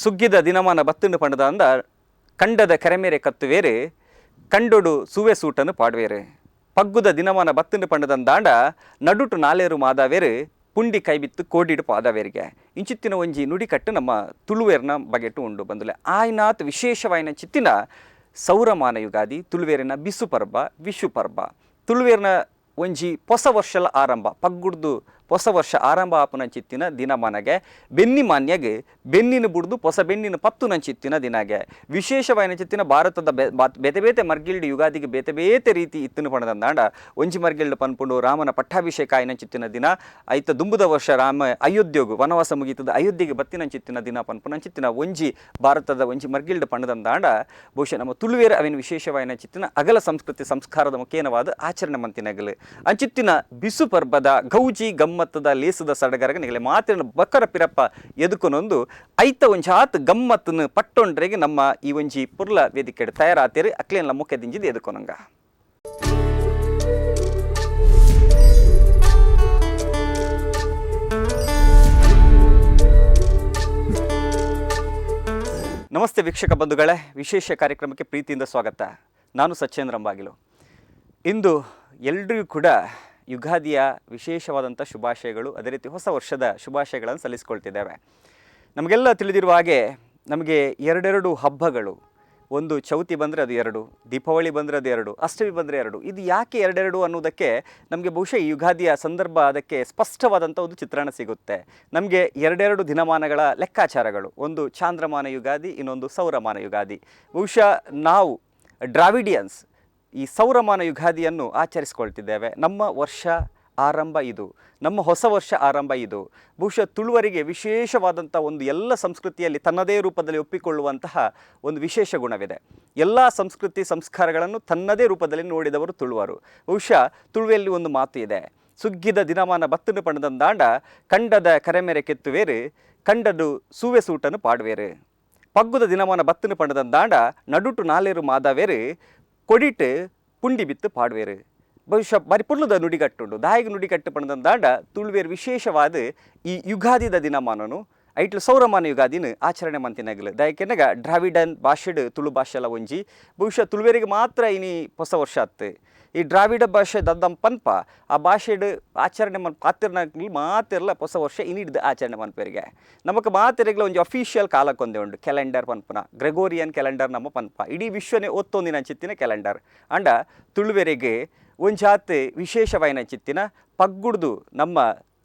ಸುಗ್ಗಿದ ದಿನಮಾನ ಬತ್ತುಂಡು ಪಂಡದ ಕಂಡದ ಕೆರೆಮೇರೆ ಕತ್ತುವೇರು, ಕಂಡೊಡು ಸುವೆ ಸೂಟನ್ನು ಪಾಡುವೇರು. ಪಗ್ಗುದ ದಿನಮಾನ ಬತ್ತುಂಡು ಪಂಡದಂದಾಂಡ ನಡುಟು ನಾಲೇರು ಮಾದಾವೇರು, ಪುಂಡಿ ಕೈಬಿತ್ತು ಕೋಡಿಡು ಪಾದವೇರಿಗೆ. ಇಂಚಿತ್ತಿನ ಒಂಜಿ ನುಡಿಕಟ್ಟು ನಮ್ಮ ತುಳುವೇರ್ನ ಬಗೆಟು ಉಂಡು ಬಂದುಲೆ. ಆಯ್ನಾತ್ ವಿಶೇಷವಾಯಿನ ಚಿತ್ತಿನ ಸೌರಮಾನ ಯುಗಾದಿ, ತುಳುವೇರಿನ ಬಿಸು ಪರ್ಬ, ವಿಶು ಪರ್ಬ, ತುಳುವೇರ್ನ ಒಂಜಿ ಹೊಸ ವರ್ಷಲ ಆರಂಭ. ಪಗ್ಗುಡ್ದು ಹೊಸ ವರ್ಷ ಆರಂಭ ಆಪುನ ಚಿತ್ತಿನ ದಿನಮಾನಗೆ ಬೆನ್ನಿ ಮಾನ್ಯಗೆ ಬೆನ್ನಿನ ಬುಡ್ದು ಹೊಸ ಬೆನ್ನಿನ ಪತ್ತು ನಂಚಿತ್ತಿನ ದಿನಗೆ ವಿಶೇಷವಾಯಿನ ಚಿತ್ತಿನ ಭಾರತದ ಬೇತೆ ಬೇತೆ ಮರ್ಗಿಲ್ಡ್ ಯುಗಾದಿಗೆ ಬೇತೆ ಬೇತೆ ರೀತಿ ಇತ್ತಿನ ಪಣದಂದಾಂಡ, ಒಂಜಿ ಮರ್ಗಿಲ್ಡ್ ಪನ್ಪುಂಡು ರಾಮನ ಪಟ್ಟಾಭಿಷೇಕ ಆಯಿನ ಚಿತ್ತಿನ ದಿನ, ಐತ ದುಂಬುದ ವರ್ಷ ರಾಮ ಅಯೋಧ್ಯೆಗು ವನವಾಸ ಮುಗೀತದ ಅಯೋಧ್ಯೆಗೆ ಬತ್ತಿನ ಚಿತ್ತಿನ ದಿನ ಪನ್ಪುನ ಚಿತ್ತಿನ ಒಂಜಿ ಭಾರತದ ಒಂಜಿ ಮರ್ಗಿಲ್ಡ್ ಪಣದಂದಾಂಡ, ಬಹುಶಃ ನಮ್ಮ ತುಳುವೇರ ಅವಿನ ವಿಶೇಷವಾಯಿನ ಚಿತ್ತಿನ ಅಗಲ ಸಂಸ್ಕೃತಿ ಸಂಸ್ಕಾರದ ಮುಖೇನವಾದ ಆಚರಣೆ ಮಂತಿನಗಲು. ಅಂಚಿತ್ತಿನ ಬಿಸು ಪರ್ಬದ ಗೌಜಿ ಗಮ್ಮತ್ತದ ಲೇಸದ ಸಡಗರಗ ನಿಗಲೆ ಮಾತಿನ ಬಕ್ಕರ ಪಿರಪ್ಪ ಎದುಕೊನೊಂದು ಐತ ಒಂಜಾತ್ ಗಮ್ಮತ್ತನ್ನು ಪಟ್ಟೊಂಡ್ರೆಗೆ ನಮ್ಮ ಈ ಒಂಜಿ ಪುರ್ಲ ವೇದಿಕೆ ತಯಾರಾತೇರಿ ಅಕ್ಲೇನ್ಲ ಮುಖ್ಯ ದಿಂಜಿದ್ ಎದುಕೊನಂಗ. ನಮಸ್ತೆ ವೀಕ್ಷಕ ಬಂಧುಗಳೇ, ವಿಶೇಷ ಕಾರ್ಯಕ್ರಮಕ್ಕೆ ಪ್ರೀತಿಯಿಂದ ಸ್ವಾಗತ. ನಾನು ಸಚೇಂದ್ರ ಅಂಬಾಗಿಲು. ಇಂದು ಎಲ್ರಿಗೂ ಕೂಡ ಯುಗಾದಿಯ ವಿಶೇಷವಾದಂಥ ಶುಭಾಶಯಗಳು, ಅದೇ ರೀತಿ ಹೊಸ ವರ್ಷದ ಶುಭಾಶಯಗಳನ್ನು ಸಲ್ಲಿಸ್ಕೊಳ್ತಿದ್ದೇವೆ. ನಮಗೆಲ್ಲ ತಿಳಿದಿರುವ ಹಾಗೆ ನಮಗೆ ಎರಡೆರಡು ಹಬ್ಬಗಳು, ಒಂದು ಚೌತಿ ಬಂದರೆ ಅದು ಎರಡು, ದೀಪಾವಳಿ ಬಂದರೆ ಅದು ಎರಡು, ಅಷ್ಟಮಿ ಬಂದರೆ ಎರಡು. ಇದು ಯಾಕೆ ಎರಡೆರಡು ಅನ್ನೋದಕ್ಕೆ ನಮಗೆ ಬಹುಶಃ ಈ ಯುಗಾದಿಯ ಸಂದರ್ಭ ಅದಕ್ಕೆ ಸ್ಪಷ್ಟವಾದಂಥ ಒಂದು ಚಿತ್ರಣ ಸಿಗುತ್ತೆ. ನಮಗೆ ಎರಡೆರಡು ದಿನಮಾನಗಳ ಲೆಕ್ಕಾಚಾರಗಳು, ಒಂದು ಚಾಂದ್ರಮಾನ ಯುಗಾದಿ, ಇನ್ನೊಂದು ಸೌರಮಾನ ಯುಗಾದಿ. ಬಹುಶಃ ನಾವು ಡ್ರಾವಿಡಿಯನ್ಸ್ ಈ ಸೌರಮಾನ ಯುಗಾದಿಯನ್ನು ಆಚರಿಸ್ಕೊಳ್ತಿದ್ದೇವೆ. ನಮ್ಮ ವರ್ಷ ಆರಂಭ ಇದು, ನಮ್ಮ ಹೊಸ ವರ್ಷ ಆರಂಭ ಇದು. ಬಹುಶಃ ತುಳುವರಿಗೆ ವಿಶೇಷವಾದಂಥ ಒಂದು ಎಲ್ಲ ಸಂಸ್ಕೃತಿಯಲ್ಲಿ ತನ್ನದೇ ರೂಪದಲ್ಲಿ ಒಪ್ಪಿಕೊಳ್ಳುವಂತಹ ಒಂದು ವಿಶೇಷ ಗುಣವಿದೆ. ಎಲ್ಲ ಸಂಸ್ಕೃತಿ ಸಂಸ್ಕಾರಗಳನ್ನು ತನ್ನದೇ ರೂಪದಲ್ಲಿ ನೋಡಿದವರು ತುಳುವರು. ಬಹುಶಃ ತುಳುವೆಯಲ್ಲಿ ಒಂದು ಮಾತು ಇದೆ, ಸುಗ್ಗಿದ ದಿನಮಾನ ಬತ್ತನು ಪಣದಂದಾಂಡ ಕಂಡದ ಕರೆಮೆರೆ ಕೆತ್ತುವೇರು, ಕಂಡದು ಸೂವೆ ಸೂಟನ್ನು ಪಾಡುವೇರು. ಪಗ್ಗುದ ದಿನಮಾನ ಬತ್ತನು ಪಣದಂದಾಂಡ ನಡುಟು ನಾಲೇರು ಮಾದಾವೇರು, ಕೊಡಿಟ್ಟು ಪುಂಡಿ ಬಿತ್ತು ಪಾಡುವೇರು. ಬಹುಶಃ ಬರಿ ಪುರ್ಲುದ ನುಡಿಗಟ್ಟುಂಡು. ದಾಯಿಗೆ ನುಡಿಗಟ್ಟು ಪಣದಂದಾಂಡ ತುಳುವೇರು ವಿಶೇಷವಾದ ಈ ಯುಗಾದಿದ ದಿನಮಾನನು ಐಟ್ಲು ಸೌರಮಾನ ಯುಗಾದಿನ ಆಚರಣೆ ಮಂತಿನಗಲು. ದಯಕೆನಗ ದ್ರಾವಿಡನ್ ಭಾಷೆಡ್ ತುಳು ಭಾಷೆಲ ಒಂಜಿ. ಬಹುಶಃ ತುಳುವೇರಿಗೆ ಮಾತ್ರ ಇನಿ ಹೊಸ ವರ್ಷ ಆತ್ತು. ಈ ದ್ರಾವಿಡ ಭಾಷೆ ದದ್ದಂ ಪನ್ಪ ಆ ಭಾಷೆಡ್ ಆಚರಣೆ ಮನ್ ಪಾತಿರ್ನಾಗ್ಲಿ ಮಾತಿರ್ಲ ಹೊಸ ವರ್ಷ ಇನ್ನಿಡ್ದು ಆಚರಣೆ ಮನ್ಪೇರಿಗೆ. ನಮಕ್ ಮಾತೆರೆಗ್ಲ ಒಂಜಿ ಅಫಿಷಿಯಲ್ ಕಾಲಕ್ಕೊಂದೇ ಉಂಡು ಕ್ಯಾಲೆಂಡರ್ ಪನ್ಪುನ, ಗ್ರೆಗೋರಿಯನ್ ಕ್ಯಾಲೆಂಡರ್ ನಮ್ಮ ಪನ್ಪ, ಇಡೀ ವಿಶ್ವನೇ ಒತ್ತೊಂದಿನ ಚಿತ್ತಿನ ಕ್ಯಾಲೆಂಡರ್. ಅಂಡ ತುಳುವೆರಿಗೆ ಒಂಜಾತ್ ವಿಶೇಷವಾಯಿನ ಚಿತ್ತಿನ ಪಗ್ಗುಡ್ದು ನಮ್ಮ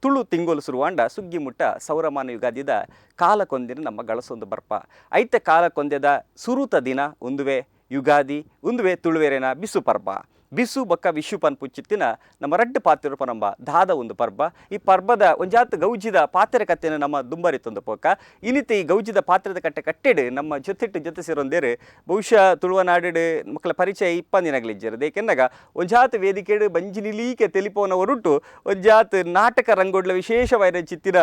ತುಳು ತಿಂಗೊಲು ಸುರುವಾಂಡ ಸುಗ್ಗಿ ಮುಟ್ಟ ಸೌರಮಾನ ಯುಗಾದಿದ ಕಾಲಕ್ಕೊಂದಿನ ನಮ್ಮ ಗಳಸೊಂದು ಬರ್ಪ. ಐತ ಕಾಲಕ್ಕೊಂದೆದ ಸುರುತ ದಿನ ಉಂದುವೆ ಯುಗಾದಿ, ಉಂದುವೆ ತುಳುವೆರೆನ ಬಿಸು ಪರ್ಬ. ಬಿಸು ಬೊಕ್ಕ ವಿಶು ಪನ್ಪುಚಿತ್ತಿನ ನಮ್ಮ ರಡ್ಡು ಪಾತ್ರ ಪನಂಬ ದಾದ ಒಂದು ಪರ್ಬ. ಈ ಪರ್ಬದ ಒಂಜಾತ್ ಗೌಜಿದ ಪಾತ್ರೆ ಕತ್ತೆನ ನಮ್ಮ ದುಂಬರಿತೊಂದು ಪೋಕ. ಇನಿತ ಈ ಗೌಜಿದ ಪಾತ್ರದ ಕಟ್ಟೆ ಕಟ್ಟೆಡು ನಮ್ಮ ಜೊತೆಟ್ಟು ಜೊತೆ ಸೇರೊಂದೇರು ಬಹುಶಃ ತುಳುವನಾಡು ಮಕ್ಕಳ ಪರಿಚಯ ಇಪ್ಪಂದಿನಗಲಿಜ್ಜರು. ಏಕೆಂದಾಗ ಒಂಜಾತ್ ವೇದಿಕೆಡು ಬಂಜಿ ನಿಲೀಕೆ ತೆಲಿಪೋನ ಹೊರಟು ಒಂಜಾತ್ ನಾಟಕ ರಂಗೋಡ್ಲ ವಿಶೇಷವಾದ ಚಿತ್ತಿನ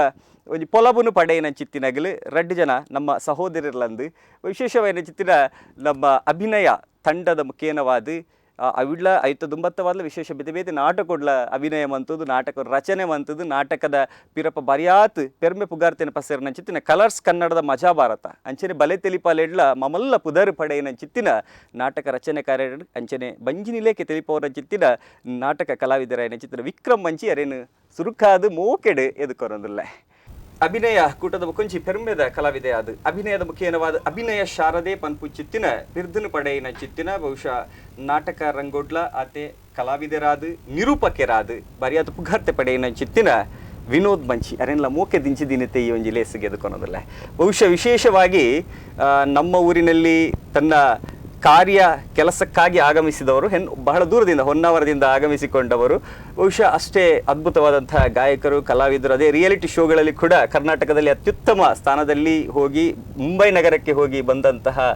ಒಂಜಿ ಪೊಲಬುನು ಪಡೆಯಿನ ಚಿತ್ತಿನಗಲು ರಡ್ಡು ಜನ ನಮ್ಮ ಸಹೋದರರ್ಲಂದು ವಿಶೇಷವಾದ ಚಿತ್ತಿನ ನಮ್ಮ ಅಭಿನಯ ತಂಡದ ಮುಖೇನವಾದ ಅವಿಡ್ಲ ಐತ ದುಂಬತ್ತವಾದ್ಲ ವಿಶೇಷ ಬೇತೆ ಬೇತೆ ನಾಟಕೊಡ್ಲ ಅಭಿನಯ ಮಂತದ್ದು, ನಾಟಕ ರಚನೆ ಮಂತದ್ದು, ನಾಟಕದ ಪಿರಪ ಬರಿಯಾತ್ ಪೆರ್ಮೆ ಪುಗಾರ್ತೆನ ಪಸೆರ್ನ ಚಿತ್ತಿನ ಕಲರ್ಸ್ ಕನ್ನಡದ ಮಜಾ ಭಾರತ ಅಂಚನೆ ಬಲೆ ತೆಲಿಪಾಲೆಡ್ಲ ಮಮಲ್ಲ ಪುದರ್ ಪಡೆಯಿನ ಚಿತ್ತಿನ ನಾಟಕ ರಚನೆಕಾರ್ಯ ಅಂಚನೆ ಬಂಜಿನಿಲೇಕೆ ತೆಲಿಪೋರ ಚಿತ್ತಿನ ನಾಟಕ ಕಲಾವಿದರಾಯನ ಚಿತ್ತಿನ ವಿಕ್ರಮ್ ಮಂಚಿ ಅರೇನು ಸುರುಕಾದು ಮೋಕೆಡು ಎದುಕೊರೊಂದುಲ್ಲೆ. ಅಭಿನಯ ಕೂಟದ ಮುಖಂಚಿ ಪೆರ್ಮೆದ ಕಲಾವಿದೆ ಅದು ಅಭಿನಯದ ಮುಖೇನವಾದ ಅಭಿನಯ ಶಾರದೆ ಪನ್ಪು ಚಿತ್ತಿನ ಬಿರ್ದನು ಪಡೆಯಿನ ಚಿತ್ತಿನ ಬಹುಶಃ ನಾಟಕ ರಂಗೋಡ್ಲ ಆತೆ ಕಲಾವಿದರಾದ ನಿರೂಪಕರಾದ ಬರಿಯಾದ ಪುಗಾರ್ತೆ ಪಡೆಯಿನ ಚಿತ್ತಿನ ವಿನೋದ್ ಮಂಚಿ ಅರೆನ್ಲ ಮೋಕೆ ದಿಂಚಿ ದಿನತೆ ಈ ಒಂಜಿ ಲೇಸಿಗೆ ಎದುಕೊನೋದಿಲ್ಲ. ಬಹುಶಃ ವಿಶೇಷವಾಗಿ ನಮ್ಮ ಊರಿನಲ್ಲಿ ತನ್ನ ಕಾರ್ಯ ಕೆಲಸಕ್ಕಾಗಿ ಆಗಮಿಸಿದವರು, ಬಹಳ ದೂರದಿಂದ ಹೊನ್ನಾವರದಿಂದ ಆಗಮಿಸಿಕೊಂಡವರು. ಬಹುಶಃ ಅಷ್ಟೇ ಅದ್ಭುತವಾದಂತಹ ಗಾಯಕರು, ಕಲಾವಿದರು. ಅದೇ ರಿಯಾಲಿಟಿ ಶೋಗಳಲ್ಲಿ ಕೂಡ ಕರ್ನಾಟಕದಲ್ಲಿ ಅತ್ಯುತ್ತಮ ಸ್ಥಾನದಲ್ಲಿ ಹೋಗಿ ಮುಂಬೈ ನಗರಕ್ಕೆ ಹೋಗಿ ಬಂದಂತಹ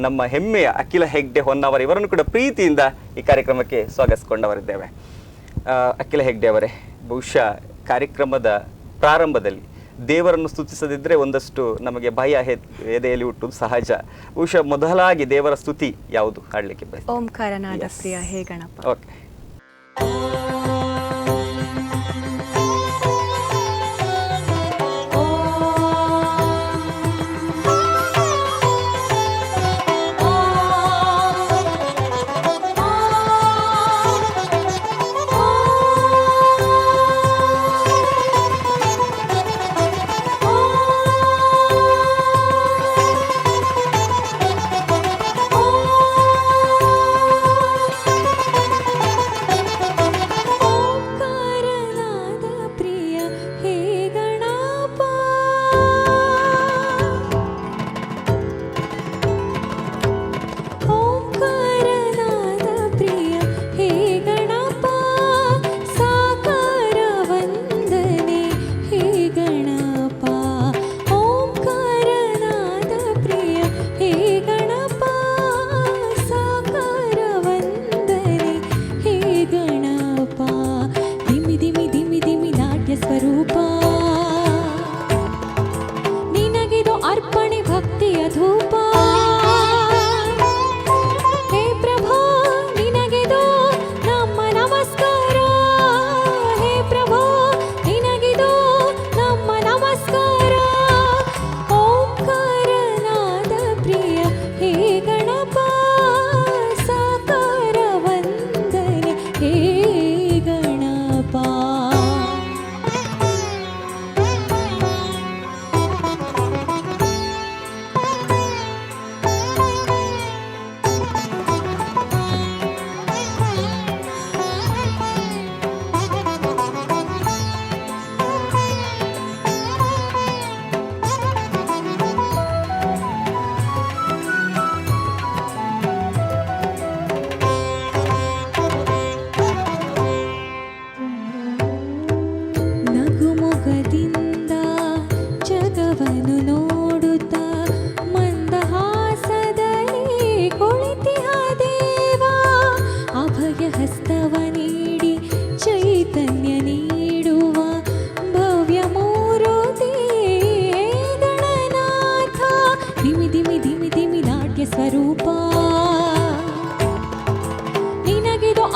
ನಮ್ಮ ಹೆಮ್ಮೆಯ ಅಖಿಲ ಹೆಗ್ಡೆ ಹೊನ್ನಾವರ ಇವರನ್ನು ಕೂಡ ಪ್ರೀತಿಯಿಂದ ಈ ಕಾರ್ಯಕ್ರಮಕ್ಕೆ ಸ್ವಾಗತಿಸಿಕೊಂಡವರಿದ್ದೇವೆ. ಅಖಿಲ ಹೆಗ್ಡೆ ಅವರೇ, ಬಹುಶಃ ಕಾರ್ಯಕ್ರಮದ ಪ್ರಾರಂಭದಲ್ಲಿ ದೇವರನ್ನು ಸ್ತುತಿಸದಿದ್ದರೆ ಒಂದಷ್ಟು ನಮಗೆ ಭಯ ಎದೆಯಲ್ಲಿ ಹುಟ್ಟುವುದು ಸಹಜ. ಬಹುಶಃ ಮೊದಲಾಗಿ ದೇವರ ಸ್ತುತಿ ಯಾವುದು ಹಾಡಲಿಕ್ಕೆ ಬಯಸ್ತೀರಿ? ಓಂಕಾರನಾದ ಪ್ರಿಯ ಹೇ ಗಣಪ. ಓಕೆ.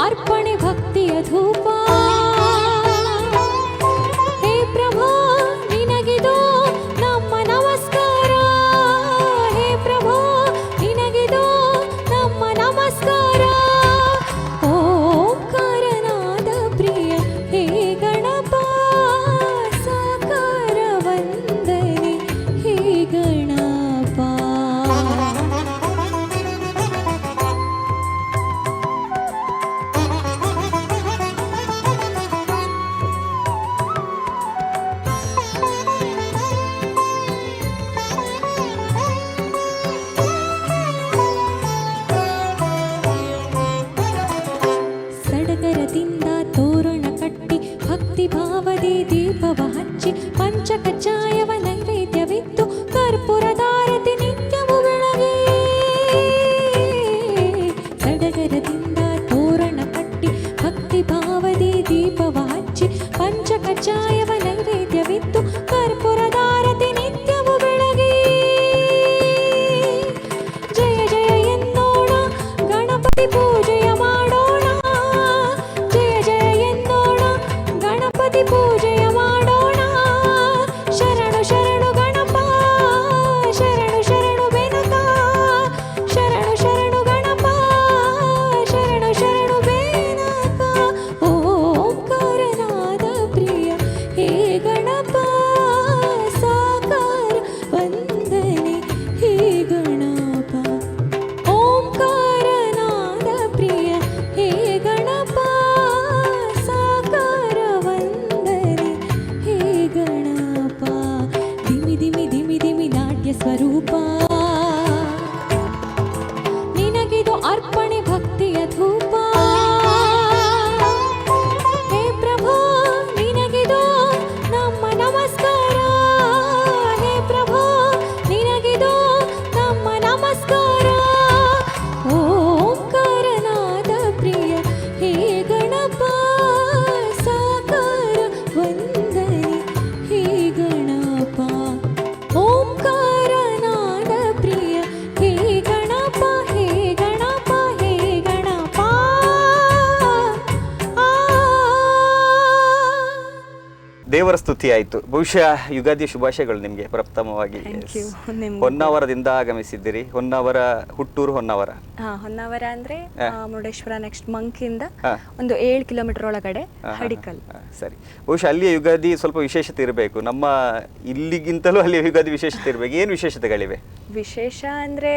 ಅರ್ಪಣೆ ಭಕ್ತಿಯ ಧೂಪ. ಹೇ ಪ್ರಭೋ, ನಿನಗಿದು ನಮ್ಮ ನಮಸ್ಕಾರ. ಹೇ ಪ್ರಭೋ, ನಿನಗಿದು ನಮ್ಮ ನಮಸ್ಕಾರ. ಓಂಕಾರನಾದ ಪ್ರಿಯ ಹೇ ಗಣಪ, ಸಾಕಾರ ವಂದನೆ ಹೇ ಗಣಪ. ಸಡಗರದಿಂದ ತೋರಣ ಕಟ್ಟಿ, ಭಕ್ತಿ ಭಾವದಿ ದೀಪವ ಹಚ್ಚಿ, ಪಂಚಕಜ್ಜಾಯವ ನೈವೇದ್ಯವಿತ್ತು, ಕರ್ಪೂರದಾರತಿ ನಿತ್ಯವು ಬೆಳಗಿ. ಸಡಗರದಿಂದ ತೋರಣ ಕಟ್ಟಿ, ಭಕ್ತಿ ಭಾವದಿ ದೀಪವ ಹಚ್ಚಿ, ಪಂಚಕಜ್ಜಾಯವ ನೈವೇದ್ಯವಿತ್ತು, ಕರ್ಪೂರದಾರತಿ ನಿತ್ಯವು ಬೆಳಗಿ. ಜಯ ಜಯ ಎನ್ನೋಣ, ಗಣಪತಿ ಪೂಜೆಯ ಮಾಡೋಣ. ಜಯ ಜಯ ಎನ್ನೋಣ, ಗಣಪತಿ ಪೂಜೆಯ ಮಾಡೋಣ. ಶರಣು ಶರಣು ಗಣಪ, ಶರಣು ಶರಣು ಬೆನಕ. ಶರಣು ಶರಣು ಗಣಪ, ಶರಣು ಶರಣು ಬೆನಕ. ಓಂಕಾರನಾದ ಪ್ರಿಯ ಹೇ ಗಣಪ, ಸಾಕಾರ ವಂದನೆ ಹೇ ಗಣಪ. ಓಂಕಾರನಾದ ಪ್ರಿಯ ಹೇ ಗಣಪ, ಸಾಕಾರ ವಂದನೆ ಹೇ ಗಣಪ. ಧಿಮಿ ಧಿಮಿ ಧಿಮಿ ಧಿಮಿ ನಾಟ್ಯ ಸ್ವರೂಪ, ನಿನಗಿದು ಅರ್ಪಣೆ ಭಕ್ತಿಯ ಧೂಪ. ಹೇ ಪ್ರಭೋ, ನಿನಗಿದು ನಮ್ಮ ನಮಸ್ಕಾರ. ಹೇ ಪ್ರಭೋ, ನಿನಗಿದು ನಮ್ಮ ನಮಸ್ಕಾರ. ಓಂಕಾರನಾದ ಪ್ರಿಯ ಹೇ ಗಣಪ, ಸಾಕಾರ ವಂದನೆ ಹೇ ಗಣಪ. ಓಂಕಾರನಾದ ಪ್ರಿಯ ಹೇ ಗಣಪ, ಹೇ ಗಣಪ, ಹೇ ಗಣಪ. ಆ. ದೇವರ ಸ್ತುತಿ ಆಯಿತು. ಬಹುಶಃ ಯುಗಾದಿ ಶುಭಾಶಯಗಳು ನಿಮಗೆ ಪ್ರಥಮವಾಗಿ. Thank you. Yes. ನಿಮ್ಗೂ. ಹೊನ್ನಾವರದಿಂದ ಆಗಮಿಸಿದ್ದೀರಿ. ಹೊನ್ನಾವರ, ಹುಟ್ಟೂರು ಹೊನ್ನಾವರ? ಹಾ, ಹೊನ್ನಾವರ ಅಂದ್ರೆ ಮುರುಡೇಶ್ವರ ನೆಕ್ಸ್ಟ್ ಮಂಕಿಂದ ಒಂದು 7 ಕಿಲೋಮೀಟರ್ ಒಳಗಡೆ ಹಡಿಕಲ್. ಸರಿ, ಬಹುಶಃ ಅಲ್ಲಿಯ ಯುಗಾದಿ ಸ್ವಲ್ಪ ವಿಶೇಷತೆ ಇರಬೇಕು. ನಮ್ಮ ಇಲ್ಲಿಗಿಂತಲೂ ಅಲ್ಲಿಯ ಯುಗಾದಿ ವಿಶೇಷತೆ ಇರಬೇಕು. ಏನು ವಿಶೇಷತೆಗಳಿವೆ? ವಿಶೇಷ ಅಂದ್ರೆ,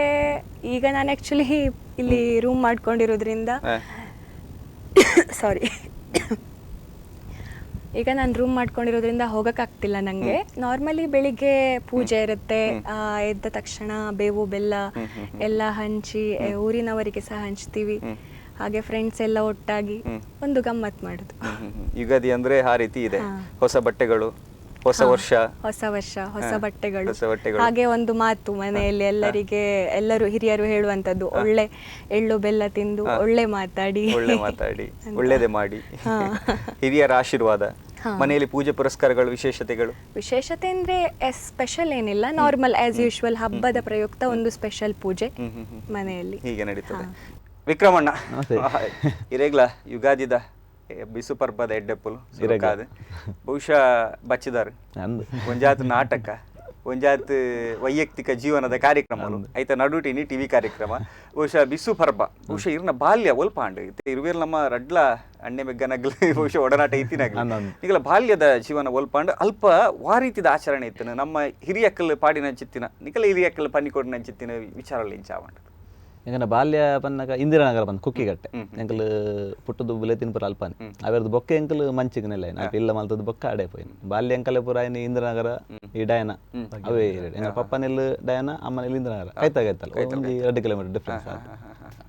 ಈಗ ನಾನು ಆಕ್ಚುಲಿ ಇಲ್ಲಿ ರೂಮ್ ಮಾಡ್ಕೊಂಡಿರೋದ್ರಿಂದ, ಸಾರಿ, ಈಗ ನಾನು ರೂಮ್ ಮಾಡ್ಕೊಂಡಿರೋದ್ರಿಂದ ಹೋಗೋಕ್ಕಾಗ್ತಿಲ್ಲ ನನಗೆ. ನಾರ್ಮಲಿ ಬೆಳಿಗ್ಗೆ ಪೂಜೆ ಇರುತ್ತೆ. ಎದ್ದ ತಕ್ಷಣ ಬೇವು ಬೆಲ್ಲ ಎಲ್ಲ ಹಂಚಿ, ಊರಿನವರಿಗೆ ಸಹ ಹಂಚ್ತೀವಿ. ಹಾಗೆ ಫ್ರೆಂಡ್ಸ್ ಎಲ್ಲ ಒಟ್ಟಾಗಿ ಒಂದು ಗಮ್ಮತ್ ಮಾಡೋದು. ಹ್ಮ್, ಹ್ಮ್, ಹ್ಮ್. ಯುಗಾದಿ ಅಂದ್ರೆ ಆ ರೀತಿ ಇದೆ. ಹೊಸ ಬಟ್ಟೆಗಳು, ಹೊಸ ವರ್ಷ. ಹೊಸ ವರ್ಷ, ಹೊಸ ಬಟ್ಟೆಗಳು. ಹೊಸ ಬಟ್ಟೆಗಳು. ಹಾಗೆ ಒಂದು ಮಾತು ಮನೆಯಲ್ಲಿ ಎಲ್ಲರಿಗೆ, ಎಲ್ಲರೂ ಹಿರಿಯರು ಹೇಳುವಂತದ್ದು, ಒಳ್ಳೆ ಎಳ್ಳು ಬೆಲ್ಲ ತಿಂದು ಒಳ್ಳೆ ಮಾತಾಡಿ. ಒಳ್ಳೆ ಮಾತಾಡಿ, ಅಂತ. ಒಳ್ಳೇದೇ ಮಾಡಿ, ಹಿರಿಯರ ಆಶೀರ್ವಾದ. ಮನೆಯಲ್ಲಿ ಪೂಜೆ ಪುರಸ್ಕಾರಗಳು, ವಿಶೇಷತೆಗಳು? ವಿಶೇಷತೆ ಅಂದ್ರೆ ಸ್ಪೆಷಲ್ ಏನಿಲ್ಲ, ನಾರ್ಮಲ್ ಆಸ್ ಯೂಶುವಲ್. ಹಬ್ಬದ ಪ್ರಯುಕ್ತ ಒಂದು ಸ್ಪೆಷಲ್ ಪೂಜೆ ಹ್ಮ್, ಹ್ಮ್, ಹ್ಮ್. ಮನೆಯಲ್ಲಿ. ಹೀಗೆ ನಡೀತದೆ. ವಿಕ್ರಮಣ್ಣ, ಇರೇಗ್ಲ ಯುಗಾದಿದ ಬಿಸು ಪರ್ಬದ ಎಡ್ಡೆಪ್ಪುಲು. ಸುರುಕಾದ್ ಬಹುಶಃ ಬಚ್ಚಿದಾರು. ಅಂದ್. ಒಂಜಾತ್ ನಾಟಕ, ಒಂಜಾತ್ ವೈಯಕ್ತಿಕ ಜೀವನದ ಕಾರ್ಯಕ್ರಮ, ಐತ ನಡುಟಿನಿ ಟಿವಿ ಕಾರ್ಯಕ್ರಮ. ಬಹುಶಃ ಬಿಸು ಪರ್ಬ, ಬಹುಶಃ ಇರ್ನ ಬಾಲ್ಯ ಒಲ್ಪ ಆಂಡ್ ಇರುವೇರ್ ನಮ್ಮ ರಡ್ಲ ಅಣ್ಣೆ ಮೆಗ್ಗನಗ್ಲು ಬಹುಶಃ ಒಡನಾಟ ಇತ್ತಿನಾಗ್ಲು. ಅಂದ್. ಈಗಲ ಬಾಲ್ಯದ ಜೀವನ ಒಲ್ಪಾಂಡ್, ಅಲ್ಪ ವಾರೀತಿದ ಆಚರಣೆ ಇತ್ತನು, ನಮ್ಮ ಹಿರಿಯಕ್ಕಲ್ ಪಾಡಿನ ಚಿತ್ತಿನ, ನಿಕಲ ಹಿರಿಯಕ್ಕಲ್ ಪನ್ನಿ ಕೊಡಿನ ಚಿತ್ತಿನ ವಿಚಾರ ಇಂಚಾವಂಡ್? ಎಂಕನ ಬಾಲ್ಯ ಪನ್ನಗ ಇಂದಿರಾನಗರ ಬಂದು ಕುಕ್ಕಿಗಟ್ಟೆ. ಎಂಕಲ್ ಪುಟ್ಟದು ಬುಲೆತಿನ ಪುರ ಅಲ್ಪಾನೆ. ಅವೆರ್ದು ಬೊಕ್ಕ ಎಂಕಲ್ ಮಂಚಿಗನೆಲ್ಲ ಅಲ್ಪ ಇಲ್ಲ ಮಲ್ತದ್ದು ಬೊಕ್ಕ ಅಡೆ ಪೋಯಿನ. ಬಾಲ್ಯ ಎಂಕಲೆ ಪುರ ಐನಿ ಇಂದಿರಾನಗರ, ಈ ಡಯನ ಅವೇ ಎರಡು. ಎಂಕಲ್ ಪಪ್ಪನೆಲ್ ಡಯನ, ಅಮ್ಮನೆಲ್ ಇಂದಿರಾನಗರ. ಕೈತ ಕೈತಲ್ಲ, 1-2 kilometre difference.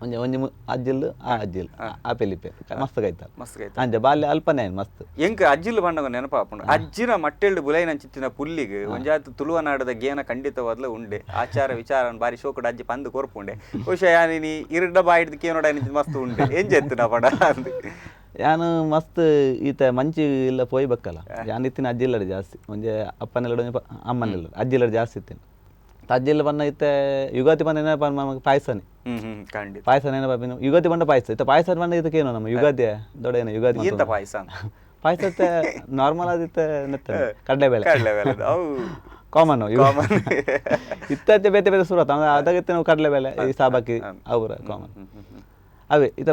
ಒಂಜಿ ಒಂಜಿ ಅಜ್ಜಿಲ್, ಆ ಅಜ್ಜಿಲ್ ಆ ಪೆಲಿಪೆ ಮಸ್ತ್ ಕೈತಲ್. ಮಸ್ತ್ ಕೈತಲ್. ಅಂಚ ಬಾಲ್ಯ ಅಲ್ಪನೆ ಆಯ್ನ್ ಮಸ್ತ್. ಎಂಕ್ ಅಜ್ಜಿಲ್ ಬಣ್ಣಗ ನೆನಪಾಪುಂಡು. ಅಜ್ಜಿನ ಮಟ್ಟೆಲ್ಡ್ ಬುಲೈನಂಚಿತ್ತಿನ ಪುಲ್ಲಿಗ್ ಒಂಜಾತ್ ತುಳುವನಾಡದ ಗೇನ ಖಂಡಿತವಾದ್ಲ ಉಂಡೆ. ಆಚಾರ ವಿಚಾರ ಬಾರಿ ಶೋಕುಡು ಅಜ್ಜಿ ಪಂದ್ ಕೊರ್ಪುಂಡೆ. ಬಹುಶಃ ಯಾನಿನಿ ಇರ್ಡ ಬಾಯಿಡ್ದು ಕೇನೋಡ ಮಸ್ತ್ ಉಂಡೆ ಎಂಜೆತ್ತು ನಾ ಪಡ ಅಂದ್. ಯಾನು ಮಸ್ತ್ ಈತ ಮಂಚಿ ಇಲ್ಲ ಪೋಯ್ ಬಕ್ಕಲ್ಲ. ಯಾನ್ ಇತ್ತಿನ ಅಜ್ಜಿ ಇಲ್ಲಡೆ ಜಾಸ್ತಿ. ಒಂಜಿ ಅಪ್ಪನೆಲ್ಲಡೆ, ಒಂಜಿ ಅಮ್ಮನೆಲ್ಲಡೆ, ಅಜ್ಜಿ ಇಲ್ಲಡೆ ಜಾಸ್ತಿ ಇತ್ತಿನ. ತಜ್ಜಿಲ್ ಬಣ್ಣ ಇತ್ತೆ ಯುಗಾದಿ ಬಣ್ಣ ನೆನಪ ನಮಗೆ ಪಾಯಸನೇ. ಹ್ಮ್ ಹ್ಮ್ ಖಂಡಿತ. ಪಾಯಸ ನೆನಪ, ಯುಗಾದಿ ಬಣ್ಣ ಪಾಯಸ ಇತ್ತ. ಪಾಯಸ ಬಣ್ಣ ಇದಕ್ಕೆ ಏನು ನಮ್ಮ ಯುಗಾದಿ ದೊಡ್ಡ ಏನು ಯುಗಾದಿ. ಎಂತ ಪಾಯಸ? ಪಾಯಸ ನಾರ್ಮಲ್ ಆದಿತ್ತೆ ನೆತ್ತ ಕಡಲೆಬೇಳೆ. ಕಡಲೆಬೇಳೆ ಅವು ಕಾಮನ್. Common. ಇತ್ತತ್ತೆ ಬೇತೆ ಬೇತೆ ಸುರತ ಅದಾಗತ್ತೆ ನಾವು ಕಡಲೆಬೇಳೆ ಈ ಸಾಬಾಕಿ ಅವರ ಕಾಮನ್ ಅವೇ. ಇತ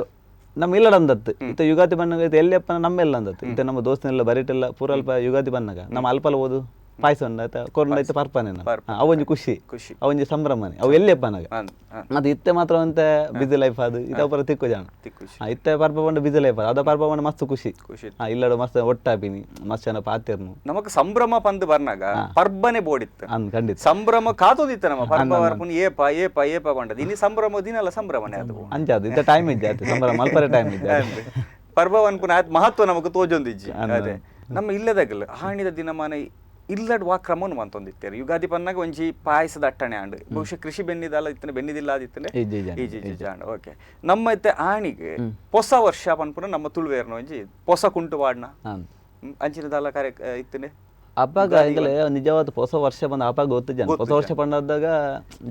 ನಮ್ಮ ಇಲ್ಲಡ ಅಂದತ್ತು ಇತ್ತ ಯುಗಾದಿ ಬಣ್ಣಗ ಇತ್ತ ಎಲ್ಲಿಯಪ್ಪ ನಮ್ಮೆಲ್ಲ ಅಂದತ್ತು ಇತ್ತ ನಮ್ಮ ದೋಸ್ತನೆಲ್ಲ ಬರಿಟೆಲ್ಲ ಪೂರಲ್ಪ ಯುಗಾದಿ ಬಣ್ಣಗ ನಮ್ಮ ಅಲ್ಪಲ್ ಓದು ಪಾಯಸ ಉಂಡ ಆಯ್ತಾ ಕೊರಂಡ ಆಯ್ತು ಪರ್ಪನೆ ಅವೊಂಜಿ ಖುಷಿ. ಖುಷಿ. ಅವೊಂಜಿ ಸಂಭ್ರಮನೆ ಅವು ಎಲ್ಲಿಯಪ್ಪನಾಗ. ಅಂದ್ ಅಂದ್. ಅದು ಇತ್ತೆ ಮಾತ್ರ ಅಂತ ಬಿಸಿ ಲೈಫ್ ಅದು ಇದು ಪರ ತಿಕ್ಕು ಜನ. ತಿಕ್ಕು. ಇತ್ತೆ ಪರ್ಪ ಪಂಡ ಬಿಸಿ ಲೈಫ್ ಅದು ಪರ್ಪ ಪಂಡ ಮಸ್ತ್ ಖುಷಿ. ಖುಷಿ. ಇಲ್ಲಡು ಮಸ್ತ್ ಒಟ್ಟಾಪಿನಿ ಮಸ್ತ್ ಜನ ಪಾತಿರ್ನು. ನಮಕ್ ಸಂಭ್ರಮ ಪಂದ್ ಬರ್ನಾಗ ಪರ್ಬನೆ ಬೋಡಿತ್ತು. ಅಂದ್ ಖಂಡಿತ. ಸಂಭ್ರಮ ಕಾತೋದಿತ್ತ ನಮ್ಮ ಪರ್ಬ ಬರ್ಪುನ್ ಏಪ ಏಪ ಏಪ ಪಂಡದು. ಇನಿ ಸಂಭ್ರಮ ದಿನಲ್ಲ ಸಂಭ್ರಮನೆ ಅದು. ಅಂಚಾದು ಇತ್ತ ಟೈಮ್ ಇದ್ದೆ ಆಯ್ತು ಸಂಭ್ರಮ ಮಲ್ಪರೆ ಟೈಮ್ ಇದ್ದೆ. ಪರ್ಬ ಪನ್ಪುನ ಆತ್ ಮಹತ್ವ ನಮಕ್ ತೋಜೊಂದಿಜ್ಜಿ. ಅದೇ ನಮ್ಮ ಇಲ್ಲದಾಗಲ್ಲ ಹಾಣಿದ ದಿನಮಾನ ಇಲ್ಲಡ್ ವಾ ಕ್ರಮನು ಮಂತೊಂದಿತ್ತೇರು. ಯುಗಾದಿ ಪನ್ನಾಗ ಒಂಜಿ ಪಾಯಸದ ಅಟ್ಟಣೆ ಆಂಡ್ ಬಹುಶಃ ಕೃಷಿ ಬೆನ್ನಿದಲ್ಲ ಇತ್ತನೆ ಬೆನ್ನಿದಿಲ್ಲ ಆದಿತ್ತನೆ. ಇಜ್ಜಿ, ಇಜ್ಜಿ. ಇಜ್ಜಿ ಇಜ್ಜಿ ಆಂಡ್. ಓಕೆ, ನಮ್ಮ ಇತ್ತೆ ಆಣಿಗೆ ಹೊಸ ವರ್ಷ ಪನ್ಪುನ ನಮ್ಮ ತುಳುವೇರ್ನ ಒಂಜಿ ಹೊಸ ಕುಂಟು ವಾಡ್ನ ಅಂದ್ ಅಂಚಿನದಲ್ಲ ಕಾರ್ಯ ಇತ್ತನೆ. ಅಪ್ಪಾಗ ಎಂಕಲೆ ನಿಜವಾದ ಹೊಸ ವರ್ಷ ಬಂದ ಅಪ್ಪಾಗ ಗೊತ್ತು ಜನ. ಹೊಸ ವರ್ಷ ಬಂದಾಗ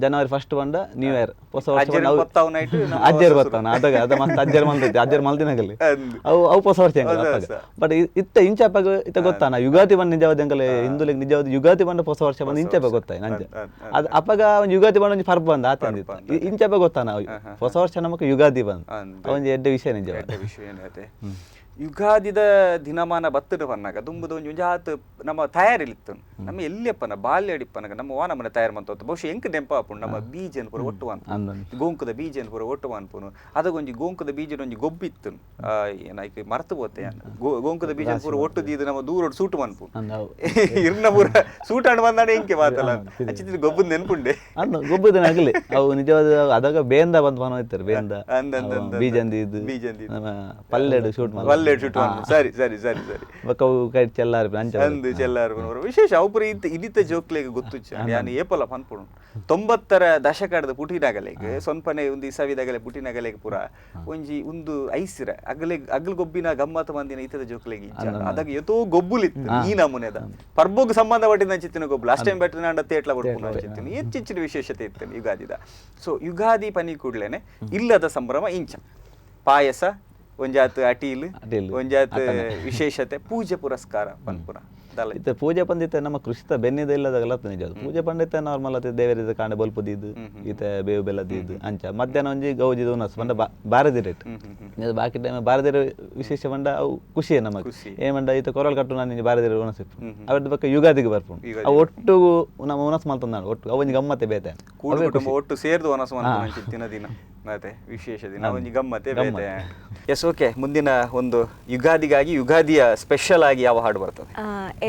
ಜನವರಿ ಫಸ್ಟ್ ಬಂದ ನ್ಯೂ ಇಯರ್ ಹೊಸ ವರ್ಷ. ಅಜ್ಜೆರ್ ಗೊತ್ತಾವ್ ನೈಟ್ ನಮ್ಮ ಅಜ್ಜರ್ ಹೊಸ ಗೊತ್ತಾವನ ಅದಾಗ ಅದ ಮಸ್ತ್ ಅಜ್ಜರ್ ಮಲ್ತೈತಿ ಅಜ್ಜರ್ ಮಲ್ದಿನಾಗಲಿ ಅಂದ್. ಅವು ಅವು ಹೊಸ ವರ್ಷ ಎಂಕಲೆ ಹೊಸ ಅಪ್ಪಾಗ. ವರ್ಷ. ಬಟ್ ಇತ್ತ ಇಂಚ ಅಪ್ಪಾಗ ಇತ್ತ ಗೊತ್ತಾನ ಯುಗಾದಿ ಬಂದ ನಿಜವಾದ ಎಂಕಲೆ ಹಿಂದುಲಿಗೆ ನಿಜವಾದ ಯುಗಾದಿ ಬಂದ ಹೊಸ ವರ್ಷ ಬಂದ ಇಂಚ ಅಪ್ಪ ಗೊತ್ತಾಯ್ ನಂಜ. ಅಂದ್, ಅಂದ್, ಅದು ಅಪ್ಪಾಗ ಒಂದು ಯುಗಾದಿ ಬಂದ ಒಂಜಿ ಪರ್ಬ ಬಂದ ಆತ ಅಂದಿತ್ತು. ಇಂಚ ಅಪ್ಪ ಗೊತ್ತಾನ ಹೊಸ ವರ್ಷ ನಮಕ್ ಯುಗಾದಿ ಬಂದ ಅಂದ್. ಅವೊಂಜಿ ಎಡ್ಡೆ ವಿಷಯ ನಿಜವಾದ. ಎಡ್ಡೆ ವಿಷಯ ಏನಾಯ್ತೆ ಯುಗಾದಿದ ದಿನಮಾನ ಬತ್ತದ ಪನ್ನಾಗ ದುಂಬುದ ಒಂಜಿ ಒಂಜಿ ಆತ್ ನಮ್ಮ ತಯಾರಿಲಿತ್ತು. ನಮ್ಮ ಎಲ್ಲಿಯಪ್ಪನ ಬಾಲ್ಯ ಅಡಿಪ್ಪನಾಗ ನಮ್ಮ ವಾ ನಮ್ಮನೆ ತಯಾರು ಮಂತ ಬಹುಶಃ ಎಂಕ್ ನೆಂಪ ಆಪುಂಡು. ನಮ್ಮ ಬೀಜನ್ ಪೂರ ಒಟ್ಟು ಅಂದ್ ಅಂದ್. ಗೋಂಕುದ ಬೀಜನ್ ಪೂರ ಒಟ್ಟು ಅನ್ಪುನು. ಅದಕ್ಕೊಂಜಿ ಗೋಂಕುದ ಬೀಜನ ಒಂಜಿ ಗೊಬ್ಬಿತ್ತು ಏನಾಯ್ತು ಮರ್ತು ಪೋತೆ. ಗೋಂಕುದ ಬೀಜನ್ ಪೂರ ಒಟ್ಟು ದೀದು ನಮ್ಮ ದೂರೋಡು ಸೂಟು ಮನ್ಪು. ಅಂದ್ ಅವು. ಇರ್ನ ಪೂರ ಸೂಟಾಂಡ್ ಬಂದಾಡ ಎಂಕೆ ಮಾತಲ್ಲ ಅಂಚಿನ ಗೊಬ್ಬದ ನೆನ್ಪುಂಡೆ. ಅಂದ್ ಗೊಬ್ಬದ ಆಗಲಿ ಅವು ನಿಜವಾದ ಅದಾಗ ಬೇಂದ ಬಂದ್ ಪನ ಹೋಯ್ತಾರೆ ಬೇಂದ. ಅಂದ್ ಅಂದ್ ಅಂದ್. ಬೀಜ ಅಂದಿದ್ದು ಬೀಜ ಅಂದಿದ್ದು. ನಮ್ಮ ಪಲ್ಲೆಡು ಶೂಟ್ ಮಾಡಿ ಪಲ್ಲೆಡ್ ಶೂಟ್ ಮನ್ಪು. ಸರಿ ಸರಿ ಸರಿ ಸರಿ. ಬೊಕ್ಕ ಅವು ಕೈ ಚೆಲ್ಲಾರ ಅಂಚ. ಅಂದ್ ಚೆಲ್ಲಾರು ವಿಶೇಷ ಅವು ಇತ್ತ ಇನಿತ ಜೋಕ್ಲೆಗ್ ಗೊತ್ತುಚ್ಚ ಯಾನ್ ಏಪಲ ಪನ್ಪುಡು 90ರ ದಶಕದ ಪುಟಿನಗಲೆಗ್ ಸೊನ್ಪನೆ ಒಂದು ಇಸವಿದಗಲೆ ಪುಟಿನಗಲೆಗ್ ಪೂರ ಒಂಜಿ ಒಂದು ಐಸಿರ ಅಗಲೆ ಅಗಲ್ ಗೊಬ್ಬಿನ ಗಮ್ಮತ್ ಮಂದಿನ ಇತದ ಜೋಕ್ಲೆಗ್ ಇಜ್ಜ. ಅದಾಗ ಏತೋ ಗೊಬ್ಬುಲಿತ್ತು ಈ ನಮೂನೆದ ಪರ್ಬೋಗ್ ಸಂಬಂಧ ಪಟ್ಟಿನ ಚಿತ್ತಿನ ಗೊಬ್ಬಲು ಅಷ್ಟೇ ಬೆಟ್ಟಿನ ಅಂಡ ತೇಟ್ಲ ಬಡ್ಪುನ ಚಿತ್ತಿನ ಹೆಚ್ಚಿನ ವಿಶೇಷತೆ ಇತ್ತು ಯುಗಾದಿದ. ಸೊ ಯುಗಾದಿ ಪನಿ ಕೂಡ್ಲೇನೆ ಇಲ್ಲದ ಸಂಭ್ರಮ ಇಂಚ ಪಾಯಸ ಒಂಜಾತ್ ಅಟೀಲ್ ಅಟೀಲ್, ಒಂಜಾತ್ ವಿಶೇಷತೆ ಪೂಜೆ ಪುರಸ್ಕಾರ ಪನ್ಪುನ ದಲ. ಇತ್ತೆ ಪೂಜೆ ಪಂದಿತ್ತೆ ನಮ್ಮ ಕೃಷಿತ ಬೆನ್ನಿದ ಇಲ್ಲದಾಗಲ್ಲ ನಿಜ. ಪೂಜೆ ಪಂಡಿತ ನಾರ್ಮಲ್ ಅತಿ ದೇವರಿದ ಕಾಂಡೆ ಬೊಲ್ಪು ದೀದು ಈತ ಬೇವು ಬೆಲ್ಲ ದೀದು ಅಂಚ ಮಧ್ಯಾಹ್ನ ಒಂಜಿ ಗೌಜಿದ ಉನಸ್ ಪಂಡ ಬಾರದಿ ರೇಟ್. ಬಾಕಿ ಟೈಮ್ ಬಾರದಿರ ವಿಶೇಷ ಪಂಡ ಅವು ಖುಷಿಯೇ ನಮಗೆ. ಖುಷಿ. ಏಮಂಡ ಈತ ಕೊರಲ್ ಕಟ್ಟು ನಾನು ಬಾರದಿರ ಉನಸ್ ಇಪ್ಪು ಅವರದ್ದು ಬಕ್ಕ ಯುಗಾದಿಗೆ ಬರ್ಪುಂಡು. ಯುಗಾದಿಗೆ. ಅವು ಒಟ್ಟು ನಮ್ಮ ಉನಸ್ ಮಲ್ತಂದಾಡು ಒಟ್ಟು ಅವು ಒಂಜಿ ಗಮ್ಮತ್ತೆ ಬೇತೆ. ಕೂಡು ಕುಟುಂಬ ಒಟ್ಟು ಸೇರ್ದು ಒನಸು ದಿನ ದಿನ ಮತ್ತೆ ವಿಶೇಷ ದಿನ ಒಂಜಿ ಗಮ್ಮತ್ತೆ ಬೇತೆ. ಎಸ್ ಓಕೆ, ಮುಂದಿನ ಒಂದು ಯುಗಾದಿಗಾಗಿ ಯುಗಾದಿಯ ಸ್ಪೆಷಲ್ ಆಗಿ ಯಾವ ಹಾಡು ಬರ್ತದೆ?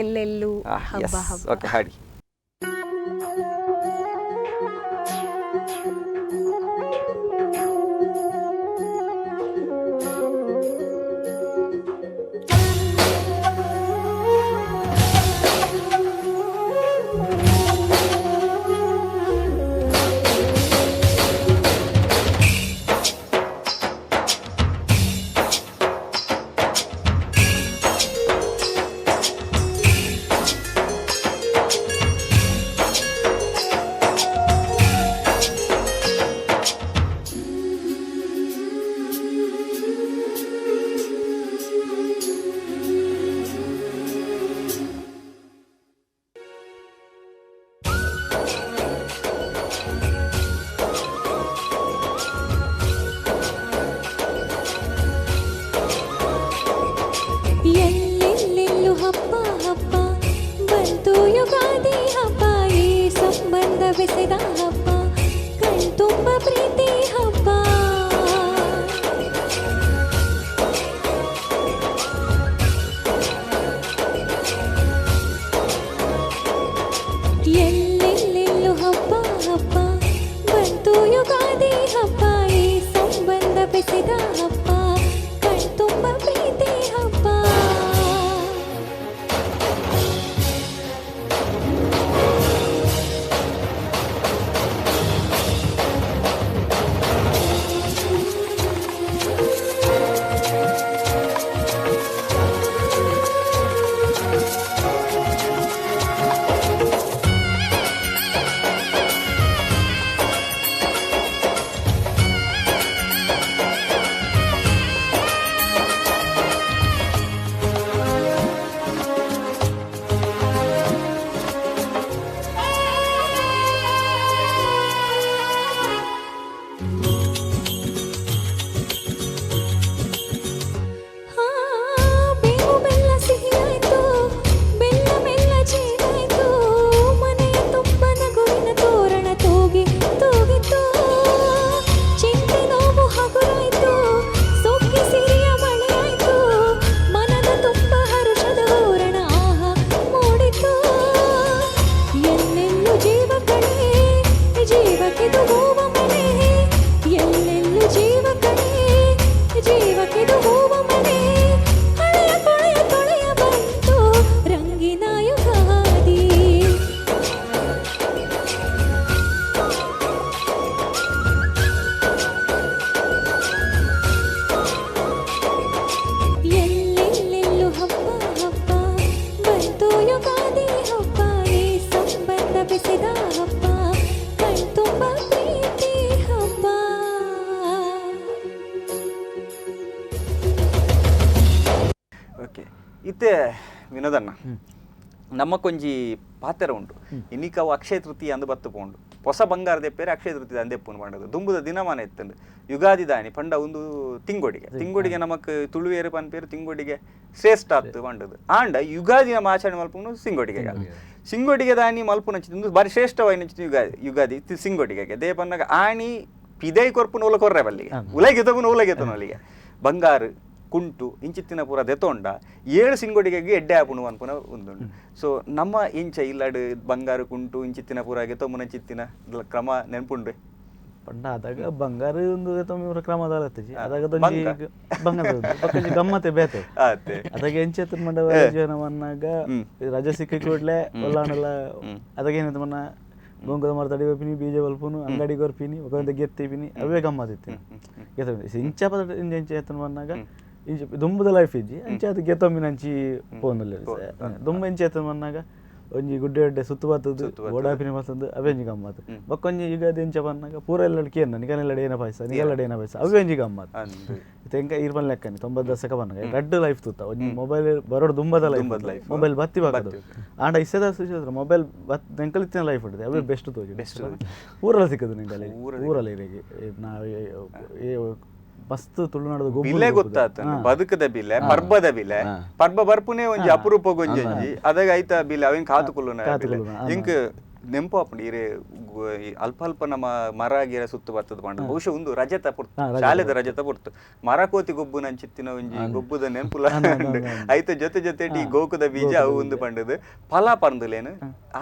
ಎಲ್ಲೆಲ್ಲೂ ಹಬ್ಬ ಹಬ್ಬ. ಓಕೆ ಹಾಡಿ. ಇತ್ತೆ ವಿನೋದಣ್ಣ, ನಮ್ಮ ಕೊಂಜಿ ಪಾತೆರ ಉಂಟು. ಇನ್ನಿಕ ಅವು ಅಕ್ಷಯ ತೃತೀಯ ಅಂದು ಬತ್ತು ಪೋಂಡು, ಹೊಸ ಬಂಗಾರ ದೆಪ್ಪೇರೆ ಅಕ್ಷಯ ತೃತೀಯ ಅಂದೆಪ್ಪುನು ಪಂಡದು. ದುಂಬುದ ದಿನಮಾನ ಇತ್ತಂಡು ಯುಗಾದಿ ದಾನಿ ಪಂಡ ಒಂದು ತಿಂಗೊಡಿಗೆ, ತಿಂಗೊಡಿಗೆ ನಮಕ್ ತುಳುವೇರು ಪನ್ಪೇರು ತಿಂಗೊಡಿಗೆ ಶ್ರೇಷ್ಠ ಆತ್ತು ಪಂಡದು. ಆಂಡ ಯುಗಾದಿ ನಮ್ಮ ಆಚರಣೆ ಮಲ್ಪುನು ಸಿಂಗೊಡಿಗೆ. ಸಿಂಗೊಡಿಗೆ ದಾನಿ ಮಲ್ಪುನಂಚಿನ ಬಾರಿ ಶ್ರೇಷ್ಠವಾಯಿನಂಚಿನ ಯುಗಾದಿ, ಯುಗಾದಿ ಸಿಂಗೊಡಿಗೆ they ಪನ್ನಗ ಆಣಿ ಪಿದೈ ಕೊರ್ಪುನ ಉಲ ಕೊರ್ರೆ ಬಲ್ಲಿಗೆ, ಉಲಗೆ ತಗುನ ಉಲಗೆ ತನೊಲಿಗೆ ಬಂಗಾರು ಕುಂಟು ಇಂಚಿತ್ತಿನ ಪೂರ ದೆತೊಂಡ 7 ಸಿಂಗೊಡಿಗೆ ಎಡ್ಡೆ ಆಪುಣು ಅನ್ಪುನ ಒಂದುಂಡು. ಸೊ ನಮ್ಮ ಇಂಚ ಇಲ್ಲಡ್ ಬಂಗಾರು ಕುಂಟು ಇಂಚಿತ್ತಿನ ಪೂರ ಗೆತೊಮುನಂಚಿತ್ತಿನ ಕ್ರಮ ನೆನ್ಪುಂಡು. ಪಂಡ ಅದಾಗ ಬಂಗಾರ ಒಂದು ದೆತೊಂಬಿ ಕ್ರಮ ದಾಲತ್ತಿಜಿ. ಅದಾಗ ಬಂಗ. ಬಂಗಾರ ಬೊಕ್ಕ ಗಮ್ಮತ್ತೆ ಬೇತೆ. ಆತೆ. ಅದಾಗ ಎಂಚೆತ್ತನ್ ಮಂಡ ಜೀವನ ಮನ್ನಾಗ ರಜೆ ಸಿಕ್ಕ ಕೂಡ್ಲೆ ಒಲ್ಲಾಣೆಲ್ಲ. ಅದಾಗ ಏನಿತ್ತು ಮನ್ನ ಗೊಂಕದ ಮರ ತಡಿ ಬೈಪಿನಿ, ಬೀಜ ಬಲ್ಪುನು, ಅಂಗಡಿ ಕೊರ್ಪಿನಿ, ಒಕೊಂದ ಗೆತ್ತಿಪಿನಿ, ಅವೇ ಗಮ್ಮತ್ ಇತ್ತು. ಗೆತ್ತ ಇಂಚ ಪದ ಇಂಚ ಇಂಚ ಎತ್ತನ್ ಮನ್ನಾಗ ಇಂಚ ದುಂಬುದ ಲೈಫ್ ಇಜ್ಜಿ. ಅಂಚ ಅದು ಗೆತ್ತೊಂಬಿನ ಅಂಚಿ ಪೋಂದುಲ್ಲೆರ್. ದುಂಬ ಇಂಚ ಎತ್ತನ್ ಮನ್ನಾಗ ಒಂಜಿ ಗುಡ್ಡೆ ಅಡ್ಡೆ ಸುತ್ತು ಬತ್ತದು, ಓಡಾಪಿನ ಬತ್ತದು, ಅವೇ ಒಂಜಿ ಗಮ್ಮತ್. ಬೊಕ್ಕ ಒಂಜಿ ಯುಗಾದಿ ಇಂಚ ಬನ್ನಾಗ ಪೂರ ಎಲ್ಲಡ್ ಕೇನ್ನ ನಿಗಲೆಲ್ಲಡ್ ಏನ ಪಾಯಸ, ನಿಗಲೆಲ್ಲಡ್ ಏನ ಪಾಯಸ, ಅವೇ ಒಂಜಿ ಗಮ್ಮತ್. ಅಂದ್. ಇತ್ತೆ ಎಂಕ ಇರ್ಬನ್ ಲೆಕ್ಕನಿ 90 ದಶಕ ಬನ್ನಾಗ ರಡ್ಡ್ ಲೈಫ್ ತೂತ. ಒಂಜಿ ಮೊಬೈಲ್ ಬರೋಡು ದುಂಬದ ಲೈಫ್, ಮೊಬೈಲ್ ಬತ್ತಿ ಬಾಕದು. ಆಂಡ ಇಸದ ಮೊಬೈಲ್ ಬತ್ ಎಂಕಲ್ ಇತ್ತಿನ ಲೈಫ್ ಉಂಟು, ಅವೇ ಬೆಸ್ಟ್ ತೋಜು. ಊರಲ್ಲಿ ಸಿಕ್ಕದು ನಿಂಗಲ್ಲಿ, ಊರಲ್ಲಿ ಇರೆಗೆ ನಾವು ಏ ಮಸ್ತ್ ತುಳುನಾಡದ ಗೊಬ್ಬು ಬಿಲೆ ಗೊತ್ತಾತ, ಬದುಕದ ಬಿಲೆ, ಪರ್ಬದ ಬಿಲೆ. ಪರ್ಬ ಬರ್ಪುನೇ ಒಂಜಿ ಅಪರೂಪ ಒಂಜಿ ಒಂಜಿ ಅದಾಗ ಐತ ಬಿಲೆ ಅವೇನ್ ಕಾತುಕೊಳ್ಳುನ ಬಿಲೆ. ಇಂಕ್ ನೆಂಪು ಆಪುಂಡು ಇರೆ ಈ ಅಲ್ಪ ಅಲ್ಪ ನಮ್ಮ ಮರ ಗಿರ ಸುತ್ತು ಬರ್ತದ ಪಂಡ. ಬಹುಶಃ ಒಂದು ರಜತ ಪೊರ್ತು, ಶಾಲೆದ ರಜತ ಪೊರ್ತು ಮರ ಕೋತಿ ಗೊಬ್ಬುನಂಚಿತ್ತಿನ ಒಂಜಿ ಗೊಬ್ಬುದ ನೆಂಪುಲ ಉಂಡು. ಐತ ಜೊತೆ ಜೊತೆ ಈ ಗೋಕುದ ಬೀಜ ಅವು ಒಂದು ಪಂಡದು ಫಲ ಪಂದುಲೇನು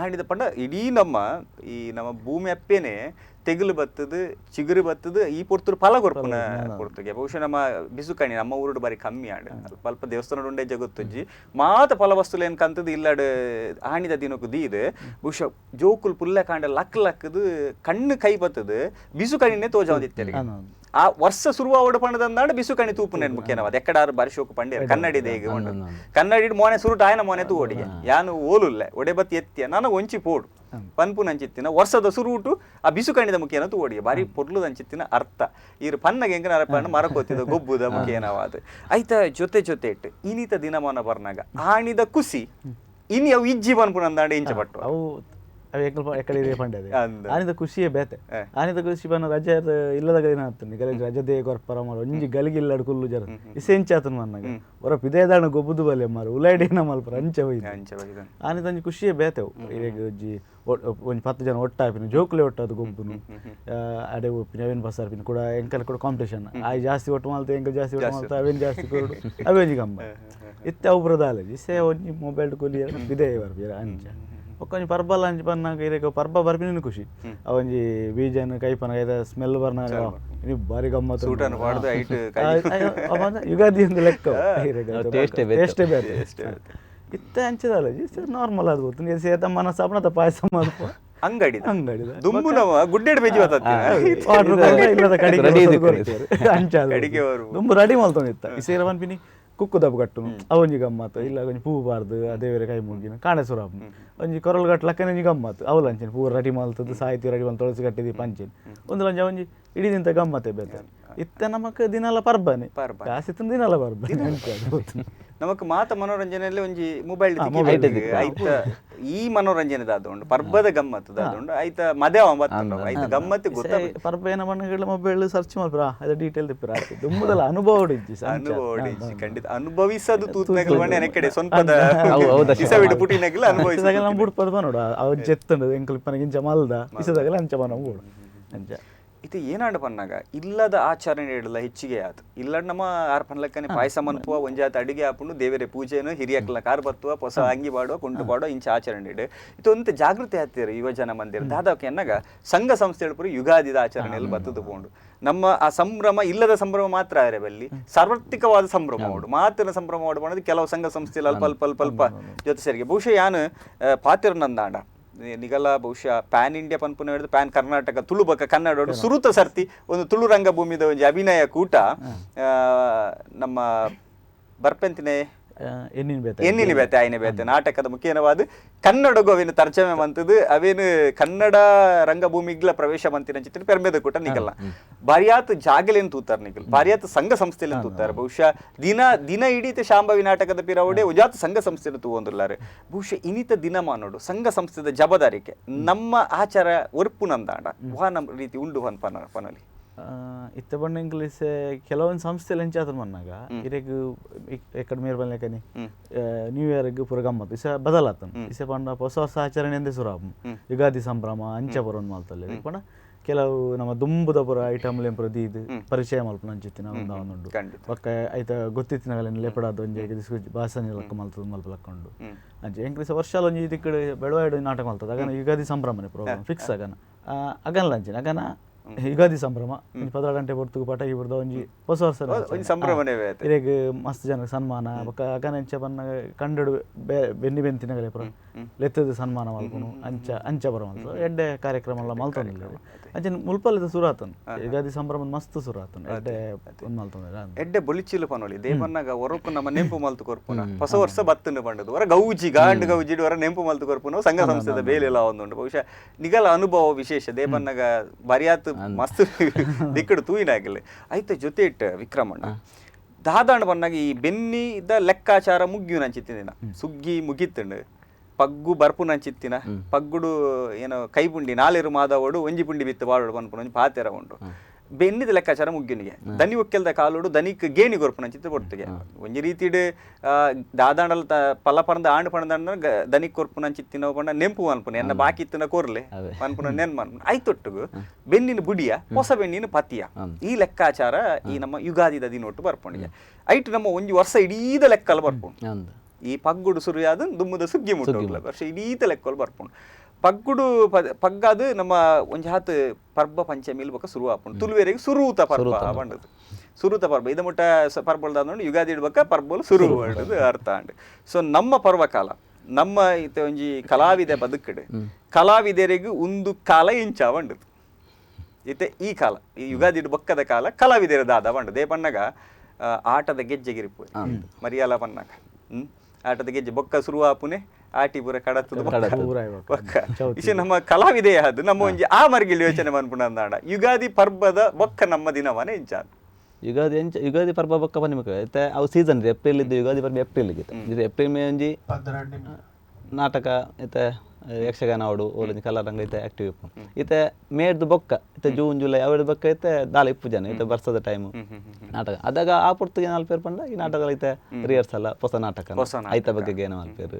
ಆಂಡಿದ ಪಂಡ ಇಡೀ ನಮ್ಮ ಈ ನಮ್ಮ ಭೂಮಿ ಅಪ್ಪೇನೆ ತೆಗುಲು ಬತ್ತದು, ಚಿಗುರು ಬತ್ತದು, ಈ ಪೊರ್ತುಡು ಫಲ ಕೊರ್ಪುನ ಪೊರ್ತುಗೆ. ಬಹುಶಃ ನಮ್ಮ ಬಿಸುಕಣಿ ನಮ್ಮ ಊರುಡು ಬಾರಿ ಕಮ್ಮಿ ಆಂಡ್. ಅಲ್ಪ ಅಲ್ಪ ದೇವಸ್ಥಾನ ಉಂಡೆ ಜಗತ್ತೊಜ್ಜಿ ಮಾತ ಫಲ ವಸ್ತುಲು ಏನ್ ಕಂತದು ಇಲ್ಲಡ್ ಆಣಿದ ದಿನಕ್ಕೂ ದೀದ್. ಬಹುಶಃ ಜೋಕುಲ್ ಪುಲ್ಲ ಕಾಂಡ ಲಕ್ ಲಕ್ಕದು ಕಣ್ಣು ಕೈ ಬತ್ತದು ಬಿಸುಕಣಿನೇ ತೋಜಾವಂದಿತ್ತೆರಿಗೆ. ಆ ವರ್ಷ ಶುರುವಾವಡು ಪಂಡದಂದಾಂಡ ಬಿಸುಕಣಿ ತೂಪು ನೆನ್ ಮುಖ್ಯನವಾದ ಎಕ್ಕಡಾರು ಬಾರಿ ಶೋಕು ಪಂಡೇರು ಕನ್ನಡಿ ದೇಗ ಉಂಡು. ಕನ್ನಡಿ ಮೋನೆ ಸುರುಟ ಆಯನ ಮೋನೆ ತೂ ಒಡಿಗೆ ಯಾನು ಓಲುಲ್ಲೆ ಒಡೆ ಬತ್ತಿ ಎತ್ತಿಯ ನಾನು ಒಂಚಿ ಪೋಡು ಪನ್ಪು ನಂಚಿತ್ತಿನ ವರ್ಷದ ಸುರುಟು ಆ ಬಿಸುಕಣಿದ ಮುಖೇನ ತೂ ಒಡಿಗೆ ಬಾರಿ ಪೊರ್ಲುದಂಚಿತ್ತಿನ ಅರ್ಥ. ಈರು ಪನ್ನಗೆ ಎಂಕ ನರಪಣ್ಣ ಮರಕೋತಿದ ಗೊಬ್ಬುದ ಮುಖೇನವಾದ ಐತ ಜೊತೆ ಜೊತೆ ಇಟ್ಟು ಇನಿತ ದಿನಮಾನ ಬರ್ನಾಗ ಆಣಿದ ಖುಷಿ ಇನಿ ಅವು ಇಜ್ಜಿ ಪನ್ಪುನಂದಾಂಡ ಇಂಚ ಪಟ್ಟು ಅವು ಅವು ಎಂಕಲ್ ಎಕ್ಕಡೆ ಇದೇ ಪಂಡೆ ಅದೇ. ಅಂದ್. ಆನಿದ ಖುಷಿಯೇ ಬೇತೆ. ಆನಿದ ಖುಷಿ ಬನ್ನ ರಜೆ ಇಲ್ಲದಾಗ ಏನ ಆಗ್ತದೆ, ಗಲೀಜ್ ರಜೆ ಕೊರ್ಪರ ಮಾರ ಒಂಜಿ ಗಲಿಗಿ ಇಲ್ಲಡ್ ಕುಲ್ಲು ಜರ ಇಸೆ ಎಂಚ ಆತನ ಮನ್ನಾಗ ಹೊರ ಪಿದೇದಾಣ ಗೊಬ್ಬುದು ಬಲೆ ಮಾರ ಉಲಾಯ್ಡ್ ಏನ ಮಲ್ಪರ ಅಂಚ ಒಯ್ದು. ಅಂಚ ಬೈದ. ಆನಿದ ಒಂಜಿ ಖುಷಿಯೇ ಬೇತೆ ಅವು. ಇರೆಗ್ ಒಂಜಿ ಒಂಜಿ 10 ಜನ ಒಟ್ಟಾಪಿನ ಜೋಕುಲೆ ಒಟ್ಟಾದ ಗೊಬ್ಬುನು ಅಡೆ ಒಪ್ಪಿನ ಅವೇನು ಬಸ್ ಆರ್ಪಿನ ಕೂಡ ಎಂಕಲ್ ಕೂಡ ಕಾಂಪಿಟೇಷನ್ ಆಯ್ ಜಾಸ್ತಿ ಒಟ್ಟು ಮಾಲ್ತ ಎಂಕಲ್ ಜಾಸ್ತಿ ಒಟ್ಟು ಮಾಲ್ತ ಅವೇನು ಜಾಸ್ತಿ ಕೊರಡು ಅವೇ ಒಂಜಿ ಗಮ್ಮ ಇತ್ತೆ ಅವು ಬರೋದಾಲಜಿ ಇಸೆ ಒಂಜಿ ಮೊಬೈಲ್ ಕೊಲಿ ಬಿದೆ ಬರ್ಪಿರ ಅಂಚ. ಬೊಕ್ಕ ಒಂಜಿ ಪರ್ಬಲ ಅಂಚ ಪನ್ನಾಗ ಇರೆಗ್ ಪರ್ಬ ಬರ್ಪಿನ ಖುಷಿ. ಅವ ಒಂಜಿ ಬೀಜನ ಕೈಪನ ಐತ ಸ್ಮೆಲ್ ಬರ್ನಾಗ ಇನಿ ಬಾರಿ ಗಮ್ಮತ್ತು. ಸೂಟನ್ನು ಪಾಡ್ದು ಐಟ್ ಯುಗಾದಿ ಒಂದು ಲೆಕ್ಕ. Taste ಏ ಬೇತೆ. ಟೇಸ್ಟೇ ಬೇತೆ. ಇತ್ತೆ ಅಂಚದಲ್ಲ, ನಾರ್ಮಲ್ ಅದು ಗೊತ್ತು ಸೇತ ಮನಸ್ಸು ಅಪನತ ಪಾಯಸ ಮಲ್ಪ. ಅಂಗಡಿ ಅಂಗಡಿದ. ದುಂಬು ನಮ್ಮ ಗುಡ್ಡೆಡ್ ಬೆಜಿ ಬತ್ತತ್ತಿನ. ಆರ್ಡರ್ ಕೊರ್ನ ಇಲ್ಲದ ಕಡಿಗೆ ರೆಡಿ ಹೊಸದು ಇದ್ದಿತ್ತು. ಕೊರ್ತೆರ್. ಅಂಚ ಅದು. ಕಡಿಗೆ ಅವರು. ದುಂಬು ರೆಡಿ ಮಲ್ತೊಂದಿತ್ತ ಇಸೇರ ಪನ್ಪಿನಿ ಕುಕ್ಕು ದಬ್ಬು ಕಟ್ಟುನು ಅವೊಂಜಿ ಗಮ್ಮತ್ತು. ಇಲ್ಲ ಒಂಜಿ ಪೂ ಬಾರ್ದು ಆ ದೇವರ ಕೈ ಮುಗಿನ ಕಾಣೆ ಸುರಾಪು ಒಂಜಿ ಕೊರಲ್ ಕಟ್ಲಕ್ಕನೆ ಒಂಜಿ ಗಮ್ಮತ್ತು. ಅವಲು ಅಂಚೆನೆ ಪೂ ರೆಡಿ ಮಲ್ತದ್ದು ಸಾಹಿತ್ಯ ರೆಡಿ ಮಲ್ತು ತುಳಸಿ ಕಟ್ಟಿದಿ ಪಂಚೆನಿ ಒಂದು ಲಂಚ ಒಂಜಿ ಇಡೀ ದಿನದ ಗಮ್ಮತ್ತೆ ಬೇತೆ. ಇತ್ತೆ ನಮಕ್ ದಿನಲ ಪರ್ಬನೆ. ಪರ್ಬ. ಕಾಸಿತ್ತು ದಿನಲ ಪರ್ಬನೆ ಅಂಚ ಅದು. ನಮಕ್ ಮಾತ ಮನೋರಂಜನೆಯಲ್ಲಿ ಒಂಜಿ ಮೊಬೈಲ್ ಮೊಬೈಲ್ ಐತ ಈ ಮನೋರಂಜನೆ ದಾದ ಉಂಡು, ಪರ್ಬದ ಗಮ್ಮತ್ತು ದಾದ ಉಂಡು, ಐತ ಮದೆ ಬತ್ತುಂಡು ಐತ ಗಮ್ಮತ್ತು ಗೊತ್ತ. ಪರ್ಬ ಏನ ಬಣ್ಣಗಳ ಮೊಬೈಲ್ ಸರ್ಚ್ ಮಲ್ಪುರ ಅದ ಡೀಟೇಲ್ ತಿಪ್ಪುರ ದುಂಬುದಲ ಅನುಭವ ಇಜ್ಜಿ. ಅನುಭವ ಇಜ್ಜಿ, ಖಂಡಿತ ಅನುಭವಿಸದು ತೂತ್ನಗಲ್ ಬಣ್ಣ ಎನಕಡೆ ಸ್ವಂತದ ಅವು ಹೌದಾ? ಇಸವಿಡು ಪುಟಿನಗಲ್ ಅನುಭವಿಸ ಇಸದಾಗಲ ನಮ್ಮ ಬುಡ್ಪದ ಬನ್ನೋಡು ಅವ ಜೆತ್ತುಂಡು ಎಂಕಲ್ ಇಪ್ಪನ ಇಂಚ ಮಲ್ದ ಇಸದಾಗಲ ಅಂಚ ಬನ್ನ ಬೋಡು ಅಂಚ. ಇದು ಏನಾಂಡ ಪನ್ನಾಗ ಇಲ್ಲದ ಆಚರಣೆ ಇಡಲ್ಲ ಹೆಚ್ಚಿಗೆ ಆತು. ಇಲ್ಲ ನಮ್ಮ ಆರ್ ಪನ್ಲಕ್ಕನೆ ಪಾಯಸ ಮನ್ಪುವ, ಒಂಜಾತ ಅಡಿಗೆ ಆಪುಂಡು, ದೇವರ ಪೂಜೆನು ಹಿರಿಯಕ್ಲ ಕಾರ್ ಬತ್ತುವ, ಹೊಸ ಅಂಗಿ ಪಾಡುವ, ಕುಂಟು ಪಾಡುವ, ಇಂಚ ಆಚರಣೆ ಇಡು. ಇದು ಒಂತ ಜಾಗೃತಿ ಆತಿರು ಯುವಜನ ಮಂದಿರ ದಾದಾಕ ಎನ್ನಾಗ ಸಂಘ ಸಂಸ್ಥೆ ಪೂರ ಯುಗಾದಿದ ಆಚರಣೆಯಲ್ಲಿ ಬತ್ತದು ಪೋಂಡು. ನಮ್ಮ ಆ ಸಂಭ್ರಮ ಇಲ್ಲದ ಸಂಭ್ರಮ ಮಾತ್ರ ಆರೆ ಬಲ್ಲಿ ಸಾರ್ವತ್ರಿಕವಾದ ಸಂಭ್ರಮ ಉಂಡು ಮಾತಿನ ಸಂಭ್ರಮ ಉಂಡು ಅನ್ನೋದು ಕೆಲವು ಸಂಘ ಸಂಸ್ಥೆಯಲ್ಲಿ ಅಲ್ಪ ಅಲ್ಪ ಅಲ್ಪ ಅಲ್ಪ ಜೊತೆ ಸೇರಿಗೆ. ಬಹುಶಃ ಯಾನು ಪಾತಿರನಂದಾಂಡ ನಿಗಲ ಬಹುಶಃ ಪ್ಯಾನ್ ಇಂಡಿಯಾ ಪನ್ಪುನ ಹಿಡಿದು ಪ್ಯಾನ್ ಕರ್ನಾಟಕ ತುಳು ಬೊಕ್ಕ ಕನ್ನಡ ಸುರುತ ಸರ್ತಿ ಒಂದು ತುಳು ರಂಗಭೂಮಿದ ಒಂಜಿ ಅಭಿನಯ ಕೂಟ ನಮ್ಮ ಬರ್ಪೆಂತಿನೇ ಎನ್ನಿನ ಬೇತೆ. ಎನ್ನಿನ ಬೇತೆ ಆಯ್ನೆ ಬೇತೆ ನಾಟಕದ ಮುಖ್ಯನವಾದ ಕನ್ನಡಗು ಅವೇನು ತರ್ಜಮೆ ಮಂತದು, ಅವೇನು ಕನ್ನಡ ರಂಗಭೂಮಿಗ್ಲ ಪ್ರವೇಶ ಮಂತಿನ ಚಿತ್ರ ಪೆರ್ಮೆದ ಕೂಟ ನಿಗಲ್ಲ. ಬಾರಿಯಾತ್ ಜಾಗಲೇನು ತೂತಾರ ನಿಗಲ್, ಬಾರಿಯಾತ್ ಸಂಘ ಸಂಸ್ಥೆಲೇನು ತೂತಾರ. ಬಹುಶಃ ದಿನ ದಿನ ಇಡೀತ ಶಾಂಭವಿ ನಾಟಕದ ಪಿರವಡೆ ಉಜಾತ್ ಸಂಘ ಸಂಸ್ಥೆನ ತೂವೊಂದುಲ್ಲಾರೆ. ಬಹುಶಃ ಇನಿತ ದಿನಮಾನೋಡು ಸಂಘ ಸಂಸ್ಥೆದ ಜಬದಾರಿಕೆ ನಮ್ಮ ಆಚಾರ ಒರ್ಪು ನಂದಾಂಡ ವಾ ನಮ್ಮ ರೀತಿ ಉಂಡು ಪನ್ಪನ ಪನಲಿ. ಇತ್ತೆ ಪಂಡ ಇಂಗ್ಲೀಷ್ ಕೆಲವೊಂದು ಸಂಸ್ಥೆలు ಎಂಚಾತ್ರ ಮನ್ನಾಗ ಇರೆಗ್ ಎಕ್ಕಡ ಮೇರ್ ಬಲ್ಲೆಕನಿ ನ್ಯೂ ಇಯರ್ಗ್ ಪೂರ ಗಮ್ಮತ್ತು ಇಸ ಬದಲಾತನ್. ಇಸೆ ಪಂಡ ಹೊಸ ಹೊಸ ಆಚರಣೆ ಎಂದೇ ಸುರು ಆಪುಂಡು. ಯುಗಾದಿ ಸಂಭ್ರಮ ಅಂಚ ಪೂರ ಉಂದು ಮಲ್ತೊಲ್ಲೆರ್. ಪಂಡ ಕೆಲವು ನಮ್ಮ ದುಂಬುದ ಪೂರ ಐಟಮ್ಲೆನ್ ಪೂರ ದೀದ್ ಪರಿಚಯ ಮಲ್ಪುನ ಅಂಚಿತ್ತಿನ ಉಂದು ಉಂಡು. ಬೊಕ್ಕ ಐತ ಗೊತ್ತಿತ್ತಿನಗಲೆನ್ ಲೆಪಡಾದ್ ಒಂಜಿ ಭಾಷಣ ಲೆಕ್ಕ ಮಲ್ತದ್ ಮಲ್ಪಲಕ್ಕ ಉಂಡು. ಅಂಚ ಎಂಕ್ಲಿಸ ವರ್ಷಾಲ ಒಂಜಿ ದಿಕ್ಕಡ್ ಬೆಳವಾಯಿಡ್ ನಾಟಕ ಮಲ್ತದ ಅಗನ ಯುಗಾದಿ ಸಂಭ್ರಮನೆ ಪ್ರೋಗ್ರಾಮ್ ಫಿಕ್ಸ್ ಅಗನ. ಅಗನ್ಲ ಅಂಚಿನ ಅಗನ ಯುಗಾದಿ ಸಂಭ್ರಮ ಒಂಜಿ 12 ಗಂಟೆ ಪೊರ್ತುಗು ಪಟಾಕಿ ಬುಡ್ದ ಒಂಜಿ ಹೊಸ ವರ್ಷ ಒಂಜಿ ಸಂಭ್ರಮನೇ ಬೇತೆ. ಇರೆಗ್ ಮಸ್ತ್ ಜನಕ್ಕೆ ಸನ್ಮಾನ. ಬೊಕ್ಕ ಅಗನ ಎಂಚ ಪನ್ನಗ ಕಂಡಡು ಬೆನ್ನಿ ಬೆಂತಿನಗಲೆ ಪೂರ ಲೆತ್ತದ ಸನ್ಮಾನ ಮಲ್ಪುನು ಅಂಚ ಅಂಚ ಪೂರ ಮಲ್ತ ಎಡ್ಡೆ ಕಾರ್ಯಕ್ರಮ ಎಲ್ಲ ಮಲ್ತೊಂದಿಲ್ಲ. ಅಂಚನೆ ಮುಲ್ಪಲ್ಲದ ಸುರು ಆತನ್ ಯುಗಾದಿ ಸಂಭ್ರಮ ಮಸ್ತ್ ಸುರು ಆತನ್ ಎಡ್ಡೆ ಒಂದ್ ಮಲ್ತೊಂದಿಲ್ಲ. ಎಡ್ಡೆ ಬೊಲಿಚಿಲು ಪನೊಲಿ ದೇವನ್ನಾಗ ಒರಕು ನಮ್ಮ ನೆಂಪು ಮಲ್ತು ಕೊರ್ಪುನ ಹೊಸ ವರ್ಷ ಬತ್ತುಂಡು ಪಂಡದು ಹೊರ ಗೌಜಿ ಗಾಂಡ್ ಗೌಜಿಡ್ ಹೊರ ನೆಂಪು ಮಲ್ತು ಕೊರ್ಪುನ ಸಂಘ ಸಂಸ್ಥೆದ ಬೇಲೆಲ್ಲ ಒಂದುಂಡು. ಬಹುಶಃ ನಿಗಲ ಅನುಭವ ವಿಶೇಷ ದೇವನ್ನಾಗ ಬರಿಯಾತ್ ಮಸ್ತ್ ದಿಕ್ಕಡು ತೂಯಿನಾಗಲೆ ಐತ ಜೊತೆ ಇಟ್ಟ ವಿಕ್ರಮಣ್ಣ ದಾದಾಂಡ ಬನ್ನಾಗ ಈ ಬೆನ್ನಿದ ಲೆಕ್ಕಾಚಾರ ಮುಗ್ಗಿಯು ನಂಚಿತ್ತಿನ ಸುಗ್ಗಿ ಮುಗಿತ್ತುಂಡು ಪಗ್ಗು ಬರ್ಪು ನಂಚಿತ್ತಿನ ಪಗ್ಗುಡು ಏನೋ ಕೈ ಪುಂಡಿ ನಾಲೆರು ಮಾದವಡು ಒಂಜಿ ಪುಂಡಿ ಬಿತ್ತು ಬಾಳೋಡು ಪನ್ಪುನ ಒಂಜಿ ಪಾತೆರ ಉಂಡು. ಬೆನ್ನಿದ ಲೆಕ್ಕಾಚಾರ ಮುಗ್ಗಿನಿಗೆ ದನಿ ಒಕ್ಕೆಲ್ದ ಕಾಲೋಡು ದನಿಕ್ ಗೇಣಿ ಕೊರ್ಪುನ ಅಂಚಿತ್ತ ಪೊರ್ತುಗೆ ಒಂಜಿ ರೀತಿಡ್ ದಾದಾಂಡಲ ಪಲ ಪರಂದ ಆಂಡ್ ಪಂಡ ದನಿಕ್ ಕೊರ್ಪುನ ಅಂಚಿತ್ತಿನ ಪಂಡ ನೆಂಪು ಮನ್ಪುನ ಎನ್ನ ಬಾಕಿ ಇತ್ತಿನ ಕೊರ್ಲೆ ಪನ್ಪುನ ನೆನ್ ಮನ್ಪುನ ಐತೊಟ್ಟುಗು ಬೆನ್ನಿನ ಬುಡಿಯ ಹೊಸ ಬೆನ್ನಿನ ಪತಿಯ ಈ ಲೆಕ್ಕಾಚಾರ ಈ ನಮ್ಮ ಯುಗಾದಿದ ದಿನೊಟ್ಟು ಬರ್ಪುಂಡಿಗೆ ಐಟ್ ನಮ್ಮ ಒಂಜಿ ವರ್ಷ ಇಡೀದ ಲೆಕ್ಕಲ ಬರ್ಪುಂಡು. ಈ ಪಗ್ಗುಡು ಸುರಿಯಾದ ದುಮ್ಮದ ಸುಗ್ಗಿ ಮುಟ್ಟೋಗ್ಲ ವರ್ಷ ಇಡೀತ ಲೆಕ್ಕಲ್ ಬರ್ಪುಂಡು. ಪಗ್ಗುಡು ಪಗ್ಗಾದು ನಮ್ಮ ಒಂಜಿ ಹಾತ್ ಪರ್ಬ ಪಂಚಮಿಲ್ ಬೊಕ್ಕ ಸುರು ಆಪುಂಡು. ತುಳುವೆರೆಗ್ ಸುರೂತ ಪರ್ಬ ಪಂಡದು ಸುರೂತ ಪರ್ಬ ಇದು ಮುಟ್ಟ ಪರ್ಬಲ್ದ ಯುಗಾದಿ ಇಡ್ಬಕ್ಕ ಪರ್ಬಲು ಸುರು ಪಂಡದು ಅರ್ಥ ಆಂಡ್. ಸೊ ನಮ್ಮ ಪರ್ವಕಾಲ ನಮ್ಮ ಇತ್ತೆ ಒಂಜಿ ಕಲಾವಿದ ಬದುಕಡು ಕಲಾವಿದರಿಗೆ ಒಂದು ಕಾಲ ಇಂಚ ಪಂಡದು ಇತ್ತೆ ಈ ಕಾಲ ಈ ಯುಗಾದಿ ಬೊಕ್ಕದ ಕಾಲ ಕಲಾವಿದರ ದಾದ ಪಂಡದು they ಪನ್ನಗ ಆಟದ ಗೆಜ್ಜೆಗಿರಿಪು ಮರಿಯಾಲ ಪನ್ನಗ ಆಟದ ಗೆಜ್ಜೆ ಬೊಕ್ಕ ಸುರು ಆಪುನೆ ಆಟಿ ಪೂರ ಕಡತದ ಬೊಕ್ಕ ಇಶೆ ನಮ್ಮ ಕಲಾವಿದೆಯ ಅದು ನಮ್ಮ ಒಂಜಿ ಆ ಮರ್ಗಿಲ್ ಯೋಚನೆ ಮನ್ಪುನ ಅಂದಾಂಡ ಯುಗಾದಿ ಪರ್ಬದ ಬೊಕ್ಕ ನಮ್ಮ ದಿನವನೆ ಇಂಚ ಯುಗಾದಿ ಎಂಚ ಯುಗಾದಿ ಪರ್ಬ ಬೊಕ್ಕ ಪನ್ನಿ ಇತ್ತೆ ಅವು ಸೀಸನ್ ಏಪ್ರಿಲ್ ಇದ್ದು ಯುಗಾದಿ ಪರ್ಬ ಏಪ್ರಿಲ್ ಇತ್ತು ಏಪ್ರಿಲ್ ಮೇ ಒಂಜಿ ನಾಟಕ ಇತ್ತೆ ಯಕ್ಷಗಾನ ಆವಡು ಓಲೊಂಜಿ ಕಲಾರಂಗ ಇತ್ತೆ ಆಕ್ಟಿವ್ ಇಪ್ಪು. ಇತ್ತೆ ಮೇಡ್ದು ಬೊಕ್ಕ ಇತ್ತೆ ಜೂನ್ ಜುಲೈ ಅವೆಡ್ ಬೊಕ್ಕ ಇತ್ತೆ ದಾಲ ಇಪ್ಪು ಜನ ಇತ್ತೆ ಬರ್ಸದ ಟೈಮು ನಾಟಕ ಅದಾಗ ಆ ಪೊರ್ತುಗೆ ಮಲ್ಪೇರು ಪಂಡ ಈ ನಾಟಕ ಇತ್ತೆ ರಿಹರ್ಸಲ್ ಹೊಸ ನಾಟಕ ಐತ ಬಗ್ಗೆ ಗೇನ ಮಲ್ಪೇರು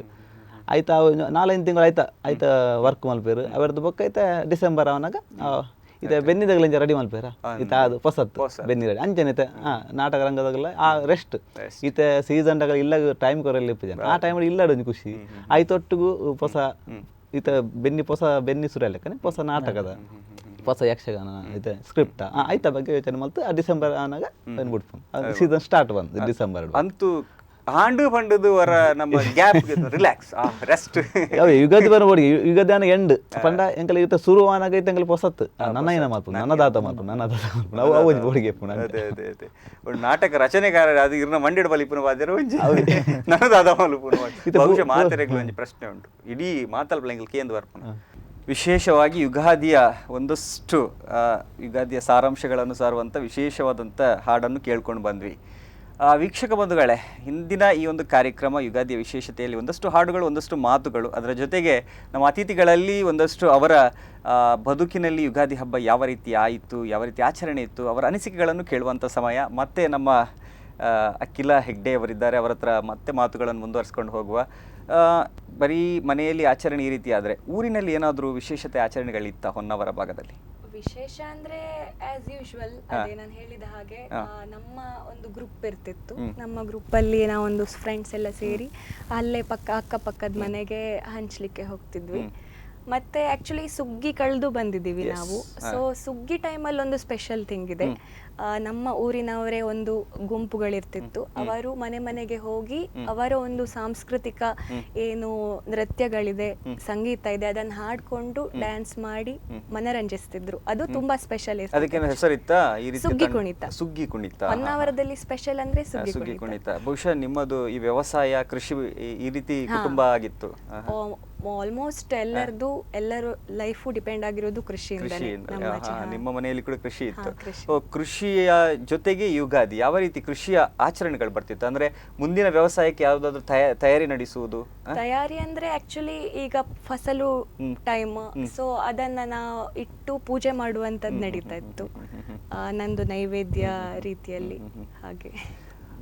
ಐತ ಅವು ನಾಲೈದು ತಿಂಗಳು ಐತ ಐತ ವರ್ಕ್ ಮಲ್ಪೇರು ಅವೆಡ್ದು ಬೊಕ್ಕ ಇತ್ತೆ ಡಿಸೆಂಬರ್ ಅವನಾಗ ಇತ್ತೆ ಬೆನ್ನಿದಗಲಿಂಜ ರೆಡಿ ಮಲ್ಪೇರ ಇತ್ತೆ ಅದು ಹೊಸತ್ತು ಬೆನ್ನಿ ರೆಡಿ ಅಂಚನೆ ಇತ್ತೆ ನಾಟಕ ರಂಗದಾಗಲ ಆ ರೆಸ್ಟ್ ಇತ್ತೆ ಸೀಸನ್ ಡಗಲ ಇಲ್ಲ ಟೈಮ್ ಕೊರಲ್ಲ ಇಪ್ಪು ಜನ ಆ ಟೈಮ್ ಇಲ್ಲಡು ಒಂಜಿ ಖುಷಿ ಐತೊಟ್ಟಿಗೂ ಹೊಸ ಇತ್ತ ಬೆನ್ನಿ ಹೊಸ ಬೆನ್ನಿ ಸುರ ಲೆಕ್ಕನೆ ಹೊಸ ನಾಟಕದ ಹೊಸ ಯಕ್ಷಗಾನ ಇತ್ತೆ ಸ್ಕ್ರಿಪ್ಟ್ ಆಯ್ತ ಬಗ್ಗೆ ಯೋಚನೆ ಮಲ್ತು ಆ ಡಿಸೆಂಬರ್ ಆನಾಗ ಬಿಡ್ಪು ಸೀಸನ್ ಸ್ಟಾರ್ಟ್ ಬಂದು ಡಿಸೆಂಬರ್ ಅಂತೂ ಆಂಡು ಪಂಡದು ವರ ನಮ್ಮ ಗ್ಯಾಪ್ ರಿಲ್ಯಾಕ್ಸ್ ರೆಸ್ಟ್. ಯಾವ ಯುಗಾದಿ ಬರಬೋಡಿ ಯುಗಾದಿ ಆನ ಎಂಡ್ ಪಂಡ ಎಂಕಲ್ ಇತ್ತ ಸುರು ಆನಾಗ ಇತ್ತ ಎಂಕಲ್ ಹೊಸತ್ತು ನನ್ನ ಏನ ಮಾಲ್ಪು ನನ್ನ ದಾತ ಮಾಲ್ಪು ನನ್ನ ದಾತ ಮಾಲ್ಪು ಅವು ಅವು ಒಂಜಿ ಬೋಡಿಗೆ ಇಪ್ಪುನ. ಅದೇ ಅದೇ ಅದೇ ಒಂದು ನಾಟಕ ರಚನೆಗಾರರ ಅದು ಇರ್ನ ಮಂಡಿಡ್ ಬಲಿಪುನ ಬಾದ್ಯರ ಒಂಜಿ ನನ್ನ ದಾದ ಮಲ್ಪುನ. ಬಹುಶಃ ಮಾತೆರೆಗ್ಲ ಒಂಜಿ ಪ್ರಶ್ನೆ ಉಂಟು ಇಡೀ ಮಾತಲ್ಪ ಎಂಕಲ್ ಕೇಂದ್ರ ಬರ್ಪುನ. ವಿಶೇಷವಾಗಿ ಯುಗಾದಿಯ ಒಂದಷ್ಟು ಯುಗಾದಿಯ ಸಾರಾಂಶಗಳನ್ನು ಸಾರುವಂಥ ವಿಶೇಷವಾದಂಥ ಹಾಡನ್ನು ಕೇಳ್ಕೊಂಡು ಬಂದ್ವಿ. ವೀಕ್ಷಕ ಬಂಧುಗಳೇ, ಹಿಂದಿನ ಈ ಒಂದು ಕಾರ್ಯಕ್ರಮ ಯುಗಾದಿಯ ವಿಶೇಷತೆಯಲ್ಲಿ ಒಂದಷ್ಟು ಹಾಡುಗಳು, ಒಂದಷ್ಟು ಮಾತುಗಳು, ಅದರ ಜೊತೆಗೆ ನಮ್ಮ ಅತಿಥಿಗಳಲ್ಲಿ ಒಂದಷ್ಟು ಅವರ ಬದುಕಿನಲ್ಲಿ ಯುಗಾದಿ ಹಬ್ಬ ಯಾವ ರೀತಿ ಆಯಿತು, ಯಾವ ರೀತಿ ಆಚರಣೆ ಇತ್ತು, ಅವರ ಅನಿಸಿಕೆಗಳನ್ನು ಕೇಳುವಂಥ ಸಮಯ. ಮತ್ತೆ ನಮ್ಮ ಅಖಿಲ ಹೆಗ್ಡೆ ಅವರಿದ್ದಾರೆ, ಅವರ ಹತ್ರ ಮತ್ತೆ ಮಾತುಗಳನ್ನು ಮುಂದುವರಿಸ್ಕೊಂಡು ಹೋಗುವ. ಬರೀ ಮನೆಯಲ್ಲಿ ಆಚರಣೆ ಈ ರೀತಿ ಆದರೆ ಊರಿನಲ್ಲಿ ಏನಾದರೂ ವಿಶೇಷತೆ ಆಚರಣೆಗಳಿತ್ತ ಹೊನ್ನಾವರ ಭಾಗದಲ್ಲಿ? ವಿಶೇಷ ಅಂದ್ರೆ ಆಸ್ ಯೂಶುವಲ್ ಅದೇ ನಾನು ಹೇಳಿದ ಹಾಗೆ ನಮ್ಮ ಒಂದು ಗ್ರೂಪ್ ಇರ್ತಿತ್ತು. ನಮ್ಮ ಗ್ರೂಪ್ ಅಲ್ಲಿ ನಾವೊಂದು ಫ್ರೆಂಡ್ಸ್ ಎಲ್ಲ ಸೇರಿ ಅಲ್ಲೇ ಪಕ್ಕ ಅಕ್ಕಪಕ್ಕದ ಮನೆಗೆ ಹಂಚ್ಲಿಕ್ಕೆ ಹೋಗ್ತಿದ್ವಿ. ಮತ್ತೆ ಆಕ್ಚುಲಿ ಸುಗ್ಗಿ ಕಳೆದು ಬಂದಿದ್ದೀವಿ ನಾವು. ಸೊ ಸುಗ್ಗಿ ಟೈಮಲ್ಲಿ ಒಂದು ಸ್ಪೆಷಲ್ ಥಿಂಗ್ ಇದೆ. ನಮ್ಮ ಊರಿನವರೇ ಒಂದು ಗುಂಪುಗಳಿರ್ತಿತ್ತು, ಅವರು ಮನೆ ಮನೆಗೆ ಹೋಗಿ ಅವರ ಒಂದು ಸಾಂಸ್ಕೃತಿಕ ಏನು ನೃತ್ಯಗಳಿದೆ, ಸಂಗೀತ ಇದೆ, ಅದನ್ನು ಹಾಡ್ಕೊಂಡು ಡ್ಯಾನ್ಸ್ ಮಾಡಿ ಮನರಂಜಿಸ್ತಿದ್ರು. ಅದು ತುಂಬಾ ಸ್ಪೆಷಲ್. ಅದಕ್ಕೇನು ಹೆಸರಿತ್ತಾ ಈ ರೀತಿ? ಸುಗ್ಗಿ ಕುಣಿತ. ಸುಗ್ಗಿ ಕುಣಿತ. ಹೊನ್ನಾವರದಲ್ಲಿ ಸ್ಪೆಷಲ್ ಅಂದ್ರೆ ಸುಗ್ಗಿ ಸುಗ್ಗಿ ಕುಣಿತ. ಕುಣಿತ. ಬಹುಶಃ ನಿಮ್ಮದು ಈ ವ್ಯವಸಾಯ, ಕೃಷಿ ಈ ರೀತಿ ಕುಟುಂಬ ಆಗಿತ್ತು. ಆಲ್ಮೋಸ್ಟ್ ಎಲ್ಲರದು, ಎಲ್ಲರ ಲೈಫು ಡಿಪೆಂಡ್ ಆಗಿರೋದು ಕೃಷಿಯಿಂದಲೇ. ಕೃಷಿಯಿಂದ. ನಮ್ಮ ಆಚೆ, ಹಾ. ನಿಮ್ಮ ಮನೆಯಲ್ಲಿ ಕೂಡ ಕೃಷಿ ಇತ್ತು? ಹಾ, ಕೃಷಿ. ಕೃಷಿಯ ಜೊತೆಗೆ ಯುಗಾದಿ ಯಾವ ರೀತಿ ಕೃಷಿಯ ಆಚರಣೆಗಳು ಬರ್ತಿತ್ತು? ಅಂದ್ರೆ ಮುಂದಿನ ವ್ಯವಸಾಯಕ್ಕೆ ಯಾವುದಾದ್ರೂ ತಯಾರಿ ನಡೆಸುವುದು? ತಯಾರಿ ಅಂದ್ರೆ ಆಕ್ಚುಲಿ ಈಗ ಫಸಲು ಟೈಮ್, ಸೊ ಅದನ್ನ ನಾವು ಇಟ್ಟು ಪೂಜೆ ಮಾಡುವಂತದ್ದು ನಡೀತಾ ಇತ್ತು, ನಂದು ನೈವೇದ್ಯ ರೀತಿಯಲ್ಲಿ ಹಾಗೆ.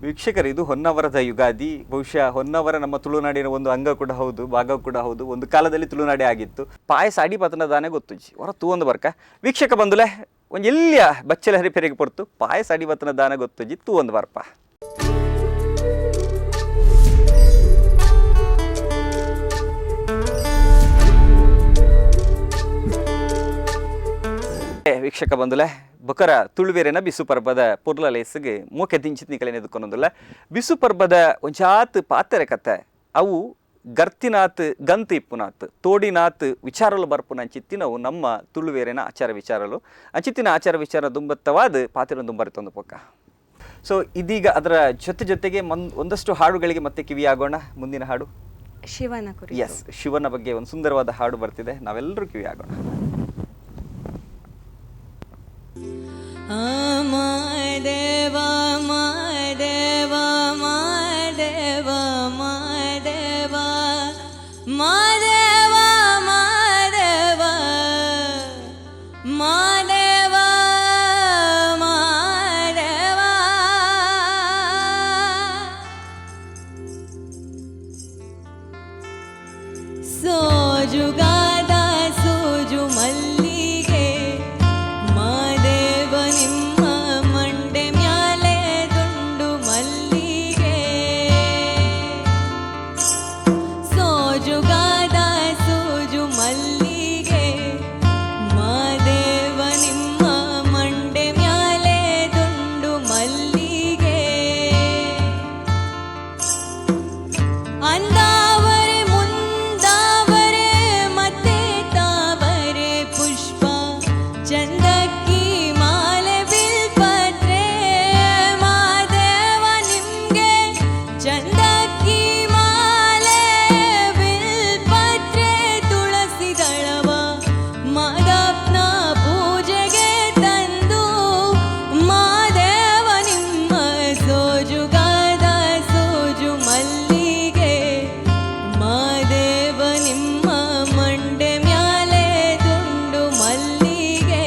ವೀಕ್ಷಕರು, ಇದು ಹೊನ್ನಾವರದ ಯುಗಾದಿ. ಬಹುಶಃ ಹೊನ್ನಾವರ ನಮ್ಮ ತುಳುನಾಡಿನ ಒಂದು ಅಂಗ ಕೂಡ ಹೌದು, ಭಾಗ ಕೂಡ ಹೌದು. ಒಂದು ಕಾಲದಲ್ಲಿ ತುಳುನಾಡೇ ಆಗಿತ್ತು. ಪಾಯಸ ಅಡಿ ಪತನ ದಾನೆ ಗೊತ್ತುಜಿ ಹೊರ ತೂ ಒಂದು ಬರ್ಕ. ವೀಕ್ಷಕ ಬಂದುಲೆ ಒಂದು ಎಲ್ಲಿಯ ಬಚ್ಚಲ ಹರಿಪೆರಿಗೆ ಪೊರ್ತು ಪಾಯಸ ಅಡಿ ಪತನ ದಾನ ಗೊತ್ತುಜಿ ತೂ ಒಂದು ಬರ್ಪ. ವೀಕ್ಷಕ ಬಂದುಲೆ, ಬೊಕರ ತುಳುವೇರೆನ ಬಿಸು ಪರ್ಬದ ಪೊರ್ಲ ಲೇಸಿಗೆ ಮೋಕೆ ದಿಂಚಿತ್ ನಿಕಲೆ ಎದುಕೊಂದೊಂದುಲ್ಲ. ಬಿಸು ಪರ್ಬದ ಒಂಜಾತ್ ಪಾತೆರೆ ಕತೆ ಅವು ಗರ್ತಿನಾತ್ ಗಂತು ಇಪ್ಪುನಾತ್ ತೋಡಿನಾತ್ ವಿಚಾರಲು ಬರ್ಪುನ ಅಂಚಿತ್ತಿನವು ನಮ್ಮ ತುಳುವೇರೆನ ಆಚಾರ ವಿಚಾರಲು. ಅಂಚಿತ್ತಿನ ಆಚಾರ ವಿಚಾರ ದುಂಬತ್ತವಾದ ಪಾತೆರ ದುಂಬರಿತೊಂದು ಪೊಕ್ಕ. ಸೊ ಇದೀಗ ಅದರ ಜೊತೆ ಜೊತೆಗೆ ಒಂದಷ್ಟು ಹಾಡುಗಳಿಗೆ ಮತ್ತೆ ಕಿವಿಯಾಗೋಣ. ಮುಂದಿನ ಹಾಡು ಶಿವನ ಕುರಿತು. ಎಸ್, ಶಿವನ ಬಗ್ಗೆ ಒಂದು ಸುಂದರವಾದ ಹಾಡು ಬರ್ತಿದೆ, ನಾವೆಲ್ಲರೂ ಕಿವಿಯಾಗೋಣ. ಮಾದೇವ ಮಾದೇವ ಮಾದೇವ ಮಾದೇವ ಮಾದೇವ ಮಾದೇವ ಮಾದೇವ ಮಾದೇವ. ಸೋಜುಗಾದ ಸೋಜು ಮಲ್ಲಿಗೆ ಮಾದೇವ ನಿಮ್ಮ ಮಂಡೆ ಮ್ಯಾಲೆ ದುಂಡು ಮಲ್ಲಿಗೆ. ಸೋಜುಗಾದ ಸೋಜು ಮಲ್ಲಿಗೆ ಮಾದೇವ ನಿಮ್ಮ ಮಂಡೆ ಮ್ಯಾಲೆ ದುಂಡು ಮಲ್ಲಿಗೆ. ಅಂದಾವರೆ ಮುಂದಾವರೆ ಮತ್ತೆ ತಾವರೆ ಪುಷ್ಪ ಚಂದಕ್ಕಿ ಮಾಲೆ ಬಿಲ್ಪತ್ರೆ ಮಾದೇವ ನಿಮ್ಗೆ ಚಂದಕ್ಕಿ ಮಾಲೆ ಬಿಲ್ಪತ್ರೆ ತುಳಸಿ ದಳವ ಮಾದಪ್ಪನ ಪೂಜೆಗೆ ತಂದು ಮಾದೇವ ನಿಮ್ಮ ಸೋಜುಗಾದ ಸೋಜು ಮಲ್ಲಿಗೆ ಮಾದೇವ ನಿಮ್ಮ ಮಂಡೆ ಮ್ಯಾಲೆ ದುಂಡು ಮಲ್ಲಿಗೆ.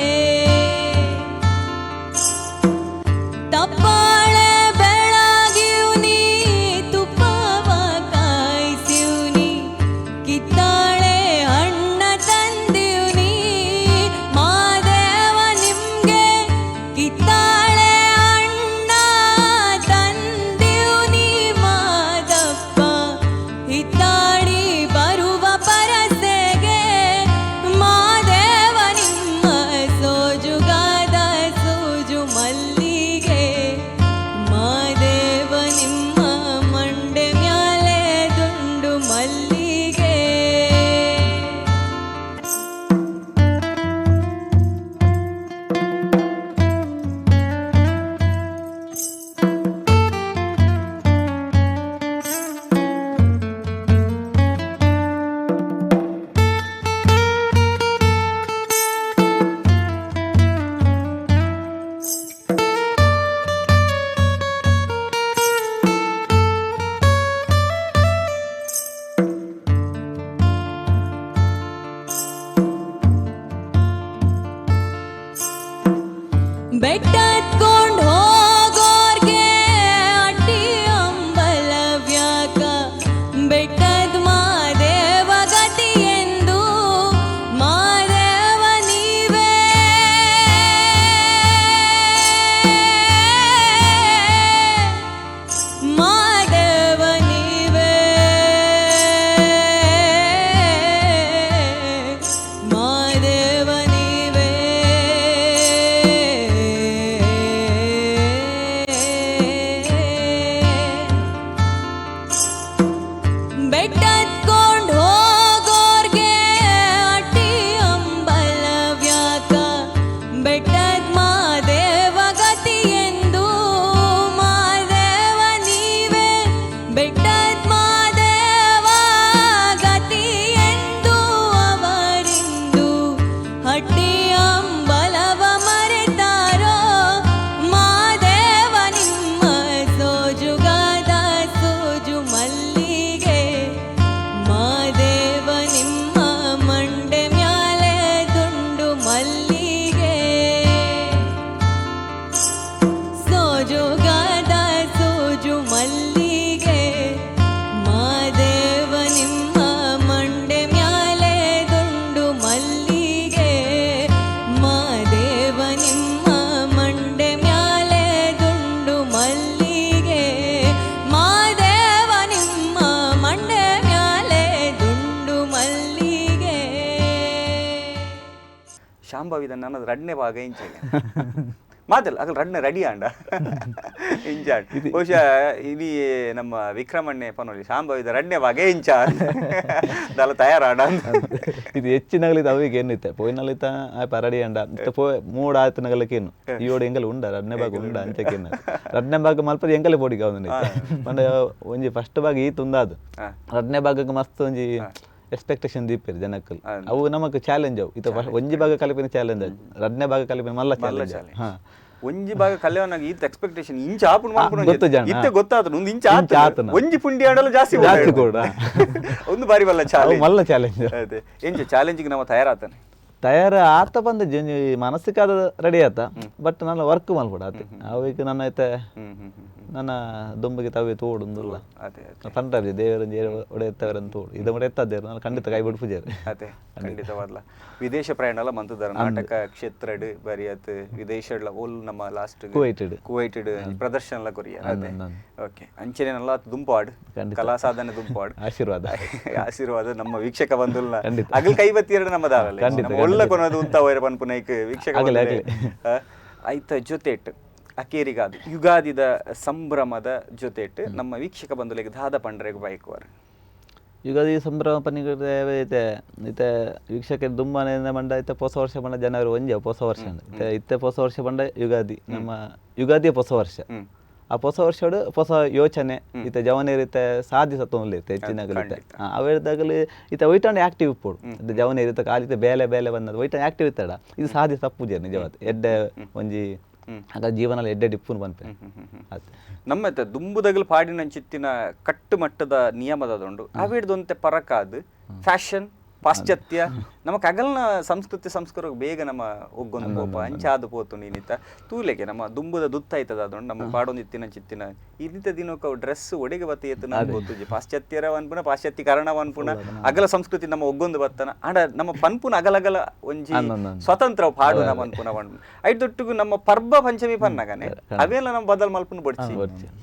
ತಪ್ಪಾಳೆ ಬೆಳಗಿವ್ನಿ ತುಪ್ಪವ ಕಾಯಿಸಿವ್ನಿ ಕಿತ್ತಾಳೆ ಹಣ್ಣ ತಂದಿವ್ನಿ ಮಾದೇವ ನಿಮ್ಗೆ ಕಿತ್ತಾಳೆ ಹಣ್ಣ ತಂದಿವ್ನಿ. ಶಾಂಭವಿದ ನನ್ನ ರಡ್ನೆ ಭಾಗ ಇಂಚೆ ಮಾತಲ್ಲ ಅಗಲ್ ರಡ್ನೆ ರೆಡಿ ಆಂಡ ಇಂಚ ಬಹುಶಃ ಇಡೀ ನಮ್ಮ ವಿಕ್ರಮಣ್ಣೆ ಪನೋಲಿ ಶಾಂಭವಿದ ರಡ್ನೆ ಭಾಗ ಇಂಚ ದಲ ತಯಾರಾಡ ಅಂತ. ಇದು ಹೆಚ್ಚಿನಗಲಿತ ಅವಿಗೆ ಏನಿತ್ತೆ ಪೋಯಿನಲಿತ ಆಯ್ಪ ರೆಡಿ ಅಂಡ ಇತ್ತೆ ಪೋ ಮೂಡ್ ಆಯ್ತನಗಲಕ್ಕೆ ಏನು ಈಯೋಡು ಎಂಗಲ್ ಉಂಡ ರಡ್ನೆ ಭಾಗ ಉಂಡ ಅಂಚಕ್ಕೆ ರಡ್ನೆ ಭಾಗ ಮಲ್ಪದ ಎಂಗಲೆ ಪೋಡಿಗೆ ಅವನು ಪಂಡ ಒಂಜಿ ಫಸ್ಟ್ ಭಾಗ ಈ ತುಂದಾದು ರಡ್ನೆ ಭಾಗಕ್ಕೆ ಮಸ್ತ್ ಒಂಜಿ ಎಕ್ಸ್ಪೆಕ್ಟೇಷನ್ ದೀಪೇರು ಜನಕ್ಕಲ್ ಅವು ನಮಕ್ ಚಾಲೆಂಜ್ ಅವು ಇತ್ತ ಒಂಜಿ ಭಾಗ ಕಲಿಪಿನ ಚಾಲೆಂಜ್ ಅದು ರಡ್ನೆ ಭಾಗ ಕಲಿಪಿನ ಮಲ್ಲ ಚಾಲೆಂಜ್ ಹಾ ಒಂಜಿ ಭಾಗ ಕಲ್ಯಾಣಾಗ ಈತ ಎಕ್ಸ್ಪೆಕ್ಟೇಷನ್ ಇಂಚ ಆಪುಣ್ ಮಲ್ಪುನ ಗೊತ್ತು ಜನ. ಇತ್ತೆ ಗೊತ್ತಾತು ಒಂದು ಇಂಚ ಇಂಚ ಆತು ಆತುನ. ಒಂಜಿ ಪುಂಡಿ ಆಡಲು ಜಾಸ್ತಿ ಜಾಸ್ತಿ ಕೂಡ. ಒಂದು ಬಾರಿ ಬಲ್ಲ ಅವು ಚಾಲೆಂಜ್ ಮಲ್ಲ ಚಾಲೆಂಜ್ ಅದೇ ಎಂಚ ಚಾಲೆಂಜ್ಗೆ ನಮ್ಮ ತಯಾರಾತಾನೆ ತಯಾರು ಆತ ಬಂದ ಜೊಂಜಿ ಮನಸ್ಸಿಗೆ ರೆಡಿ ಆತ ಬಟ್ ನನ್ನ ವರ್ಕ್ ಮಲ್ಪಡ ಆತ ಅವಿಗೆ ನನ್ನ ಐತೆ ಹ್ಮ್ ಹ್ಮ್ ಹ್ಮ್ ನನ್ನ ದುಂಬಿಗೆ ತವೆ ತೋಡುಂದುಲ್ಲ ಅದೇ ಅದೇ ಪಂಡ್ರಾಜಿ ದೇವರ ಒಡೆತ್ತವರಂತ ತೋಡು ಇದು ಒಡೆತ್ತದ್ದೇರು ನಾನು ಖಂಡಿತ ಕೈ ಬಿಡು ಪೂಜಾರಿ ಅದೇ ಖಂಡಿತವಾದ್ಲ ವಿದೇಶ ಪ್ರಯಾಣ ಎಲ್ಲ ಮಂತದಾರ ನಾಟಕ ಕ್ಷೇತ್ರಡ್ ಬರಿ ಅತ್ ವಿದೇಶಡ್ಲ ಓಲ್ ನಮ್ಮ ಲಾಸ್ಟ್ ಕುವೈಟೆಡ್. ಕುವೈಟೆಡ್ ಪ್ರದರ್ಶನ ಎಲ್ಲ ಕೊರಿಯ ಅದೇ ಓಕೆ ಅಂಚನೆ ನಲ್ಲ ದುಂಪಾಡ್ ಖಂಡಿತ. ಕಲಾ ಸಾಧನೆ ದುಂಪಾಡ್ ಆಶೀರ್ವಾದ ಆಶೀರ್ವಾದ ನಮ್ಮ ವೀಕ್ಷಕ ಬಂದುಲ್ಲ ಖಂಡಿತ. ಅಗಲ್ ಕೈ ಬತ್ತಿ ಎರಡು ನಮ್ಮ ದಾರಲ್ಲ ಖಂಡಿತ, ನಮ್ಮ ಒಳ್ಳೆ ಕೊನದು ಉಂತ ವೈರ ಪನ್ಪುನೈಕ್ ವೀಕ್ಷಕ ಆಗಲಿ, ಬಂಧುಲೇ. ಆ, ಐತ ಜೊತೆಟ್ ಅಕೇರಿಗಾದ ಯುಗಾದಿದ ಸಂಭ್ರಮದ ಜೊತೆಟ್ ನಮ್ಮ ವೀಕ್ಷಕ ಬಂಧುಲಿಗೆ ದಾದ ಪಂಡ್ರೆಗ್ ಬೈಕುವರು. ಯುಗಾದಿ ಸಂಭ್ರಮ ಪನ್ನಿಗಡೆ ಇತ್ತೆ ಇತ್ತೆ ವೀಕ್ಷಕರು ದುಮ್ಮನೆ ಮಂಡ ಇತ್ತೆ ಹೊಸ ವರ್ಷ ಪಂಡ ಜನವರಿ ಒಂಜೆ ಹೊಸ ವರ್ಷ ಅಂದ್. ಇತ್ತೆ ಇತ್ತೆ ಹೊಸ ವರ್ಷ ಪಂಡ ಯುಗಾದಿ, ನಮ್ಮ ಯುಗಾದಿಯ ಹೊಸ ವರ್ಷ. ಆ ಹೊಸ ವರ್ಷಡು ಹೊಸ ಯೋಚನೆ ಇತ್ತೆ ಜವನೇರು ಇತ್ತೆ ಸಾಧಿಸತ್ತೊಂದು ಇತ್ತೆ ಹೆಚ್ಚಿನಗಲು ಇತ್ತೆ ಅವೇರ್ದಾಗಲಿ ಇತ್ತೆ ಒಯ್ಟಾಂಡ ಆಕ್ಟಿವ್ ಇಪ್ಪೋಡು. ಇತ್ತೆ ಜವನೇರು ಇತ್ತೆ ಕಾಲಿತ್ತೆ ಬೇಲೆ ಬೇಲೆ ಬಂದದ್ದು ಒಯ್ಟಾಂಡ ಆಕ್ಟಿವ್ ಇತ್ತಡ ಇದು ಸಾಧಿಸ ಪೂಜೆ ನಿಜವಾದ ಎಡ್ಡೆ ಒಂಜಿ ಆಗ ಜೀವನ ಎಡ್ಡೆ ಡಿಪ್ಪುನು ಪನ್ಪೆ ಅತ್ತೆ. ನಮ್ಮ ಇತ್ತೆ ದುಂಬುದಗಲ್ ಪಾಡಿನಂಚಿತ್ತಿನ ಕಟ್ಟುಮಟ್ಟದ ನಿಯಮದದುಂಡು ಅವೇಡ್ದೊಂತೆ ಪರಕಾದ್ ಫ್ಯಾಷನ್ ಪಾಶ್ಚಾತ್ಯ ನಮ್ಮ ಕಗಲ್ನ ಸಂಸ್ಕೃತಿ ಸಂಸ್ಕಾರ ಬೇಗ ನಮ್ಮ ಒಗ್ಗೊಂದು ಪೋಪ ಅಂಚಾದ ಪೋತು ನೀನಿತ್ತ ತೂಲೆಗೆ ನಮ್ಮ ದುಂಬುದ ದುತ್ತ ಐತದ ಅದೊಂಡು ನಮ್ಮ ಪಾಡೊಂದು ಚಿತ್ತಿನ ಇನ್ನಿತ ದಿನಕ್ಕೆ ಡ್ರೆಸ್ ಒಡೆಗೆ ಬತ್ತಿ ಎತ್ತು ನಮ್ಗೆ ಗೊತ್ತುಜಿ ಪಾಶ್ಚಾತ್ಯರ ವನ್ಪುನ ಪಾಶ್ಚಾತ್ಯೀಕರಣ ವನ್ಪುನ ಅಗಲ ಸಂಸ್ಕೃತಿ ನಮ್ಮ ಒಗ್ಗೊಂದು ಬತ್ತನ ಆಂಡ ನಮ್ಮ ಪನ್ಪುನ ಅಗಲಗಲ ಒಂಜಿ ಸ್ವತಂತ್ರ ಪಾಡುನ ಪನ್ಪುನ ಪನ್ಪುನ ಐದೊಟ್ಟಿಗೂ ನಮ್ಮ ಪರ್ಬ ಪಂಚಮಿ ಪನ್ನಗನೆ ಅವೆಲ್ಲ ನಮ್ಮ ಬದಲ್ ಮಲ್ಪುನ ಬಡ್ಚಿ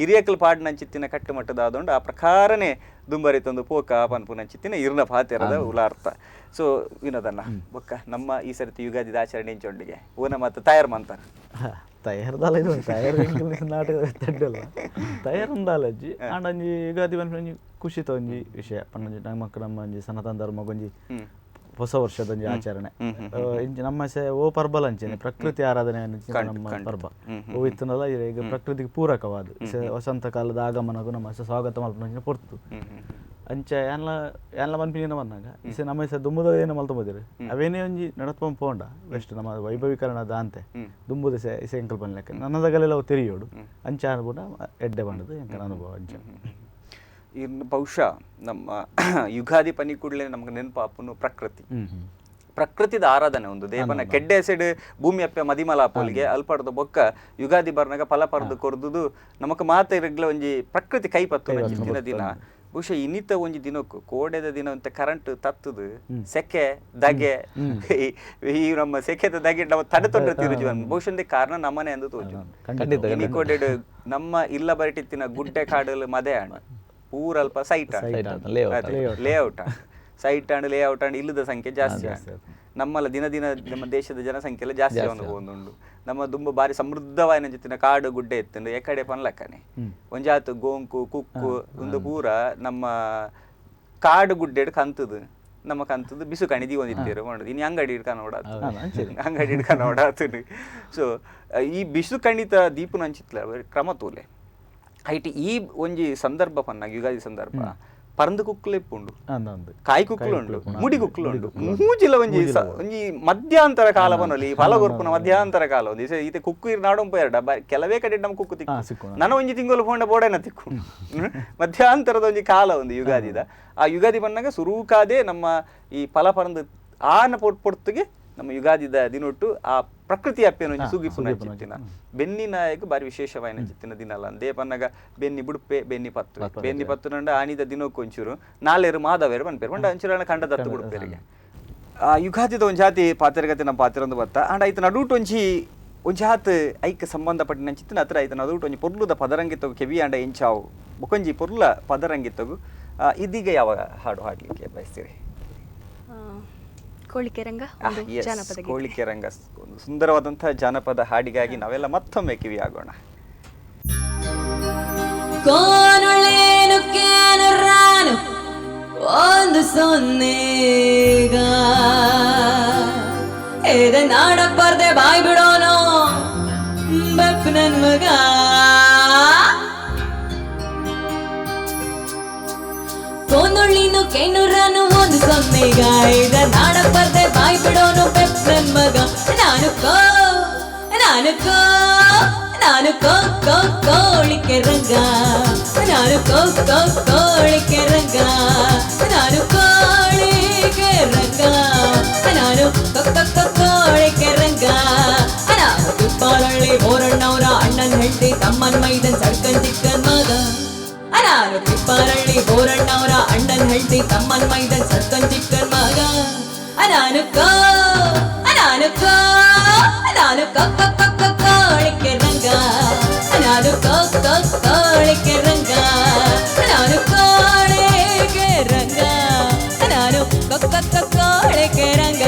ಹಿರಿಯಕಲ್ ಪಾಡಿನಂಚಿತ್ತಿನ ಕಟ್ಟುಮಟ್ಟದ ಆದೊಂಡು ಆ ಪ್ರಕಾರನೇ ದುಂಬರಿತೊಂದು ಪೋಕ ಪನ್ಪುನಂಚಿತ್ತಿನ ಇರ್ನ ಪಾತೆರದ ಉಲಾರ್ಥ. ಸೊ ವಿನೋದನ್ನ ಬೊಕ್ಕ ನಮ್ಮ ಈ ಸರ್ತಿ ಯುಗಾದಿದ ಆಚರಣೆ ಇಂಚೊಂಡಿಗೆ ಓನ ಮತ್ತು ತಯಾರು ಮಂತಾರ. ತಯಾರ್ದಾಲ ಇದು ತಯಾರು ನಾಟಕ ತಡ್ಡಲ್ಲ ತಯಾರುಂದಾಲಜ್ಜಿ ಆಂಡ ಒಂಜಿ ಯುಗಾದಿ ಪನ್ಪಿನ ಒಂಜಿ ಖುಷಿತ ಒಂಜಿ ವಿಷಯ ಪಂಡ ನಮಕ್ ನಮ್ಮ ಒಂಜಿ ಸನಾತನ ಧರ್ಮಗೊಂಜಿ ಹೊಸ ವರ್ಷದ ಒಂಜಿ ಆಚರಣೆ. ಇಂಚ ನಮ್ಮ ಸೆ ಓ ಪರ್ಬಲ ಅಂಚೆನೆ ಪ್ರಕೃತಿ ಆರಾಧನೆ ಅಂಚಿನ ನಮ್ಮ ಪರ್ಬ ಓ ಇತ್ತನಲ್ಲ ಈಗ ಪ್ರಕೃತಿಗೆ ಪೂರಕವಾದ ವಸಂತ ಕಾಲದ ಆಗಮನಗೂ ನಮ್ಮ ಸ್ವಾಗತ ಮಲ್ಪುನ ಪೊರ್ತು ಅಂಚ ಯಾನ್ಲ ಯಾನ್ಲ ಪನ್ಪಿನ ಬಂದಾಗ ಇಸೆ ನಮ್ಮ ಇಸೆ ದುಂಬುದ ಏನು ಮಲ್ತೊಂಬದಿರು ಅವೇನೇ ಒಂಜಿ ನಡತ್ಪಂ ಪೋಂಡ ಬೆಸ್ಟ್ ನಮ್ಮ ವೈಭವೀಕರಣ ದಾಂತೆ ದುಂಬುದ ಇಸೆ ಇಸೆ ಎಂಕಲ್ ಪನ್ಲೆಕ್ಕ ನನ್ನದಗಲೆಲ್ಲ ಅವು ತೆರಿಯೋಡು ಅಂಚ ಅನ್ಪುಂಡ ಎಡ್ಡೆ ಬಂಡದು ಎಂಕನ ಅನುಭವ ಅಂಚ. ಇನ್ನು ಬಹುಶಃ ನಮ್ಮ ಯುಗಾದಿ ಪನಿ ಕೂಡಲೇ ನಮ್ಗೆ ನೆನಪಾಪುನು ಪ್ರಕೃತಿ, ಪ್ರಕೃತಿದ ಆರಾಧನೆ ಒಂದು ದೇವನ ಕೆಡ್ಡೆ ಸೈಡ್ ಭೂಮಿ ಅಪ್ಪೆ ಮದಿಮಲ ಪೋಲಿಗೆ ಅಲ್ಪಡ್ದು ಬೊಕ್ಕ ಯುಗಾದಿ ಬರ್ನಾಗ ಫಲ ಪರ್ದು ಕೊರ್ದುದು ನಮಕ್ ಮಾತ ಇರಗ್ಲ ಒಂಜಿ ಪ್ರಕೃತಿ ಕೈ ಪತ್ತು ದಿನ ದಿನ. ಬಹುಶಃ ಇನ್ನಿತ ಒಂಜಿ ದಿನಕ್ಕೂ ಕೋಡೆದ ದಿನ ಅಂತ ಕರೆಂಟ್ ತತ್ತದು ಸೆಕೆ ದಗೆ ಈ ನಮ್ಮ ಸೆಕೆದ ದಗೆ ನಾವು ತಡೆ ತೊಂದರೆ ತಿರುಜೀವನ ಬಹುಶಃ ಒಂದೇ ಕಾರಣ ನಮ್ಮನೆ ಅಂದು ತೋಜು. ಖಂಡಿತ. ಇನಿ ಕೋಡೆಡ್ ನಮ್ಮ ಇಲ್ಲ ಬರಿಟಿತ್ತಿನ ಗುಡ್ಡೆ ಕಾಡಲು ಮದೆ ಅಣ್ಣ ಪೂರಲ್ಪ site site and, layout. Layout site and layout and ಇಲ್ಲದ ಸಂಖ್ಯೆ ಜಾಸ್ತಿ ಆಂಡ್. ನಮ್ಮಲ್ಲ ದಿನ ದಿನ ನಮ್ಮ ದೇಶದ ಜನಸಂಖ್ಯೆ ಎಲ್ಲ ಜಾಸ್ತಿ ಆವೊಂದು ಪೋವೊಂದುಂಡು. ನಮ್ಮ ದುಂಬು ಬಾರಿ ಸಮೃದ್ಧವಾಯಿನ ಜೊತಿನ ಕಾಡು ಗುಡ್ಡೆ ಇತ್ತುಂಡು ಎಕಡೆ ಪನ್ಲಕ್ಕನೆ ಒಂಜಾತು ಗೋಂಕು ಕುಕ್ಕು ಒಂದು ಪೂರ ನಮ್ಮ ಕಾಡು ಗುಡ್ಡೆಡ್ ಕಂತುದು ನಮ್ಮ ಕಂತುದು ಬಿಸು ಕಣಿ ದೀವೊಂದಿತ್ತೇರು ಮಾಡೋದು ಇನ್ನು ಅಂಗಡಿ ಹಿಡ್ಕ ನೋಡಾತು ಅಂಗಡಿ ಹಿಡ್ಕ ನೋಡಾತು. ಸೊ ಈ ಬಿಸು ಕಣಿತ ದೀಪನ ಅಂಚಿತ್ಲ ಕ್ರಮ ತೂಲೆ ಐಟ್ ಈ ಒಂಜಿ ಸಂದರ್ಭ ಪನ್ನಾಗ ಯುಗಾದಿ ಸಂದರ್ಭ ಪರಂದು ಕುಕ್ಕುಲೆ ಇಪ್ಪುಂಡು ಅಂದಂದು ಕಾಯಿ ಕುಕ್ಕುಲು ಉಂಡು ಮುಡಿ ಕುಕ್ಕುಲು ಉಂಡು ಮೂಜಿಲ ಒಂಜಿ ಒಂಜಿ ಮಧ್ಯಾಂತರ ಕಾಲ ಬನ್ನೊಲಿ ಫಲ ಕೊರ್ಪುನ ಮಧ್ಯಾಂತರ ಕಾಲ ಒಂದು ಈತೆ ಕುಕ್ಕು ಇರ್ ನಾಡೊಂಪ ಎರಡ ಕೆಲವೇ ಕಡೆ ನಮ್ಮ ಕುಕ್ಕು ತಿಕ್ಕು ಸಿಕ್ಕು. ನನ್ನ ಒಂಜಿ ತಿಂಗಳು ಫೋಂಡ ಬೋಡೇನ ತಿಕ್ಕು ಮಧ್ಯಾಂತರದ ಒಂಜಿ ಕಾಲ ಒಂದು ಯುಗಾದಿದ. ಆ ಯುಗಾದಿ ಬಂದಾಗ ಸುರೂಕಾದೇ ನಮ್ಮ ಈ ಫಲ ಪರಂದು ಆನ ಪೊರ್ತುಗೆ ನಮ್ಮ ಯುಗಾದಿದ ದಿನೊಟ್ಟು ಆ ಪ್ರಕೃತಿ ಅಪ್ಪೇನ ಒಂಜಿ ಸುಗಿಪುನ ಚಿತ್ತಿನ ಬೆನ್ನಿ ನಾಯಕ ಬಾರಿ ವಿಶೇಷವಾಯಿನ ಚಿತ್ತಿನ ದಿನ ಅಲ್ಲ ಅಂದೇ ಪನ್ನಗ ಬೆನ್ನಿ ಬುಡುಪೆ ಬೆನ್ನಿ ಪತ್ತು ಬೆನ್ನಿ ಪತ್ತು ನಂಡ ಆನಿದ ದಿನಕ್ಕೆ ಒಂಚೂರು ನಾಲೇರು ಮಾಧವೇರು ಪನ್ಪೇರು ಪಂಡ ಒಂಚೂರು ಕಂಡ ದತ್ತು ಬುಡುಪೇರಿಗೆ ಆ ಯುಗಾದಿದ ಒಂಜಾತಿ ಪಾತೆರಗತಿ ನಮ್ಮ ಪಾತೆರೊಂದು ಬತ್ತ ಅಂಡ ಐತ ನಡುಟು ಒಂಜಿ ಒಂಜಾತ್ ಐಕ್ ಸಂಬಂಧಪಟ್ಟಿನ ಚಿತ್ತಿನ ಹತ್ರ ಐತ ನಡುಟು ಒಂಜಿ ಪೊರ್ಲುದ ಪದರಂಗಿತ್ತಗು ಕೆವಿ ಅಂಡ ಎಂಚಾವು ಬೊಕೊಂಜಿ ಪೊರ್ಲ ಪದರಂಗಿತ್ತಗು. ಇದೀಗ ಯಾವ ಹಾಡು ಹಾಡ್ಲಿಕ್ಕೆ ಬಯಸ್ತೀರಿ? ಕೋಳಿಕೆ ರಂಗ ಒಂದು ಜಾನಪದ ಗೀತೆ. ಕೋಳಿಕೆ ರಂಗ ಒಂದು ಸುಂದರವಾದಂತಹ ಜಾನಪದ ಹಾಡಿಗಾಗಿ ನಾವೆಲ್ಲ ಮತ್ತೊಮ್ಮೆ ಕಿವಿಯಾಗೋಣ. ಕೋನುಳೇನು ಕೇನು ರಾನು ಒಂದು ಸೊನ್ನೆಗ ಎದೆ ನಾಡಕ್ ಬರ್ದೆ ಬಾಯ್ ಬಿಡೋನು ಬೆಪ್ಪ ನನ್ ಮಗ. ಕೋನುಳ್ಳಿನು ಕೇನು ರಾನು ಒಂದು ಸೊನ್ನೆಗ ಎದೆ ನಾಡಕ್ ಬರ್ದೆ ಬಾಯ್ ಬಿಡೋನು ಬೆಪ್ಪ ನನ್ ಮಗ. ನಾನು ಕೋ ನಾನು ಕೋ ನಾನು ಕೋ ಕೋ ಕೋಳಿಕೆ ರಂಗ, ನಾನು ಕೋ ಕೋ ಕೋಳಿಕೆ ರಂಗ, ನಾನು ಕೋಳಿಕೆ ರಂಗ, ನಾನು ಕೋ ಕೋ ಕೋ ಕೋಳಿಕೆ ರಂಗ. ನಾನು ತಿಪ್ಪಾರಳ್ಳಿ ಬೋರಣ್ಣವರ ಅಣ್ಣನ್ ಹೆಂಡತಿ ತಮ್ಮನ್ ಮೈದನ್ ಸಡ್ಕನ್ ಚಿಕ್ಕನ್ ಮಗ. ನಾನು ತಿಪ್ಪಾರಳ್ಳಿ ಬೋರಣ್ಣವರ ಅಣ್ಣನ್ ಹೆಂಡತಿ ತಮ್ಮನ್ ಮೈದನ್ ಸಡ್ಕನ್ ಚಿಕ್ಕನ್ ಮಗ. ನಾನು ಕೋ ನಾನು ಕೋ ನಾನು ಕೋ ಕೋ ಕೋ ಕೋ ಕೋಳಿಕೆ ರಂಗ, ನಾನು ಕೋ ಕೋ ಕೋಳಿಕೆ ರಂಗ, ನಾನು ಕೋಳಿಕೆ ರಂಗ, ನಾನು ಕೋ ಕೋ ಕೋ ಕೋಳಿಕೆ ರಂಗ.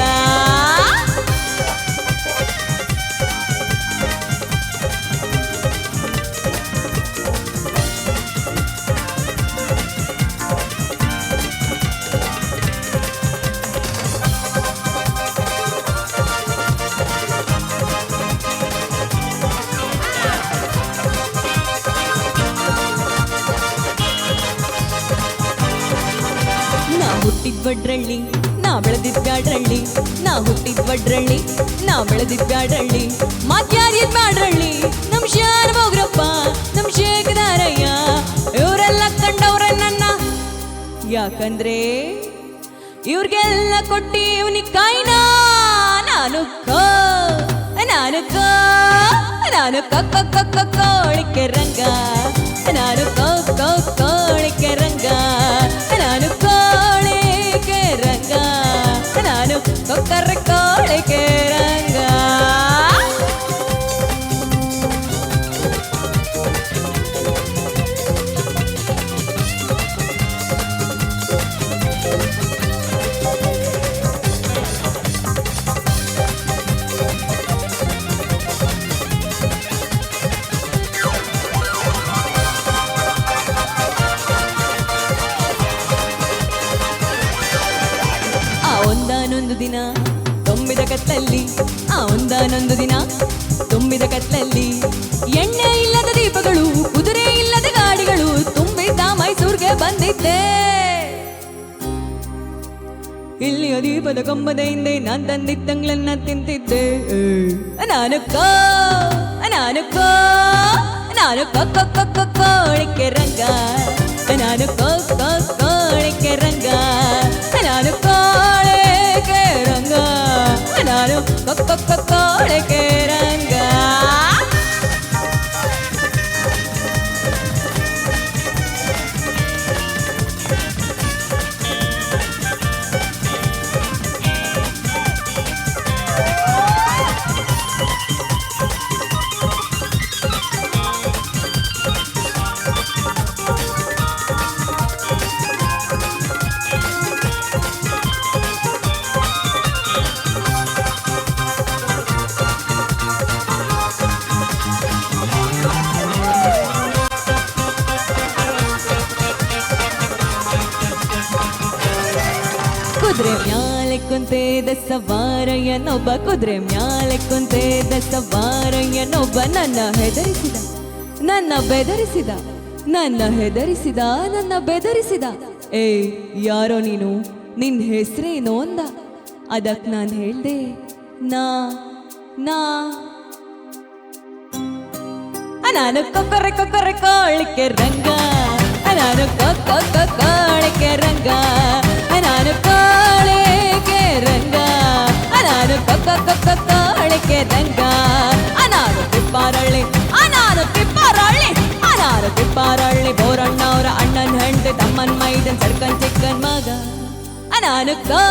ನಾ ಹುಟ್ಟಿದ್ ವಡ್ರಳ್ಳಿ, ನಾ ಬೆಳೆದಿದ್ ಬ್ಯಾಡ್ರಳ್ಳಿ, ನಾ ಹುಟ್ಟಿದ್ ವಡ್ರಳ್ಳಿ, ನಾ ಬೆಳೆದಿದ್ ಬ್ಯಾಡ್ರಳ್ಳಿ, ಮಾತ್ಯಾರಿದ್ ಬ್ಯಾಡ್ರಳ್ಳಿ, ನಮ್ ಶಾನ್ ಬೋಗ್ರಪ್ಪ ನಮ್ ಶೇಖದಾರಯ್ಯ ಇವರೆಲ್ಲ ಕಂಡವ್ರ ನನ್ನ. ಯಾಕಂದ್ರೆ ಇವ್ರಿಗೆಲ್ಲ ಕೊಟ್ಟಿ ಇವ್ನಿಗ್ ಕಾಯಿನ. ನಾನು ಕೋ ನಾನು ಕೋ ನಾನು ಕೋ ಕೋ ಕೋ ಕೋ ಕೋಳಿಕೆ ರಂಗ, ನಾನು ಕೋ ಕೋ ಕೋಳಿಕೆ ರಂಗ, ನಾನು ಕೋಳಿಕೆ ರಂಗ, ನಾನು ಕೊಕ್ಕರ ಕೋಳಿಕೆ ರಂಗ. ಆ ಒಂದಾನೊಂದು ದಿನ ತುಂಬಿದ ಕತ್ತಲ್ಲಿ, ಆ ಒಂದಾನೊಂದು ದಿನ ತುಂಬಿದ ಕತ್ತಲ್ಲಿ, ಎಣ್ಣೆ ಇಲ್ಲದ ದೀಪಗಳು ಕುದುರೆ ಇಲ್ಲದ ಗಾಡಿಗಳು ತುಂಬಿದ್ದ ಮೈಸೂರ್ಗೆ ಬಂದಿದ್ದೆ. ಇಲ್ಲಿಯ ದೀಪದ ಕಂಬದ ಹಿಂದೆ ನಾನ್ ತಂದಿತ್ತಂಗ್ಳನ್ನ ತಿಂತಿದ್ದೆ. ನಾನು ಕೋ ನಾನು ಕೋ ನಾನು ಕೋ ಕೋ ಕೋ ಕೋ ಕೋಳಿಕೆ ರಂಗ, ನಾನು ಕೋ ಕೋ ಕೋಳಿಕೆ ರಂಗ, ನಾನು ಕೋಳಿಕೆ ರಂಗ, ನಾನು ಕೋ ಕೋ ಕೋ ಕೋಳಿಕೆ ರಂಗ. ಕುದುರೆ ಮ್ಯಾಲೆ ಕುಂತೇದ ಸವಾರಯ್ಯನೊಬ್ಬ, ಕುದುರೆ ಮ್ಯಾಲೆ ಕುಂತೇದ ಸವಾರಯ್ಯನೊಬ್ಬ, ನನ್ನ ಹೆದರಿಸಿದ ನನ್ನ ಬೆದರಿಸಿದ ನನ್ನ ಹೆದರಿಸಿದ ನನ್ನ ಬೆದರಿಸಿದ. ಏ ಯಾರೋ ನೀನು, ನಿನ್ ಹೆಸ್ರೇನು ಅಂದ. ಅದಕ್ ನಾನ್ ಹೇಳ್ದೆ ನಾ ನಾ ನಾನು ಕೊಕ್ಕರೆ ಕೊಕ್ಕರೆ ಕೋಳಿಕೆ ರಂಗ, ನಾನು ಕೊಕ್ಕ ಕೋಳಿಕೆ ರಂಗ, ನಾನು ಕೋಳಿಕೆ ರಂಗ, ನಾನು ಕೊಕ್ಕ ಕೊಕ್ಕ ಕೋಳಿಕೆ ರಂಗ. ನಾನು ತಿಪ್ಪಾರಳ್ಳಿ ನಾನು ತಿಪ್ಪಾರಳ್ಳಿ ನಾನು ತಿಪ್ಪಾರಳ್ಳಿ ಬೋರಣ್ಣವರ ಅಣ್ಣನ್ ಹೆಂಡತಿ ತಮ್ಮನ್ ಮೈದನ್ ಸರ್ಕನ್ ಚಿಕ್ಕನ್ ಮಗ. ನಾನು ಕೋ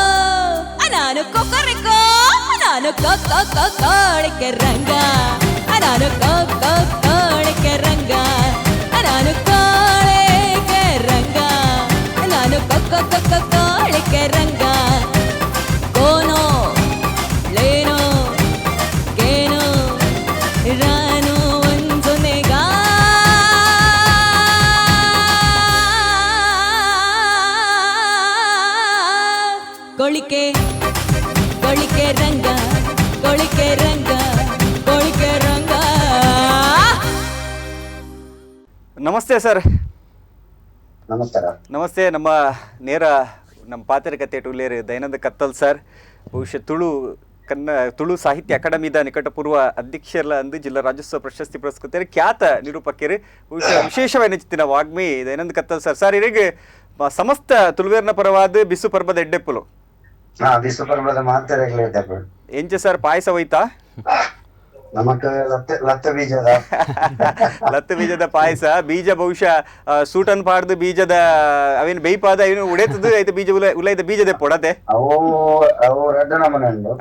ನಾನು ಕೊಕ್ಕರೆ ಕೋ ನಾನು ಕೊಕ್ಕ ಕೋಳಿಕೆ ರಂಗ, ನಾನು ಕೊಕ್ಕ ಕೋಳಿಕೆ ರಂಗ, ನಾನು ಕೋಳಿಕೆ ರಂಗ, ನಾನು ಕೊಕ್ಕ ಕೊಕ್ಕ ಕೋಳಿಕೆ ರಂಗ. ಕೋನೋ ಕೊಳಿಕೆ ಕೊಳಿಕೆ ರಂಗ ಕೊಳಿಕೆ ರಂಗ ಕೊಳಿಕೆ ರಂಗ. ನಮಸ್ತೆ ಸರ್. ನಮಸ್ಕಾರ. ನಮಸ್ತೆ. ನಮ್ಮ ನೇರ ನಮ್ಮ ಪಾತ್ರಕತೆ ಟುಲೇರು ದಯಾನಂದ ಕತ್ತಲ್ ಸರ್, ಬಹುಶಃ ತುಳು ತುಳು ಸಾಹಿತ್ಯ ಅಕಾಡೆಮಿದ ನಿಕಟಪೂರ್ವ ಅಧ್ಯಕ್ಷರಲ್ಲ ಅಂದು ಜಿಲ್ಲಾ ರಾಜ್ಯೋತ್ಸವ ಪ್ರಶಸ್ತಿ ಪುರಸ್ಕೃತರು, ಖ್ಯಾತ ನಿರೂಪಕರು, ಬಹುಶಃ ವಿಶೇಷವಾಗಿ ನೆಚ್ಚಿನ ವಾಗ್ಮಿ ದಯಾನಂದ ಕತ್ತಲ್ ಸರ್. ಸರ್, ಇರಿಗೆ ಸಮಸ್ತ ತುಳುವೇರ್ನ ಪರವಾದ ಬಿಸು ಪರ್ಬದ ಎಡ್ಡೆಪ್ಪುಲು. ಹಾ, ಬಿಸು ಪರ್ಬದ ಮಾತೆರೆಗ್ಲ. ಎಂಚ ಸರ್, ಪಾಯಸ ಹೋಯ್ತಾ? ನಮಕ್ ಲತ್ತೆ ಲತ್ತೆ ಬೀಜದ. ಲತ್ತು ಬೀಜದ ಪಾಯಸ. ಬೀಜ ಬಹುಶಃ ಸೂಟನ್ ಪಾಡ್ದು ಬೀಜದ ಅವೇನು ಬೇಯ್ಪಾದ ಅವೇನು ಉಡೇತದ್ದು ಐತೆ ಬೀಜ ಉಲ ಉಲೈದ ಬೀಜದ ಪೊಡತೆ. ಅವು ಅವು ರಡ್ಡ ನಮೂನೆ ಉಂಡು.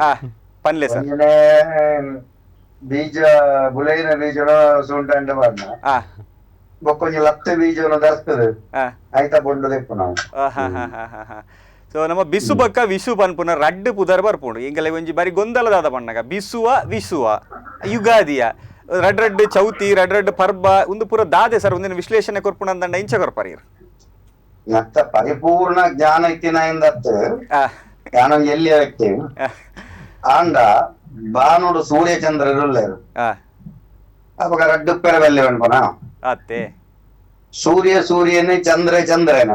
ಪನ್ಲೆ ಸರ್. ಒಂಜನೆ ಬೀಜ ಬುಲೈನ ಬೀಜನ ಸೂಂಟ ಅಂಡ ಪಾಡ್ನ. ಬೊಕ್ಕೊಂಜಿ ಲತ್ತೆ ಬೀಜನ ದರ್ತದೆ. ಐತ ಬೊಂಡು ದೆಪ್ಪು ನಾವು. ಸೊ ನಮ್ಮ ಬಿಸು ಬಕ್ಕ ವಿಸು ಪನ್ಪುನ ರಡ್ಡ್ ಪುದರ್ ಬರ್ಪುಂಡು. ಎಂಕಲೆ ಒಂಜಿ ಬಾರಿ ಗೊಂದಲದಾದ ಪಣ್ಣಗ ಬಿಸುವ ವಿಸುವ ಯುಗಾದಿಯ ರಡ್ ರಡ್ಡ್ ಚೌತಿ ರಡ್ ರಡ್ಡ್ ಪರ್ಬ ಒಂದು ಪೂರ ದಾದೆ ಸರ್, ಒಂದಿನ ವಿಶ್ಲೇಷಣೆ ಕೊರ್ಪುಣ ಅಂದಂಡ ಇಂಚ ಕೊರ್ಪರ್. ಮತ್ತ ಪರಿಪೂರ್ಣ ಜ್ಞಾನ ಇತ್ತಿನ ಇಂದತ್ತು. ಜ್ಞಾನ ಎಲ್ಲಿ ವ್ಯಕ್ತಿ ಆಂಡ ಬಾನುಡು ಸೂರ್ಯ ಚಂದ್ರರು ಅವಾಗ ರಡ್ಡು ಪೆರ ಬಲ್ಲೆ ಪನ್ಪುನ. ಅತ್ತೆ. ಸೂರ್ಯ ಸೂರ್ಯನೇ, ಚಂದ್ರ ಚಂದ್ರನ.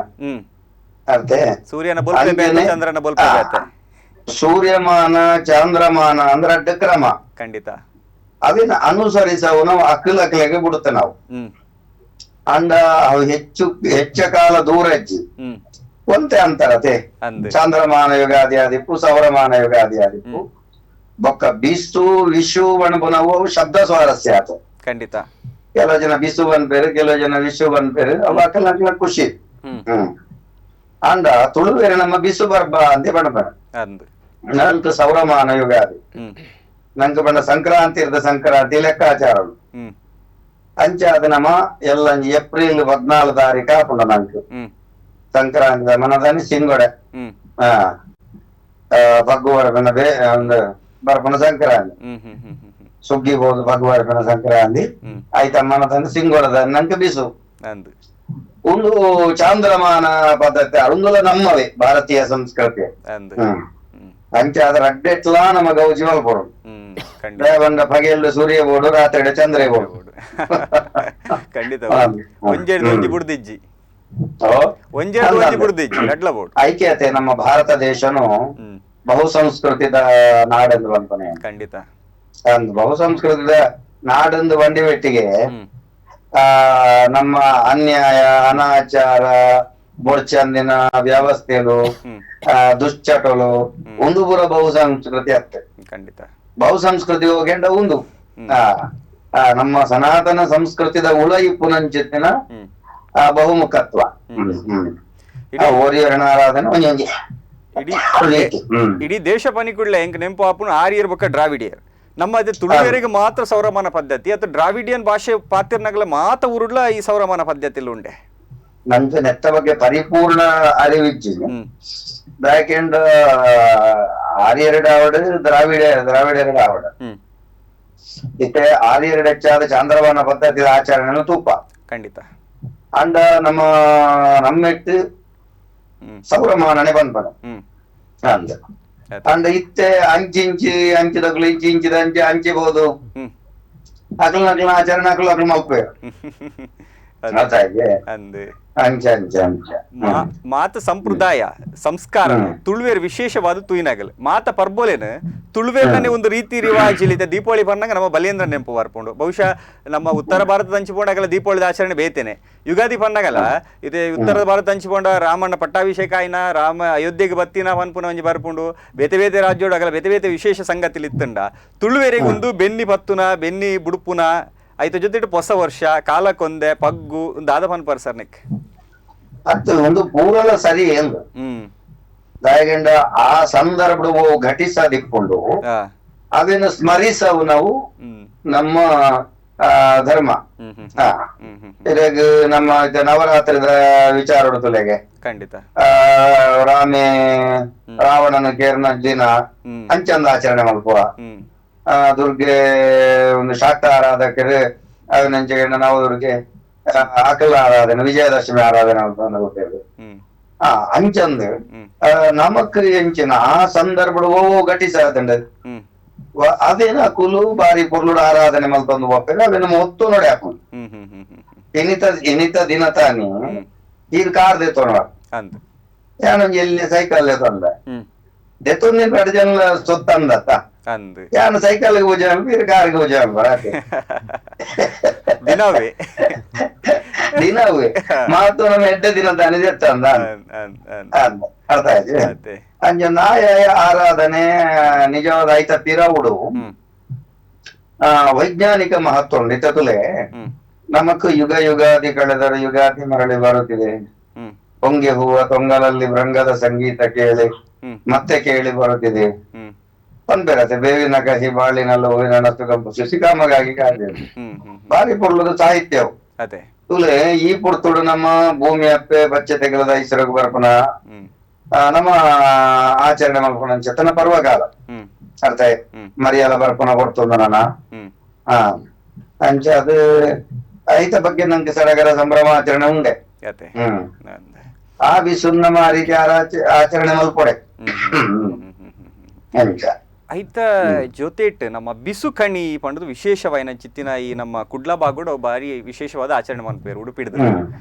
ಅರ್ಥ. ಸೂರ್ಯನ ಬೊಲ್ಪೆ ಬೇತೆ, ಚಂದ್ರನ ಬೊಲ್ಪೆ ಬೇತೆ. ಸೂರ್ಯಮಾನ ಚಾಂದ್ರಮಾನ ಅಂದ್ರೆ ಅಡ್ಡ ಕ್ರಮ. ಖಂಡಿತ. ಅದನ್ನ ಅನುಸರಿಸವು ನಾವು ಅಕ್ಕಲ ಅಕ್ಕಲೆಗೆ ಬಿಡುತ್ತೆ ನಾವು. ಅಂಡ ಅವು ಹೆಚ್ಚು ಹೆಚ್ಚ ಕಾಲ ದೂರ ಹೆಚ್ಚಿ ಒಂತೆ ಅಂತರತೆ. ಅಂದ್. ಚಾಂದ್ರಮಾನ ಯುಗಾದಿ ಆದಿಪ್ಪು, ಸೌರಮಾನ ಯುಗಾದಿ ಆದಿಪ್ಪು. ಬೊಕ್ಕ ಬಿಸು ವಿಷು ನಾವು ಅವು ಶಬ್ದ ಸ್ವಾರಸ್ಯ ಆತು. ಖಂಡಿತ. ಕೆಲವು ಜನ ಬಿಸು ಬನ್ಪೇರು, ಕೆಲವು ಜನ ವಿಷು ಬನ್ಪೇರು, ಅವು ಅಕ್ಕಲ ಅಕ್ಕಲ ಖುಷಿ. ಅಂಡ ತುಳುವೇರೆ ನಮ್ಮ ಬಿಸು ಬರ್ಬ ಅಂತ ಬಣ್ಣ. ಅಂದ್. ನಂಗೆ ಸೌರಮಾನ ಯುಗಾದಿ. ನಂಗೆ ಬಣ್ಣ ಸಂಕ್ರಾಂತಿ ಇರ್ದ ಸಂಕ್ರಾಂತಿ ಲೆಕ್ಕಾಚಾರ. ಅಂಚಾದ ನಮ್ಮ ಎಲ್ಲ ಏಪ್ರಿಲ್ 14 ತಾರೀಕು ಆಪುಂಡ ನಂಗೆ ಸಂಕ್ರಾಂತಿ ಮನದಾನಿ ಸಿಂಗೊಡೆ. ಆ ಬಗ್ಗು ಬರ್ಪನ ಬೇ ಒಂದು ಬರ್ಪನ ಸಂಕ್ರಾಂತಿ. ಹ್ಮ್ ಹ್ಮ್ ಹ್ಮ್ ಹ್ಮ್ ಹ್ಮ್ ಸುಗ್ಗಿ ಬೋದು ಬಗ್ಗು ಬರ್ಪನ ಸಂಕ್ರಾಂತಿ. ಆಯ್ತ ಮನದಂದು ಸಿಂಗೊಡದ ನಂಗೆ ಬಿಸು. ಅಂದ್. ಒಂದು ಚಾಂದ್ರಮಾನ ಪದ್ಧತಿ ಅರುಂದುಲ ನಮ್ಮವೇ ಭಾರತೀಯ ಸಂಸ್ಕೃತಿ. ಅಂದ್. ಅಂಚಾದ ರಡ್ಡೆಟ್ಲಾ ನಮ್ಮ ಗೌಜಿ ಮಲ್ಪೊಡು. ಖಂಡಿತ. ಬಂದ ಪಗೆಲ್ಲು ಸೂರ್ಯ ಬೋಡು, ರಾತ್ರಿ ಚಂದ್ರ ಬೋಡು. ಖಂಡಿತ. ಒಂಜೆಡ್ದು ಒಂಜಿ ಬುಡ್ದಿಜ್ಜಿ. ಒಂಜೆಡ್ದು ಒಂಜಿ ಬುಡ್ದಿಜ್ಜಿ, ರಡ್ಲ ಬೋಡು. ಐಕ್ಯತೆ ನಮ್ಮ ಭಾರತ ದೇಶನು ಬಹುಸಂಸ್ಕೃತಿದ ನಾಡೆಂದು ಬಂಪನೆ. ಖಂಡಿತ. ಅಂದ್ ಬಹುಸಂಸ್ಕೃತಿದ ನಾಡೆಂದು ಬಂಡಿ ಬೆಟ್ಟಿಗೆ ನಮ್ಮ ಅನ್ಯಾಯ ಅನಾಚಾರ ಬೊಡ್ಚಂದಿನ ವ್ಯವಸ್ಥೆಲು ದುಶ್ಚಟಲು ಒಂದು ಪೂರ ಬಹುಸಂಸ್ಕೃತಿ ಅತ್ತೆ. ಖಂಡಿತ. ಬಹುಸಂಸ್ಕೃತಿ ಹೋಗೆಂಡ ಒಂದು ಆ ಆ, ನಮ್ಮ ಸನಾತನ ಸಂಸ್ಕೃತಿದ ಉಳ ಇಪ್ಪುನಂಚಿತ್ತಿನ ಆ ಬಹುಮುಖತ್ವ. ಹ್ಮ್ ಹ್ಮ್ ಆ ಓರಿಯರಣ ಆರಾಧನೆ ಒಂಜೊಂಜಿ ಇಡೀ ರೀತಿ. ಇಡೀ ದೇಶ ಪನಿಕುಡ್ಲೆ ಎಂಕ್ ನೆಂಪು ಆಪುನು ಆರ್ಯರ್ ಬೊಕ್ಕ ದ್ರಾವಿಡಿಯರ್. ನಮ್ಮ ಅದೇ ತುಳುವೆರಿಗೆ ಮಾತ್ರ ಸೌರಮಾನ ಪದ್ಧತಿ ಅಥವಾ ದ್ರಾವಿಡಿಯನ್ ಭಾಷೆ ಪಾತಿರ್ನಗಲ ಮಾತ ಊರುಡ್ಲ ಈ ಸೌರಮಾನ ಪದ್ಧತಿ ಉಂಡೆ. ನಂಗೆ ನೆತ್ತ ಬಗ್ಗೆ ಪರಿಪೂರ್ಣ ಅರಿವಿಜ್ಜಿ. ಯಾಕೆಂಡ ಆರ್ಯರೆಡ್ ಆವಡ್ ದ್ರಾವಿಡ ದ್ರಾವಿಡರೆಡ್ ಆವಡ್ ಇತ್ತೆ ಆರ್ಯರೆಡ್ ಹೆಚ್ಚಾದ ಚಾಂದ್ರಮಾನ ಪದ್ಧತಿ ಆಚರಣೆಯನ್ನು ತೂಪ. ಖಂಡಿತ. ಅಂಡ ನಮ್ಮ ನಮ್ಮೆಟ್ಟು ಸೌರಮಾನನೆ ಬಂದ್ಪನ ಅಂದ. ಅಂಡ ಇತ್ತೆ ಅಂಚಿಂಚಿ ಅಂಚಿದಗ್ಲು ಇಂಚಿ ಇಂಚಿದ ಅಂಚಿ ಅಂಚಿಬೋದು. ಅಕ್ಲ ಅಕ್ಲ ಆಚರಣೆ ಅಕ್ಲು ಅಕ್ಲು ಮಲ್ಪೆ. ಅರ್ಥ ಆಯ್ತೆ? ಅಂದ್. ಅಂಚ ಅಂಚ ಅಂಚ. ಮಾತ ಸಂಪ್ರದಾಯ ಸಂಸ್ಕಾರ ತುಳುವೇರ್ ವಿಶೇಷವಾದ ತೂಯಿನಾಗಲ್ ಮಾತ ಪರ್ಬೋಲೇನು ತುಳುವೇರ್ನೇ ಒಂದು ರೀತಿ ರಿವಾಜ್. ದೀಪಾವಳಿ ಬಂದಾಗ ನಮ್ಮ ಬಲಿಯೇಂದ್ರ ನೆನಪು ಬರ್ಪುಂಡು. ಬಹುಶಃ ನಮ್ಮ ಉತ್ತರ ಭಾರತದ ಹಂಚಿಕೊಂಡಾಗಲ್ಲ ದೀಪಾವಳಿದ ಆಚರಣೆ ಬೇತೇನೆ. ಯುಗಾದಿ ಪನ್ನಗಲ ಇದು ಉತ್ತರ ಭಾರತ ಹಂಚಿಕೊಂಡ ರಾಮಣ್ಣ ಪಟ್ಟಾಭಿಷೇಕ ಆಯ್ನ ರಾಮ ಅಯೋಧ್ಯೆಗೆ ಬತ್ತಿನ ಪನ್ಪುನ ಒಂಜಿ ಬರ್ಪುಂಡು. ಬೇತೆ ಬೇತೆ ರಾಜ್ಯೋಡು ಆಗಲ ಬೇತೆ ಬೇತೆ ವಿಶೇಷ ಸಂಗತಿಲಿ ಇತ್ತಂಡ ತುಳುವೇರಿಗೆ ಒಂದು ಬೆನ್ನಿ ಪತ್ತುನ ಬೆನ್ನಿ ಬುಡುಪುನ ಐತ ಜೊತೆ ಹೊಸ ವರ್ಷ ಕಾಲಕ್ಕೊಂದೆ ಪಗ್ಗು ದಾದ ಪನ್ಪರ್ ಸರ್ ನಿಕ್. ಅದು ಒಂದು ಪೂರಲ ಸರಿ ಎಂದು ದಾಯಗಂಡ ಆ ಸಂದರ್ಭವು ಘಟಿಸದಿಕ್ಕೊಂಡು ಅದನ್ನು ಸ್ಮರಿಸವು ನಾವು ನಮ್ಮ ಧರ್ಮ. ಹ್ಮ್ ಹ್ಮ್ ಹ್ಮ್ ಹ್ಮ್ ಇದಾಗ ನಮ್ಮ ಇದು ನವರಾತ್ರಿದ ವಿಚಾರ ತುಲೆಗೆ. ಖಂಡಿತ. ರಾಮೇ ರಾವಣನ ಕೇರ್ನ ದಿನ ಅಂಚಂದ ಆಚರಣೆ ಮಲ್ಪುವ. ದುರ್ಗೆ ಒಂದು ಶಾಕ್ತ ಆರಾಧಕರು ಅವನಂಚೆ ನಾವು ದುರ್ಗೆ ಅಕಲ ಆರಾಧನೆ ವಿಜಯದಶಮಿ ಆರಾಧನೆ ಅಂತ ಗೊತ್ತೇವೆ. ಅಂಚಂದು ನಮಕ್ ಎಂಚಿನ ಆ ಸಂದರ್ಭ ಓ ಘಟಿಸಾದಂಡ ಅವೇನ ಕುಲು ಬಾರಿ ಪೊರ್ಲುಡು ಆರಾಧನೆ ಮಲ್ತೊಂದು ಪೋಪೆರ್ ಅವೇನ ಒತ್ತು ನೋಡಿ ಹಾಕೊಂಡು ಇನಿತ ಇನಿತ ದಿನ ತಾನಿ ಈರ್ ಕಾರ್ ದೆತ್ತೊಂಡ ಯಾನೊಂಜಿ ಎಲ್ಲಿ ಸೈಕಲ್ ದೆತ್ತೊಂಡ ದೆತ್ತೊಂದಿನ ರಡ್ಡ್ ಜನ ಸೊತ್ತಂದತ್ತ ಯಾನು ಸೈಕಲ್ ಪೂಜೆ ಮಲ್ಪು ಕಾರ್ಗೆ ಪೂಜೆ ಮಲ್ಪು ದಿನವೇ ದಿನವೇ ಮಾತು ನಮ್ಮ ಎಡ್ಡೆ ದಿನ ತಾನೇ ದೆತ್ತಂದ ಅರ್ಥ ಆಯ್ತು. ಅಂಚ ನಾಯ ಆರಾಧನೆ ನಿಜವಾದ ಐತ ಪಿರವುಡು ವೈಜ್ಞಾನಿಕ ಮಹತ್ವ ಉಂಡು. ಇತ್ತುಲೆ ನಮಕ್ ಯುಗ ಯುಗಾದಿ ಕಳೆದರೆ ಯುಗಾದಿ ಮರಳಿ ಬರುತ್ತಿದೆ, ಹೊಂಗೆ ಹೂವ ತೊಂಗಲಲ್ಲಿ ಭೃಂಗದ ಸಂಗೀತ ಕೇಳಿ ಮತ್ತೆ ಕೇಳಿ ಬರುತ್ತಿದೆ, ಪನ್ಪೆರತೆ ಬೇವಿನ ಕಹಿ ಬಾಳಿನಲ್ಲ ಹೂವಿನ ನಸು ಶಶಿಕಾಮಗಾಗಿ ಕಾದಿದೆ. ಬಾರಿ ಪೊರ್ಲುದ ಸಾಹಿತ್ಯವು ತುಲೆ ಈ ಪುರ್ತುಡು ನಮ್ಮ ಭೂಮಿ ಅಪ್ಪೆ ಬಚ್ಚೆ ತೆಗಲದ ಐಸರಗು ಬರ್ಪುನ ನಮ್ಮ ಆಚರಣೆ ಮಲ್ಪುನ ಚೇತನ ಪರ್ವಕಾಲ ಅರ್ಥ ಮರಿಯಾಲ ಬರ್ಪುನ ಕೊಡ್ತುಂಡು ನನ್ನ ಅಂಚ ಅದು ಐತ ಬಗ್ಗೆ ನಂಗೆ ಸಡಗರ ಸಂಭ್ರಮ ಆಚರಣೆ ಉಂಡೆ. ಆ ಬಿಸುನ್ನ ನಮ್ಮ ಆ ರೀತಿ ಆಚರಣೆ ಮಲ್ಪೊಡೆ ಅಂಚ ಐತ ಜೊತೆಟ್ ನಮ್ಮ ಬಿಸು ಕಣಿ ಪಂಡದು ವಿಶೇಷವಾಯಿನ ಚಿತ್ತಿನ ಈ ನಮ್ಮ ಕುಡ್ಲ ಬಾಗುಡ ಬಾರಿ ವಿಶೇಷವಾದ ಆಚರಣೆ ಮನ್ಪೇರು ಉಡುಪಿಡ್ದು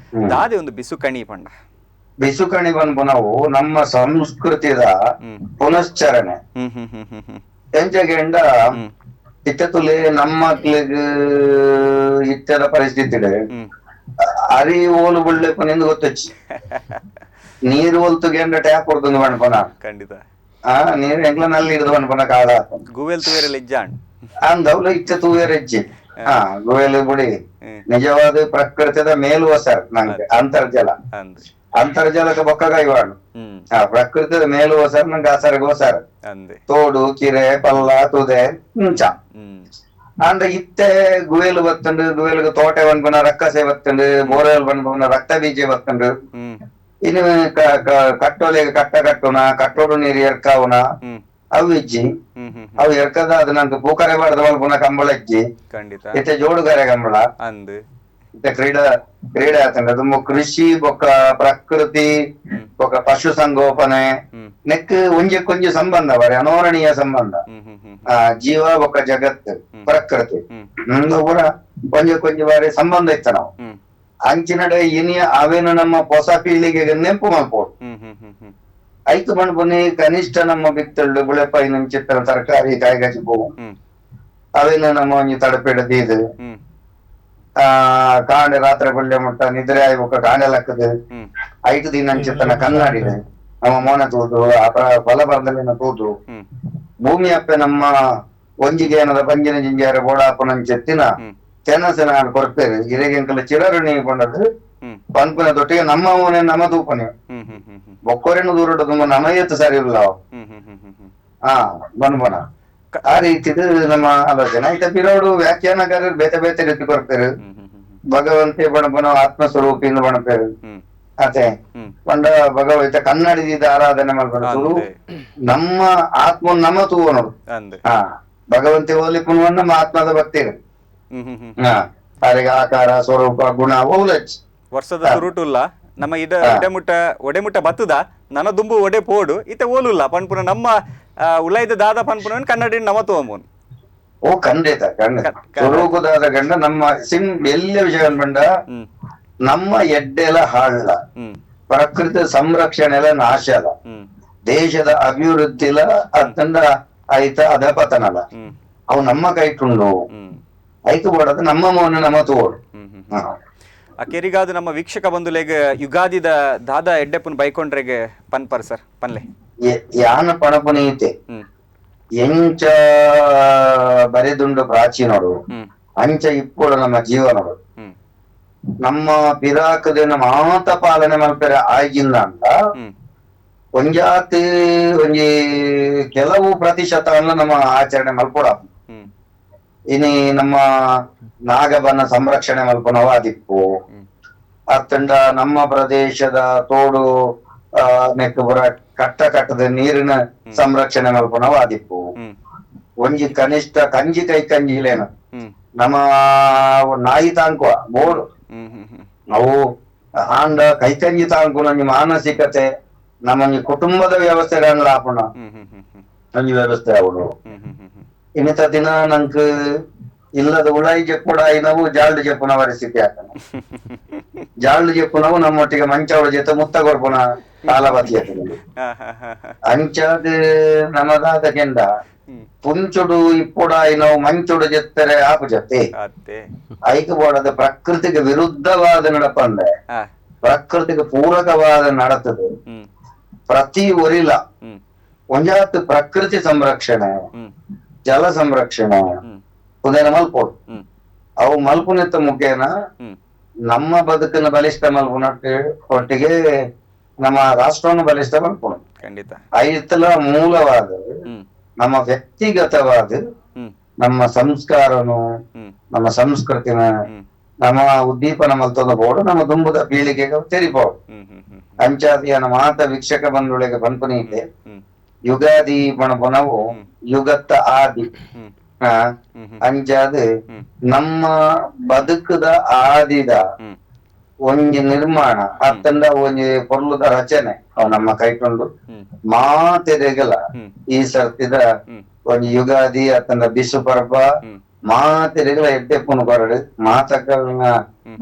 ದಾದೆ ಒಂದು ಬಿಸು ಕಣಿ ಪಂಡ. ಬಿಸು ಕಣಿ ಪನ್ಪುನವು ನಮ್ಮ ಸಂಸ್ಕೃತಿದ ಪುನಶ್ಚರಣೆ. ಎಂಚಗೆಂಡ ಇತ್ತುಲೆ ನಮ್ಮ ಇತ್ತದ ಪರಿಸ್ಥಿತಿ ಅರಿ ಓಲು ಬುಳ್ಳೆ ಪನಿಂದು ಗೊತ್ತಚ್ಚಿ ನೀರು ಒಲ್ತು ಗೆಂಡ ಟ್ಯಾಪ್ ಕೊಡ್ತಂದು ಪನ್ಪುನ ಖಂಡಿತ ನೀರು ಎಂಗ್ಲ ನಲ್ಲಿ ಹಿಡಿದು ಪನ್ಪುನ ಕಾಲ ಗುವೆಲ್ ತೂವೆರೆ ಇಜ್ಜಾಂಡ್ ಅಂದವ್ಲ ಇತ್ತ ತೂವೆರೆ ಇಜ್ಜಿ ಗುವೆಲ್ ಬುಡಿ ನಿಜವಾದ ಪ್ರಕೃತಿದ ಮೇಲುವ ಸರ್ ನಂಗೆ ಅಂತರ್ಜಲ ಅಂತರ್ಜಲಕ್ಕೆ ಬೊಕ್ಕ ಕೈವಾಡು ಪ್ರಕೃತಿದ ಮೇಲುವ ಸರ್ ನಂಗೆ ಆಸರ್ಗೋ ಸರ್ ತೋಡು ಕಿರೆ ಪಲ್ಲ ತುದೆ ಮುಂಚ ಅಂಡ ಇತ್ತೆ ಗುವೆಲ್ ಬತ್ತಂಡು ಗುವೆಲ್ಗೆ ತೋಟೆ ಬನ್ಪುನ ರಕ್ಕಸೆ ಬತ್ತಂಡು ಬೋರ್ವೆಲ್ ಬನ್ಪುನ ರಕ್ತ ಬೀಜ ಬತ್ತಂಡು ಇನ್ನು ಕಟ್ಟೋಲೆಗೆ ಕಟ್ಟ ಕಟ್ಟುನ ಕಟ್ಟೋಡು ನೀರು ಎರ್ಕಾವುನ ಅವು ಇಜ್ಜಿ ಅವು ಎರ್ಕದ ಅದು ನಂಗೆ ಪೂಕರೆ ಬಾರ್ದ ಮಲ್ಪುನ ಕಂಬಳ ಇಜ್ಜಿ ಇತ್ತೆ ಜೋಡುಗಾರೆ ಕಂಬಳ ಇತ್ತೆ ಕ್ರೀಡಾ ಕ್ರೀಡೆ ಆತಂಡ ತುಂಬ ಕೃಷಿ ಬೊಕ್ಕ ಪ್ರಕೃತಿ ಬೊಕ್ಕ ಪಶು ಸಂಗೋಪನೆ ನೆಕ್ ಒಂಜಕ್ಕೊಂಜಿ ಸಂಬಂಧ ಬಾರಿ ಅನೋರಣೀಯ ಸಂಬಂಧ. ಜೀವ ಬೊಕ್ಕ ಜಗತ್ತು ಪ್ರಕೃತಿ ಪೂರ ಒಂಜಕ್ಕೊಂಜಿ ಬಾರಿ ಸಂಬಂಧ ಇತ್ತ ನಾವು ಅಂಚಿನಡೆ ಇನಿಯ ಅವೇನು ನಮ್ಮ ಹೊಸ ಪೀಳಿಗೆಗೆ ನೆಂಪು ಮಲ್ಪೋಡು. ಐತು ಮಣ್ಪುನಿ ಕನಿಷ್ಠ ನಮ್ಮ ಬಿತ್ತಳ್ಳು ಬುಳೆಪಾಯಿ ನಂಚಿತ್ತಿನ ತರಕಾರಿ ಕಾಯಿಗಜ್ಜಿ ಪೋವು ಅವೇನು ನಮ್ಮ ಒಂಜಿ ತಡಪೆಡದೀದು ಕಾಂಡೆ ರಾತ್ರಿ ಬಳ್ಳೆ ಮುಟ್ಟ ನಿದ್ರೆ ಆಯ್ಬೊಕ್ಕ ಕಾಂಡೆ ಲಕ್ಕದು ಐಟು ದಿನ ಅಂಚಿತ್ತನ ಕನ್ನಡಿದೆ ನಮ್ಮ ಮೋನ ತೂದು ಆ ಫಲ ಬರದಲ್ಲಿನ ತೂದು ಭೂಮಿ ಅಪ್ಪೆ ನಮ್ಮ ಒಂಜಿಗೆ ಏನದ ಪಂಜಿನ ಜಿಂಜಾರ ಬೋಡಾಪನಂಚೆತ್ತಿನ ತೆನಸೆ ನಾನು ಕೊಡ್ತೇವೆ ಇರೆಗೆಂಕಲ ಚಿರರು ನೀವು ಕೊಂಡದ್ದು ಪನ್ಪುನ ದೊಟ್ಟಿಗೆ ನಮ್ಮ ಅವನೇ ನಮ್ಮ ತೂಪನೆ ಬೊಕ್ಕೊರೆನು ದೂರ ತುಂಬ ನಮಯತ್ತು ಸರಿ ಇಲ್ಲ ಬನ್ಬನ ಆ ರೀತಿದು ನಮ್ಮ ಆಲೋಚನೆ. ಆಯ್ತಾ ಪಿರೋಡು ವ್ಯಾಖ್ಯಾನಕಾರರು ಬೇತೆ ಬೇತೆ ರೀತಿ ಕೊಡ್ತಾರೆ. ಭಗವಂತೆ ಬಣಪನ ಆತ್ಮಸ್ವರೂಪಿಂದ ಬಣಪೇರು ಅದೇ ಪಂಡ ಭಗವಂತ ಕನ್ನಡಿದ ಆರಾಧನೆ ಮಾಡ್ಕೊಂಡು ನಮ್ಮ ಆತ್ಮ ನಮ್ಮ ತೂವ ನೋಡು. ಭಗವಂತೆ ಓಲಿಪುನ ನಮ್ಮ ಆತ್ಮದ ಭಕ್ತಿ ಆಕಾರ ಸ್ವರೂಪ ಗುಣ ಓಲಚ್ ವರ್ಷದ ಸುರುಟುಲ್ಲ ನಮ್ಮ ಇಡ ಒಡೆಮುಟ್ಟ ಒಡೆಮುಟ್ಟ ಬತ್ತದ ನನ್ನ ದುಂಬು ಒಡೆ ಪೋಡು ಇತ್ತ ಓಲುಲ್ಲ ಪನ್ಪುನ ನಮ್ಮ ಉಲೈದ ದಾದ ಪನ್ಪುನ ಕನ್ನಡಿ ನಮ ತೋಮೋನ್. ಓ ಖಂಡಿತ ಖಂಡಿತ ಸ್ವರೂಪದಾದ ಗಂಡ ನಮ್ಮ ಸಿಂ ಎಲ್ಲ ವಿಷಯ ಬಂಡ ನಮ್ಮ ಎಡ್ಡೆಲ ಹಾಳ್ಳ ಪ್ರಕೃತಿ ಸಂರಕ್ಷಣೆ ಎಲ್ಲ ನಾಶ ಅಲ್ಲ ದೇಶದ ಅಭಿವೃದ್ಧಿಲ ಅತ್ತಂಡ ಆಯ್ತ ಅಧಪತನಲ್ಲ ಅವು ನಮ್ಮ ಕೈಟುಂಡು ಐತು ಬೋಡದು ನಮ್ಮ ಮೌನ ನಮ್ಮ ತೋಡು. ಅಕೇರಿಗಾದ ನಮ್ಮ ವೀಕ್ಷಕ ಬಂಧುಲೆಗ್ ಯುಗಾದಿದ ದಾದ ಎಡ್ಡೆಪ್ಪನ್ ಬೈಕೊಂಡ್ರೆಗೆ ಪನ್ಪರ್ ಸರ್ ಪನ್ಲೆ ಯಾನ ಪಣಪುನೀತೆ ಎಂಚ ಬರೆದುಂಡು ಪ್ರಾಚೀನರು ಅಂಚ ಇಪ್ಪೋಡು ನಮ್ಮ ಜೀವನರು ನಮ್ಮ ಪಿರಾಕದ ಮಾತ ಪಾಲನೆ ಮಲ್ಪೆರೆ ಆಯ್ಜಿಂದ ಅಂತ ಒಂಜಾತಿ ಒಂಜಿ ಕೆಲವು ಪ್ರತಿಶತ ನಮ್ಮ ಆಚರಣೆ ಮಲ್ಪೊಡ. ಇನಿ ನಮ್ಮ ನಾಗಬನ ಸಂರಕ್ಷಣೆ ಮಲ್ಪನವ ಅದಿಪ್ಪು ಅತ್ತಂಡ ನಮ್ಮ ಪ್ರದೇಶದ ತೋಡು ನೆಕ್ಕುಬುರ ಕಟ್ಟ ಕಟ್ಟದ ನೀರಿನ ಸಂರಕ್ಷಣೆ ಮಲ್ಪನವ ಅದಿಪ್ಪು ಒಂಜಿ ಕನಿಷ್ಠ ಕಂಜಿ ಕೈ ಕಂಜಿ ಇಲ್ಲೇನ ನಮ್ಮ ನಾಯಿ ತಾಂಕುವ ಬೋಡು ಅವು ಆಂಡ ಕೈಕಂಜಿ ತಾಂಕುನ ಒಂಜಿ ಮಾನಸಿಕತೆ ನಮ್ಮೊಂಜಿ ಕುಟುಂಬದ ವ್ಯವಸ್ಥೆ ಆಪುಣ ಒಂಜಿ ವ್ಯವಸ್ಥೆ ಆವಡು. ಇನ್ನಿತ ದಿನ ನಂಕ್ ಇಲ್ಲದ ಉಳಾಯಿ ಜಪ್ಪುಡ ಐನವು ಜಾಲ್ಡ್ ಜಪ್ಪುನ ಪರಿಸ್ಥಿತಿ ಆತನ. ಜಾಲ್ಡ್ ಜಪ್ಪುನವು ನಮ್ಮೊಟ್ಟಿಗೆ ಮಂಚವಳ ಜೊತೆ ಮುತ್ತ ಕೊರ್ಪುನ ಕಾಲಬತಿ ಅಂಚಾದ ನಮದಾದ ಕೆಂಡ ಪುಂಚುಡು ಇಪ್ಪುಡ ಐನವು ಮಂಚುಡು ಜೆತ್ತರೆ ಆಪು ಜತೆ ಐಕ್ ಬೋಡದ ಪ್ರಕೃತಿಗೆ ವಿರುದ್ಧವಾದ ನಡಪಂದೆ ಪ್ರಕೃತಿಗೆ ಪೂರಕವಾದ ನಡತದೆ. ಪ್ರತಿ ಒರಿಲ ಒಂಜಾತ್ ಪ್ರಕೃತಿ ಸಂರಕ್ಷಣೆ, ಜಲ ಸಂರಕ್ಷಣೆ ಉದಯನ ಮಲ್ಪೋಡು. ಅವು ಮಲ್ಪುನೆತ್ತ ಮುಖೇನ ನಮ್ಮ ಬದುಕನ್ನು ಬಲಿಷ್ಠ ಮಲ್ಪುನಟ್ಟು ಒಟ್ಟಿಗೆ ನಮ್ಮ ರಾಷ್ಟ್ರವನ್ನು ಬಲಿಷ್ಠ ಮಲ್ಪುನು. ಖಂಡಿತ ಐತಲ ಮೂಲವಾದ ನಮ್ಮ ವ್ಯಕ್ತಿಗತವಾದ ನಮ್ಮ ಸಂಸ್ಕಾರನು ನಮ್ಮ ಸಂಸ್ಕೃತಿನ ನಮ್ಮ ಉದ್ದೀಪನ ಮಲ್ತೊಂದು ಬೋಡು ನಮ್ಮ ದುಂಬುದ ಪೀಳಿಗೆಗೆ ತೆರಿಪೋಡು. ಅಂಚಾದಿಯನ ಮಾತ ವೀಕ್ಷಕ ಬಂಧುಗಳಿಗೆ ಪನ್ಪುನೀತೆ ಯುಗಾದಿ ಪಣಪುನವು ಯುಗತ್ತ ಆದಿ ಅಂಚಾದ ನಮ್ಮ ಬದುಕುದ ಆದಿದ ಒಂಜಿ ನಿರ್ಮಾಣ ಅತ್ತಂಡ ಒಂಜಿ ಪೊರ್ಲುದ ರಚನೆ ಅವು ನಮ್ಮ ಕೈಕೊಂಡು ಮಾತೆರೆಗಲ ಈ ಸರ್ತಿದ ಒಂಜಿ ಯುಗಾದಿ ಅತ್ತಂಡ ಬಿಸು ಪರ್ಬ ಮಾತೆರೆಗಲ ಎಡ್ಡೆಪ್ಪುನು ಬರಡು ಮಾತಕಲ್ನ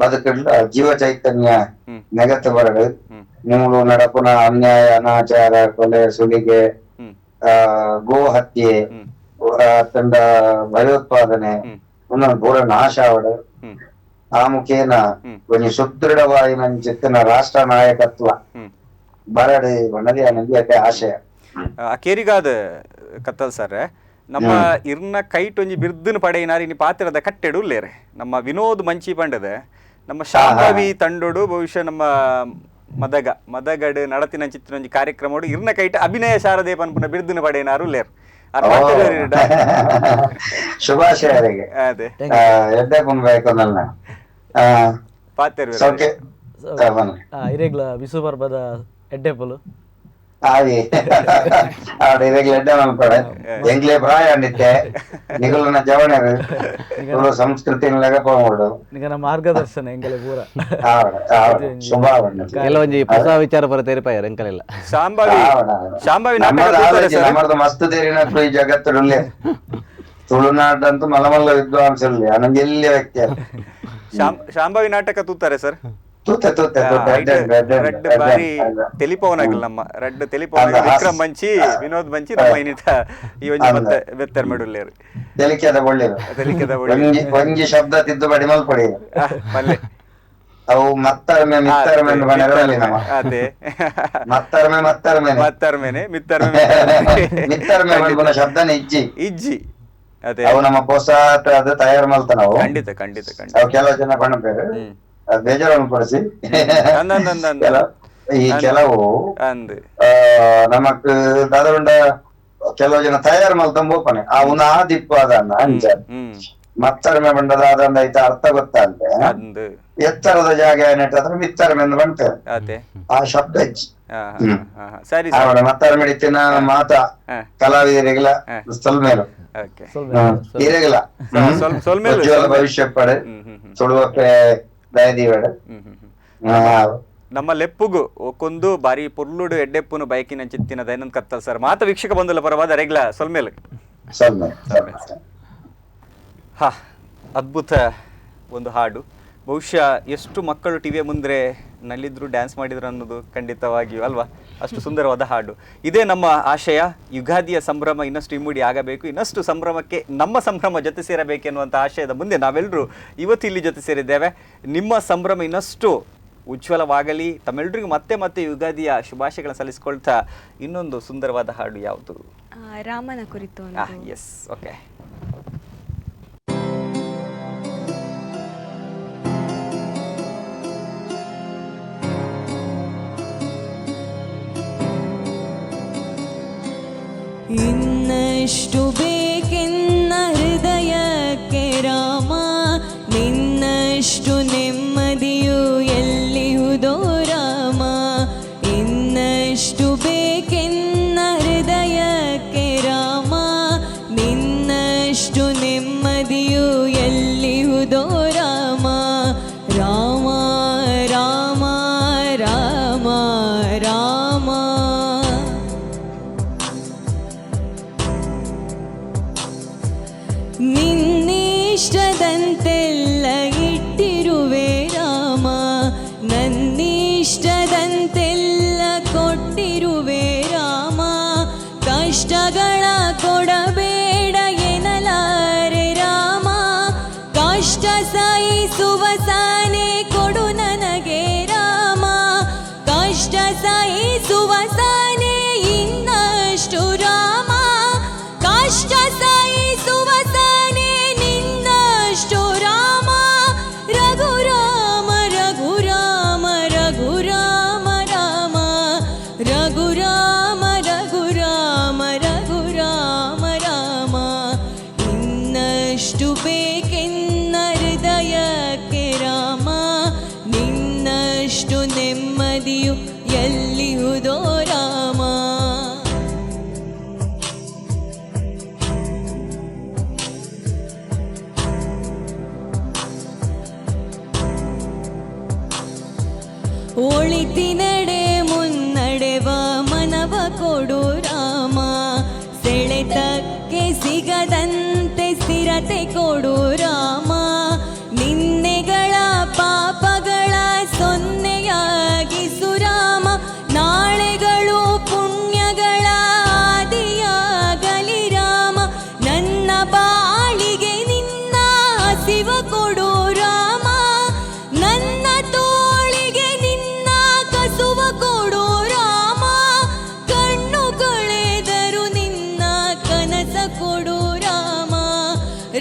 ಬದುಕಡ್ಲ ಜೀವ ಚೈತನ್ಯ ನೆಗತ್ತ ಬರಡು. ಮೂಲು ನಡಪುನ ಅನ್ಯಾಯ ಅನಾಚಾರ ಕೊಲೆ ಸುಲಿಗೆ ಗೋ ಹತ್ಯೆ ಅತ್ತಂಡ ಭಯೋತ್ಪಾದನೆ ಪೂರ ನಾಶ ಆವಡು. ಆ ಮುಖೇನ ಒಂಜಿ ಸುದೃಢವಾಯಿನಂಚಿತ್ತಿನ ರಾಷ್ಟ್ರ ನಾಯಕತ್ವ ಬರಡು ಬಣ್ಣದಿ ನಂಗೆ ಆಶಯ. ಅಕೇರಿಗಾದ ಕತ್ತಲ್ ಸರ್ ನಮ್ಮ ಇರ್ನ ಕೈಟ್ ಒಂಜಿ ಬಿರ್ದನ್ ಪಡೆಯಿನಾರ್ ಇನಿ ಪಾತ್ರದ ಕಟ್ಟೆಡು ಉಲ್ಲೇರೆ ನಮ್ಮ ವಿನೋದ್ ಮಂಚಿ ಪಂಡದ ನಮ್ಮ ಶಾಂಭವಿ ತಂಡೋಡು ಬಹುಶಃ ನಮ್ಮ ಮದಗ ಮದಗಡು ನಡತಿನ ಚಿತ್ರ ಒಂಜಿ ಕಾರ್ಯಕ್ರಮಡು ಇರ್ನ ಕೈಟ್ ಅಭಿನಯ ಶಾರದೆ ಪನ್ಪುನ ಬಿರ್ದನ್ ಪಡೆಯಿನಾರು ಉಲ್ಲೇರ್. ಶುಭಾಶಯರಿಗೆ ಅದೇ ಎಡ್ಡೆ ಪುನ್ಬೇಕು ನನ್ನ ಇರೇಗ್ಲ ಬಿಸು ಪರ್ಬದ ಎಡ್ಡೆಪುಲು ಆದಿ ಆಡ ಇರೇಗ್ಲ ಎಡ್ಡೆ ಮನ್ಪಡೆ ಎಂಗ್ಲೇ ಪ್ರಾಯ ಅಂದಿತ್ತೆ ನಿಗುಲನ ಜವಣರು ತುಳು ಸಂಸ್ಕೃತಿ ಲೆಗಪೋಡು ನಿಗನ ಮಾರ್ಗದರ್ಶನ ಎಂಗಲೆ ಪೂರ ಶುಭ. ಕೆಲವೊಂಜಿ ಹೊಸ ವಿಚಾರ ಪರ ತೆರಿಪಾಯರ್ ಎಂಕಲೆಲ್ಲ. ಶಾಂಭವಿ ಶಾಂಭವಿ ನಮ್ಮದು ಮಸ್ತ್ ತೇರಿನ ಈ ಜಗತ್ತುಳ್ಳೆ ತುಳುನಾಡಂತೂ ಮಲಮಲ್ಲ ವಿದ್ವಾಂಸರಲ್ಲಿ ಅನಂಜೆಲ್ಲಿಯ ವ್ಯಕ್ತಿ. ಶಾಂಭವಿ ನಾಟಕ ತೂತಾರೆ ಸರ್? ತೂತೆ ತೂತೆ ರಡ್ಡ್ ಬಾರಿ ತೆಲಿಪವನಾಗಲ್ಲ ನಮ್ಮ ರಡ್ಡ್ ತೆಲಿಪವನಾಗಲ್ಲ ವಿಕ್ರಮ್ ಮಂಚಿ ವಿನೋದ್ ಮಂಚಿ ನಮ್ಮ ಇನ್ನಿತ ಈ ಒಂಜಿ ಮತ್ತೆ ಬೆತ್ತರ್ ಮೆಡುಲ್ಲೇರು ತೆಲಿಕೆದ ಒಳ್ಳೆದು ತೆಲಿಕೆದ ಒಳ್ಳೆ ಒಂಜಿ ಶಬ್ದ ತಿದ್ದುಪಡಿ ಮಲ್ಪಡಿ ಪಲ್ಲೆ ಅವು ಮತ್ತರ್ಮೆ ಮಿತ್ತರ್ಮೆ ಬಣರಲ್ಲಿ ನಮ್ಮ ಅದೇ ಮತ್ತರ್ಮೆ ಮತ್ತರ್ಮೆ ಮತ್ತರ್ಮೆನೆ ಮಿತ್ತರ್ಮೆ ಮಿತ್ತರ್ಮೆ ಮಲ್ಪುನ ಶಬ್ದನೇ ಇಜ್ಜಿ ಇಜ್ಜಿ ಅದೇ ಅವು ನಮ್ಮ ಪೊಸ ಅದು ತಯಾರು ಮಲ್ತ ನಾವು. ಖಂಡಿತ ಖಂಡಿತ ಖಂಡಿತ ಅವು ಕೆಲವು ಜನ ಪಣಪೇರು ಬೇಜಾರನ್ನು ಪಡಿಸಿ ಈ ಕೆಲವು ನಮಕ್ ದಾದರುಂಡ ಕೆಲವು ಜನ ತಯಾರು ಮಲ್ತಂಬೋಪನೆ ಆ ಒಂದು ಆ ದಿಪ್ಪು ಅದನ್ನ ಅಂಚ ಮತ್ತರ್ಮೆ ಬಂಡದ ಅದನ್ನ ಐತ ಅರ್ಥ ಗೊತ್ತಂತೆ ಎತ್ತರದ ಜಾಗ ಏನಿಟ್ಟಂದ್ರೆ ಮಿತ್ತರ್ಮೆ ಎಂದು ಬಂತೆ ಆ ಶಬ್ದ ಇಜ್ಜಿ. ಸರಿ ಮತ್ತರ್ಮೆ ಇತ್ತಿನ ಮಾತ ಕಲಾವಿದರಿಗೆಲ್ಲ ಸೊಲ್ಮೇಲು ಇರೆಗಿಲ್ಲ ಉಜ್ವಲ ಭವಿಷ್ಯ ಪಡೆ ತುಳುವಕ್ಕೆ ದಯದೀವಡೆ. ನಮ್ಮ ಲೆಪ್ಪುಗು ಒಕ್ಕೊಂದು ಬಾರಿ ಪೊರ್ಲುಡು ಎಡ್ಡೆಪ್ಪುನು ಬೈಕಿನ ಚಿತ್ತಿನ ದೈನಂದ್ ಕತ್ತಲ್ ಸರ್ ಮಾತ ವೀಕ್ಷಕ ಬಂಧುಲ ಪರವಾದ ರೆಗ್ಲ ಸೊಲ್ಮೇಲೆ. ಹಾ, ಅದ್ಭುತ ಒಂದು ಹಾಡು. ಬಹುಶಃ ಎಷ್ಟು ಮಕ್ಕಳು ಟಿವಿಯ ಮುಂದೆ ನಲ್ಲಿದ್ರು ಡ್ಯಾನ್ಸ್ ಮಾಡಿದ್ರು ಅನ್ನೋದು ಖಂಡಿತವಾಗಿಯೂ ಅಲ್ವಾ, ಅಷ್ಟು ಸುಂದರವಾದ ಹಾಡು. ಇದೇ ನಮ್ಮ ಆಶಯ. ಯುಗಾದಿಯ ಸಂಭ್ರಮ ಇನ್ನಷ್ಟು ಇಮ್ಮಡಿ ಆಗಬೇಕು, ಇನ್ನಷ್ಟು ಸಂಭ್ರಮಕ್ಕೆ ನಮ್ಮ ಸಂಭ್ರಮ ಜೊತೆ ಸೇರಬೇಕೆನ್ನುವಂಥ ಆಶಯದ ಮುಂದೆ ನಾವೆಲ್ಲರೂ ಇವತ್ತು ಇಲ್ಲಿ ಜೊತೆ ಸೇರಿದ್ದೇವೆ. ನಿಮ್ಮ ಸಂಭ್ರಮ ಇನ್ನಷ್ಟು ಉಜ್ವಲವಾಗಲಿ. ತಮ್ಮೆಲ್ಲರಿಗೂ ಮತ್ತೆ ಮತ್ತೆ ಯುಗಾದಿಯ ಶುಭಾಶಯಗಳನ್ನು ಸಲ್ಲಿಸಿಕೊಳ್ತಾ ಇನ್ನೊಂದು ಸುಂದರವಾದ ಹಾಡು ಯಾವುದು? ರಾಮನ ಕುರಿತು. Yes, okay. ಇನ್ನಷ್ಟು ಬೇಕೆನ್ನ ಹೃದಯಕ್ಕೆ ರಾಮ, ನಿನ್ನಷ್ಟು ನೆಮ್ಮದಿಯು ಎಲ್ಲಿಹುದೋ ರಾಮ. ಇನ್ನಷ್ಟು ಬೇಕೆನ್ನ ಹೃದಯಕ್ಕೆ ರಾಮ, ನಿನ್ನಷ್ಟು ನೆಮ್ಮದಿಯು ಎಲ್ಲಿಹುದೋ ರಾಮ. ರಾಮ ರಾಮ Rama. ನಿನ್ನಿಷ್ಟದಂತೆಲ್ಲ ಇಟ್ಟಿರುವೆ ರಾಮ, ನನ್ನಿಷ್ಟದಂತೆಲ್ಲ ಕೊಟ್ಟಿರುವೆ ರಾಮ. ಕಷ್ಟಗಳ ಕೊಡಬೇಡ ಎನ್ನಲಾರೆ ರಾಮ, ಕಷ್ಟ ಸಹಿಸುವ ಸಾನೆ ಕೊಡು ನನಗೆ ರಾಮ. ಕಷ್ಟ ಸಹಿಸುವ ಸಾನೆ ಇನ್ನಷ್ಟು ರಾಮ, ಕಷ್ಟ ಸಹಿಸುವ ಸಾನೆ ನಿನ್ನಷ್ಟು ರಾಮ. ರಘುರಾಮ ರಘುರಾಮ ರಘುರಾಮ ರಾಮ, ರಘುರಾಮ ರಘುರಾಮ ರಘುರಾಮ ರಾಮ. ಇನ್ನಷ್ಟು ಬೇಕೆನ್ನ ಹೃದಯಕ್ಕೆ ರಾಮ, ನಿನ್ನಷ್ಟು ನೆಮ್ಮದಿಯು ಎಲ್ಲಿಹುದೋ ರಾಮ. ಒಳಿತಿನೆಡೆ ಮುನ್ನಡೆವ ಮನವ ಕೊಡು ರಾಮ, ಸೆಳೆತಕ್ಕೆ ಸಿಗದಂತೆ ಸ್ಥಿರತೆ ಕೊಡು ರಾಮ. ನಿನ್ನೆಗಳ ಪಾಪಗಳ ಸೊನ್ನೆಯಾಗಿಸು ರಾಮ, ನಾಳೆಗಳು ಪುಣ್ಯಗಳ ಆದಿಯಾಗಲಿ ರಾಮ. ನನ್ನ ಬಾಳಿಗೆ ನಿನ್ನ ಹಸಿವ ಕೊಡು ರಾಮ, ನನ್ನ ತೋಳಿಗೆ ನಿನ್ನ ಕಸುವ ಕೊಡು ರಾಮ. ಕಣ್ಣು ಕಳೆದರು ನಿನ್ನ ಕನಸ ಕೊಡು ರಾಮ.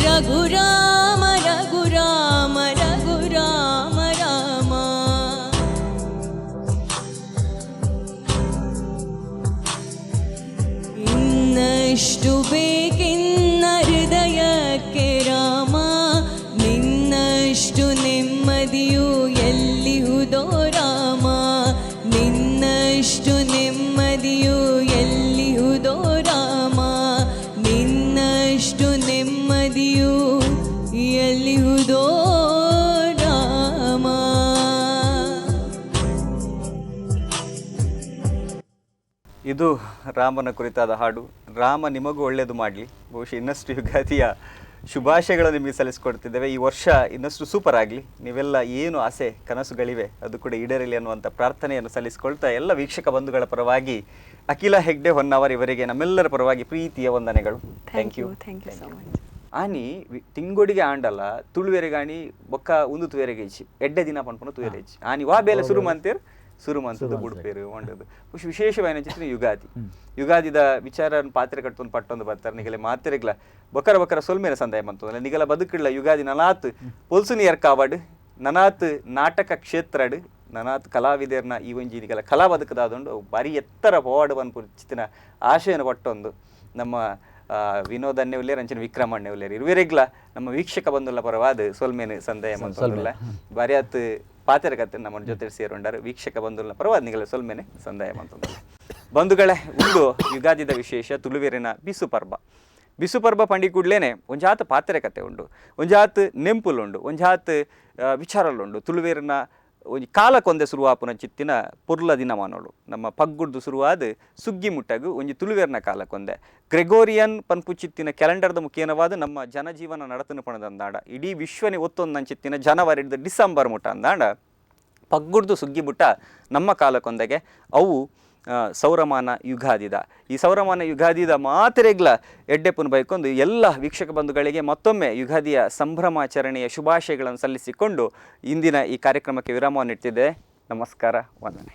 ರಘುರಾಮ ರಘುರಾಮ ರಘುರಾಮ ರಾಮ. ಇನ್ನಷ್ಟು ಬೇಕೆನ್ನ ಹೃದಯಕ್ಕೆ ರಾಮ, ನಿನ್ನಷ್ಟು ನೆಮ್ಮದಿಯು ಎಲ್ಲಿಹುದೋ ರಾಮ. ನಿನ್ನಷ್ಟು ನೆಮ್ಮದಿಯು ಎಲ್ಲಿಹುದೋ ರಾಮ, ನಿನ್ನಷ್ಟು ನೆಮ್ಮದಿಯು ಎಲ್ಲಿಹುದೋ ರಾಮ. ಇದು ರಾಮನ ಕುರಿತಾದ ಹಾಡು. ರಾಮ ನಿಮಗೂ ಒಳ್ಳೆಯದು ಮಾಡಲಿ. ಬಹುಶಃ ಇನ್ನಷ್ಟು ಯುಗಾದಿಯ ಶುಭಾಶಯಗಳನ್ನು ನಿಮಗೆ ಸಲ್ಲಿಸಿಕೊಡ್ತಿದ್ದೇವೆ. ಈ ವರ್ಷ ಇನ್ನಷ್ಟು ಸೂಪರ್ ಆಗಲಿ, ನೀವೆಲ್ಲ ಏನು ಆಸೆ ಕನಸುಗಳಿವೆ ಅದು ಕೂಡ ಈಡೇರಲಿ ಅನ್ನುವಂಥ ಪ್ರಾರ್ಥನೆಯನ್ನು ಸಲ್ಲಿಸಿಕೊಳ್ತಾ ಎಲ್ಲ ವೀಕ್ಷಕ ಬಂಧುಗಳ ಪರವಾಗಿ ಅಖಿಲ ಹೆಗ್ಡೆ ಹೊನ್ನಾವರ್ ಇವರಿಗೆ ನಮ್ಮೆಲ್ಲರ ಪರವಾಗಿ ಪ್ರೀತಿಯ ವಂದನೆಗಳು. Thank you, thank you so much. ಆನಿ ತಿಂಗೊಡಿಗೆ ಆಂಡಲ್ಲ ತುಳುವೆರೆಗಾಣಿ ಬೊಕ್ಕ ಒಂದು ತುವೆರೆಗೆ ಇಚ್ಚಿ ಎಡ್ಡೆ ದಿನ ಪನ್ಪುನ ತುವೆರೆ ಇಚ್ಚಿ ಆನಿ ವಾ ಬೇಲೆ ಸುರು ಮಂತೇರ್ ಸುರು ಮಂತದ್ದು ಬುಡ್ಪೇರು ಒಂಡದು ಖುಷಿ ವಿಶೇಷವಾಯಿನ ಚಿತ್ರ ಯುಗಾದಿ. ಯುಗಾದಿದ ವಿಚಾರ ಪಾತ್ರೆ ಕಟ್ಟೊಂದು ಪಟ್ಟೊಂದು ಬರ್ತಾರೆ ನಿಗಲೆ ಮಾತೆರೆಗ್ಲ ಬೊಕರ ಬೊಕರ ಸೊಲ್ಮೇಲೆ ಸಂದಾಯ ಮಂತಂದ್ರೆ ನಿಗಲ ಬದುಕಿಡ್ಲ ಯುಗಾದಿ ನನಾತ್ ಪೊಲ್ಸುನಿಯರ್ ಕಾವಡ್ ನನಾತ್ ನಾಟಕ ಕ್ಷೇತ್ರಡ್ ನನಾತ್ ಕಲಾವಿದರ್ನ ಈ ಒಂಜಿ ನಿಗಲ ಕಲಾ ಬದುಕದಾದುಂಡು ಅವು ಬಾರಿ ಎತ್ತರ ಪೋವಾಡು ಪನ್ಪು ಚಿತ್ತಿನ ಆಶಯನ ಪಟ್ಟೊಂದು ನಮ್ಮ ವಿನೋದ್ ಅಣ್ಣೆ ಉಲ್ಲೇರ್ ಅಂಚಿನ ವಿಕ್ರಮ್ ಅಣ್ಣೆ ಉಲ್ಲೇರ್ ಇರುವೆರೆಗ್ಲ ನಮ್ಮ ವೀಕ್ಷಕ ಬಂಧುಲ ಪರವಾದ ಸೊಲ್ಮೇನು ಸಂದಾಯ ಮಂತೊಂದುಲ್ಲ. ಬಾರಿಯಾತ್ ಪಾತೆರ ಕತೆ ನಮ್ಮ ಜೊತೆ ಸೇರುಂಡಾರು ವೀಕ್ಷಕ ಬಂಧುಲ ಪರವಾದ ನಿಗಲ ಸೊಲ್ಮೇನೆ ಸಂದಾಯ ಮಂತೊಂದುಲ್ಲ. ಬಂಧುಗಳೇ, ಒಂದು ಯುಗಾದಿದ ವಿಶೇಷ ತುಳುವೆರಿನ ಬಿಸು ಪರ್ಬ. ಬಿಸು ಪರ್ಬ ಪಂಡಿ ಕೂಡ್ಲೇನೆ ಒಂಜಾತ ಪಾತೆರ ಕತೆ ಉಂಡು, ಒಂಜಾತ್ ನೆಂಪುಲುಂಡು, ಒಂಜಾತ್ ವಿಚಾರಲುಂಡು. ತುಳುವೇರಿನ ಒಂಜಿ ಕಾಲಕ್ಕೊಂದೆ ಶುರುವಾಪುನ ಚಿತ್ತಿನ ಪೊರ್ಲ ದಿನಮಾನೋಳು ನಮ್ಮ ಪಗ್ಗುಡ್ದು ಶುರುವಾದ ಸುಗ್ಗಿ ಮುಟ್ಟಗು ಒಂಜಿ ತುಳುವೇರ್ನ ಕಾಲಕ್ಕೊಂದೆ ಗ್ರೆಗೋರಿಯನ್ ಪನ್ಪು ಚಿತ್ತಿನ ಕ್ಯಾಲೆಂಡರ್ದ ಮುಖೇನವಾದ ನಮ್ಮ ಜನಜೀವನ ನಡತನ ಪಣದಂದಾಡ ಇಡೀ ವಿಶ್ವನೇ ಒತ್ತೊಂದು ಚಿತ್ತಿನ ಜನವರಿ ಹಿಡ್ದು ಡಿಸೆಂಬರ್ ಮುಟ್ಟ ಅಂದಾಂಡ ಪಗ್ಗುಡ್ದು ಸುಗ್ಗಿ ಮುಟ್ಟ ನಮ್ಮ ಕಾಲಕ್ಕೊಂದೆಗೆ ಅವು ಸೌರಮಾನ ಯುಗಾದಿದ. ಈ ಸೌರಮಾನ ಯುಗಾದಿದ ಮಾತೆರೆಗ್ಲ ಎಡ್ಡೆಪ್ಪನ ಬೈಕೊಂದು ಎಲ್ಲ ವೀಕ್ಷಕ ಬಂಧುಗಳಿಗೆ ಮತ್ತೊಮ್ಮೆ ಯುಗಾದಿಯ ಸಂಭ್ರಮಾಚರಣೆಯ ಶುಭಾಶಯಗಳನ್ನು ಸಲ್ಲಿಸಿಕೊಂಡು ಇಂದಿನ ಈ ಕಾರ್ಯಕ್ರಮಕ್ಕೆ ವಿರಾಮವನ್ನು ಇಡ್ತಿದ್ದೆ. ನಮಸ್ಕಾರ, ವಂದನೆ.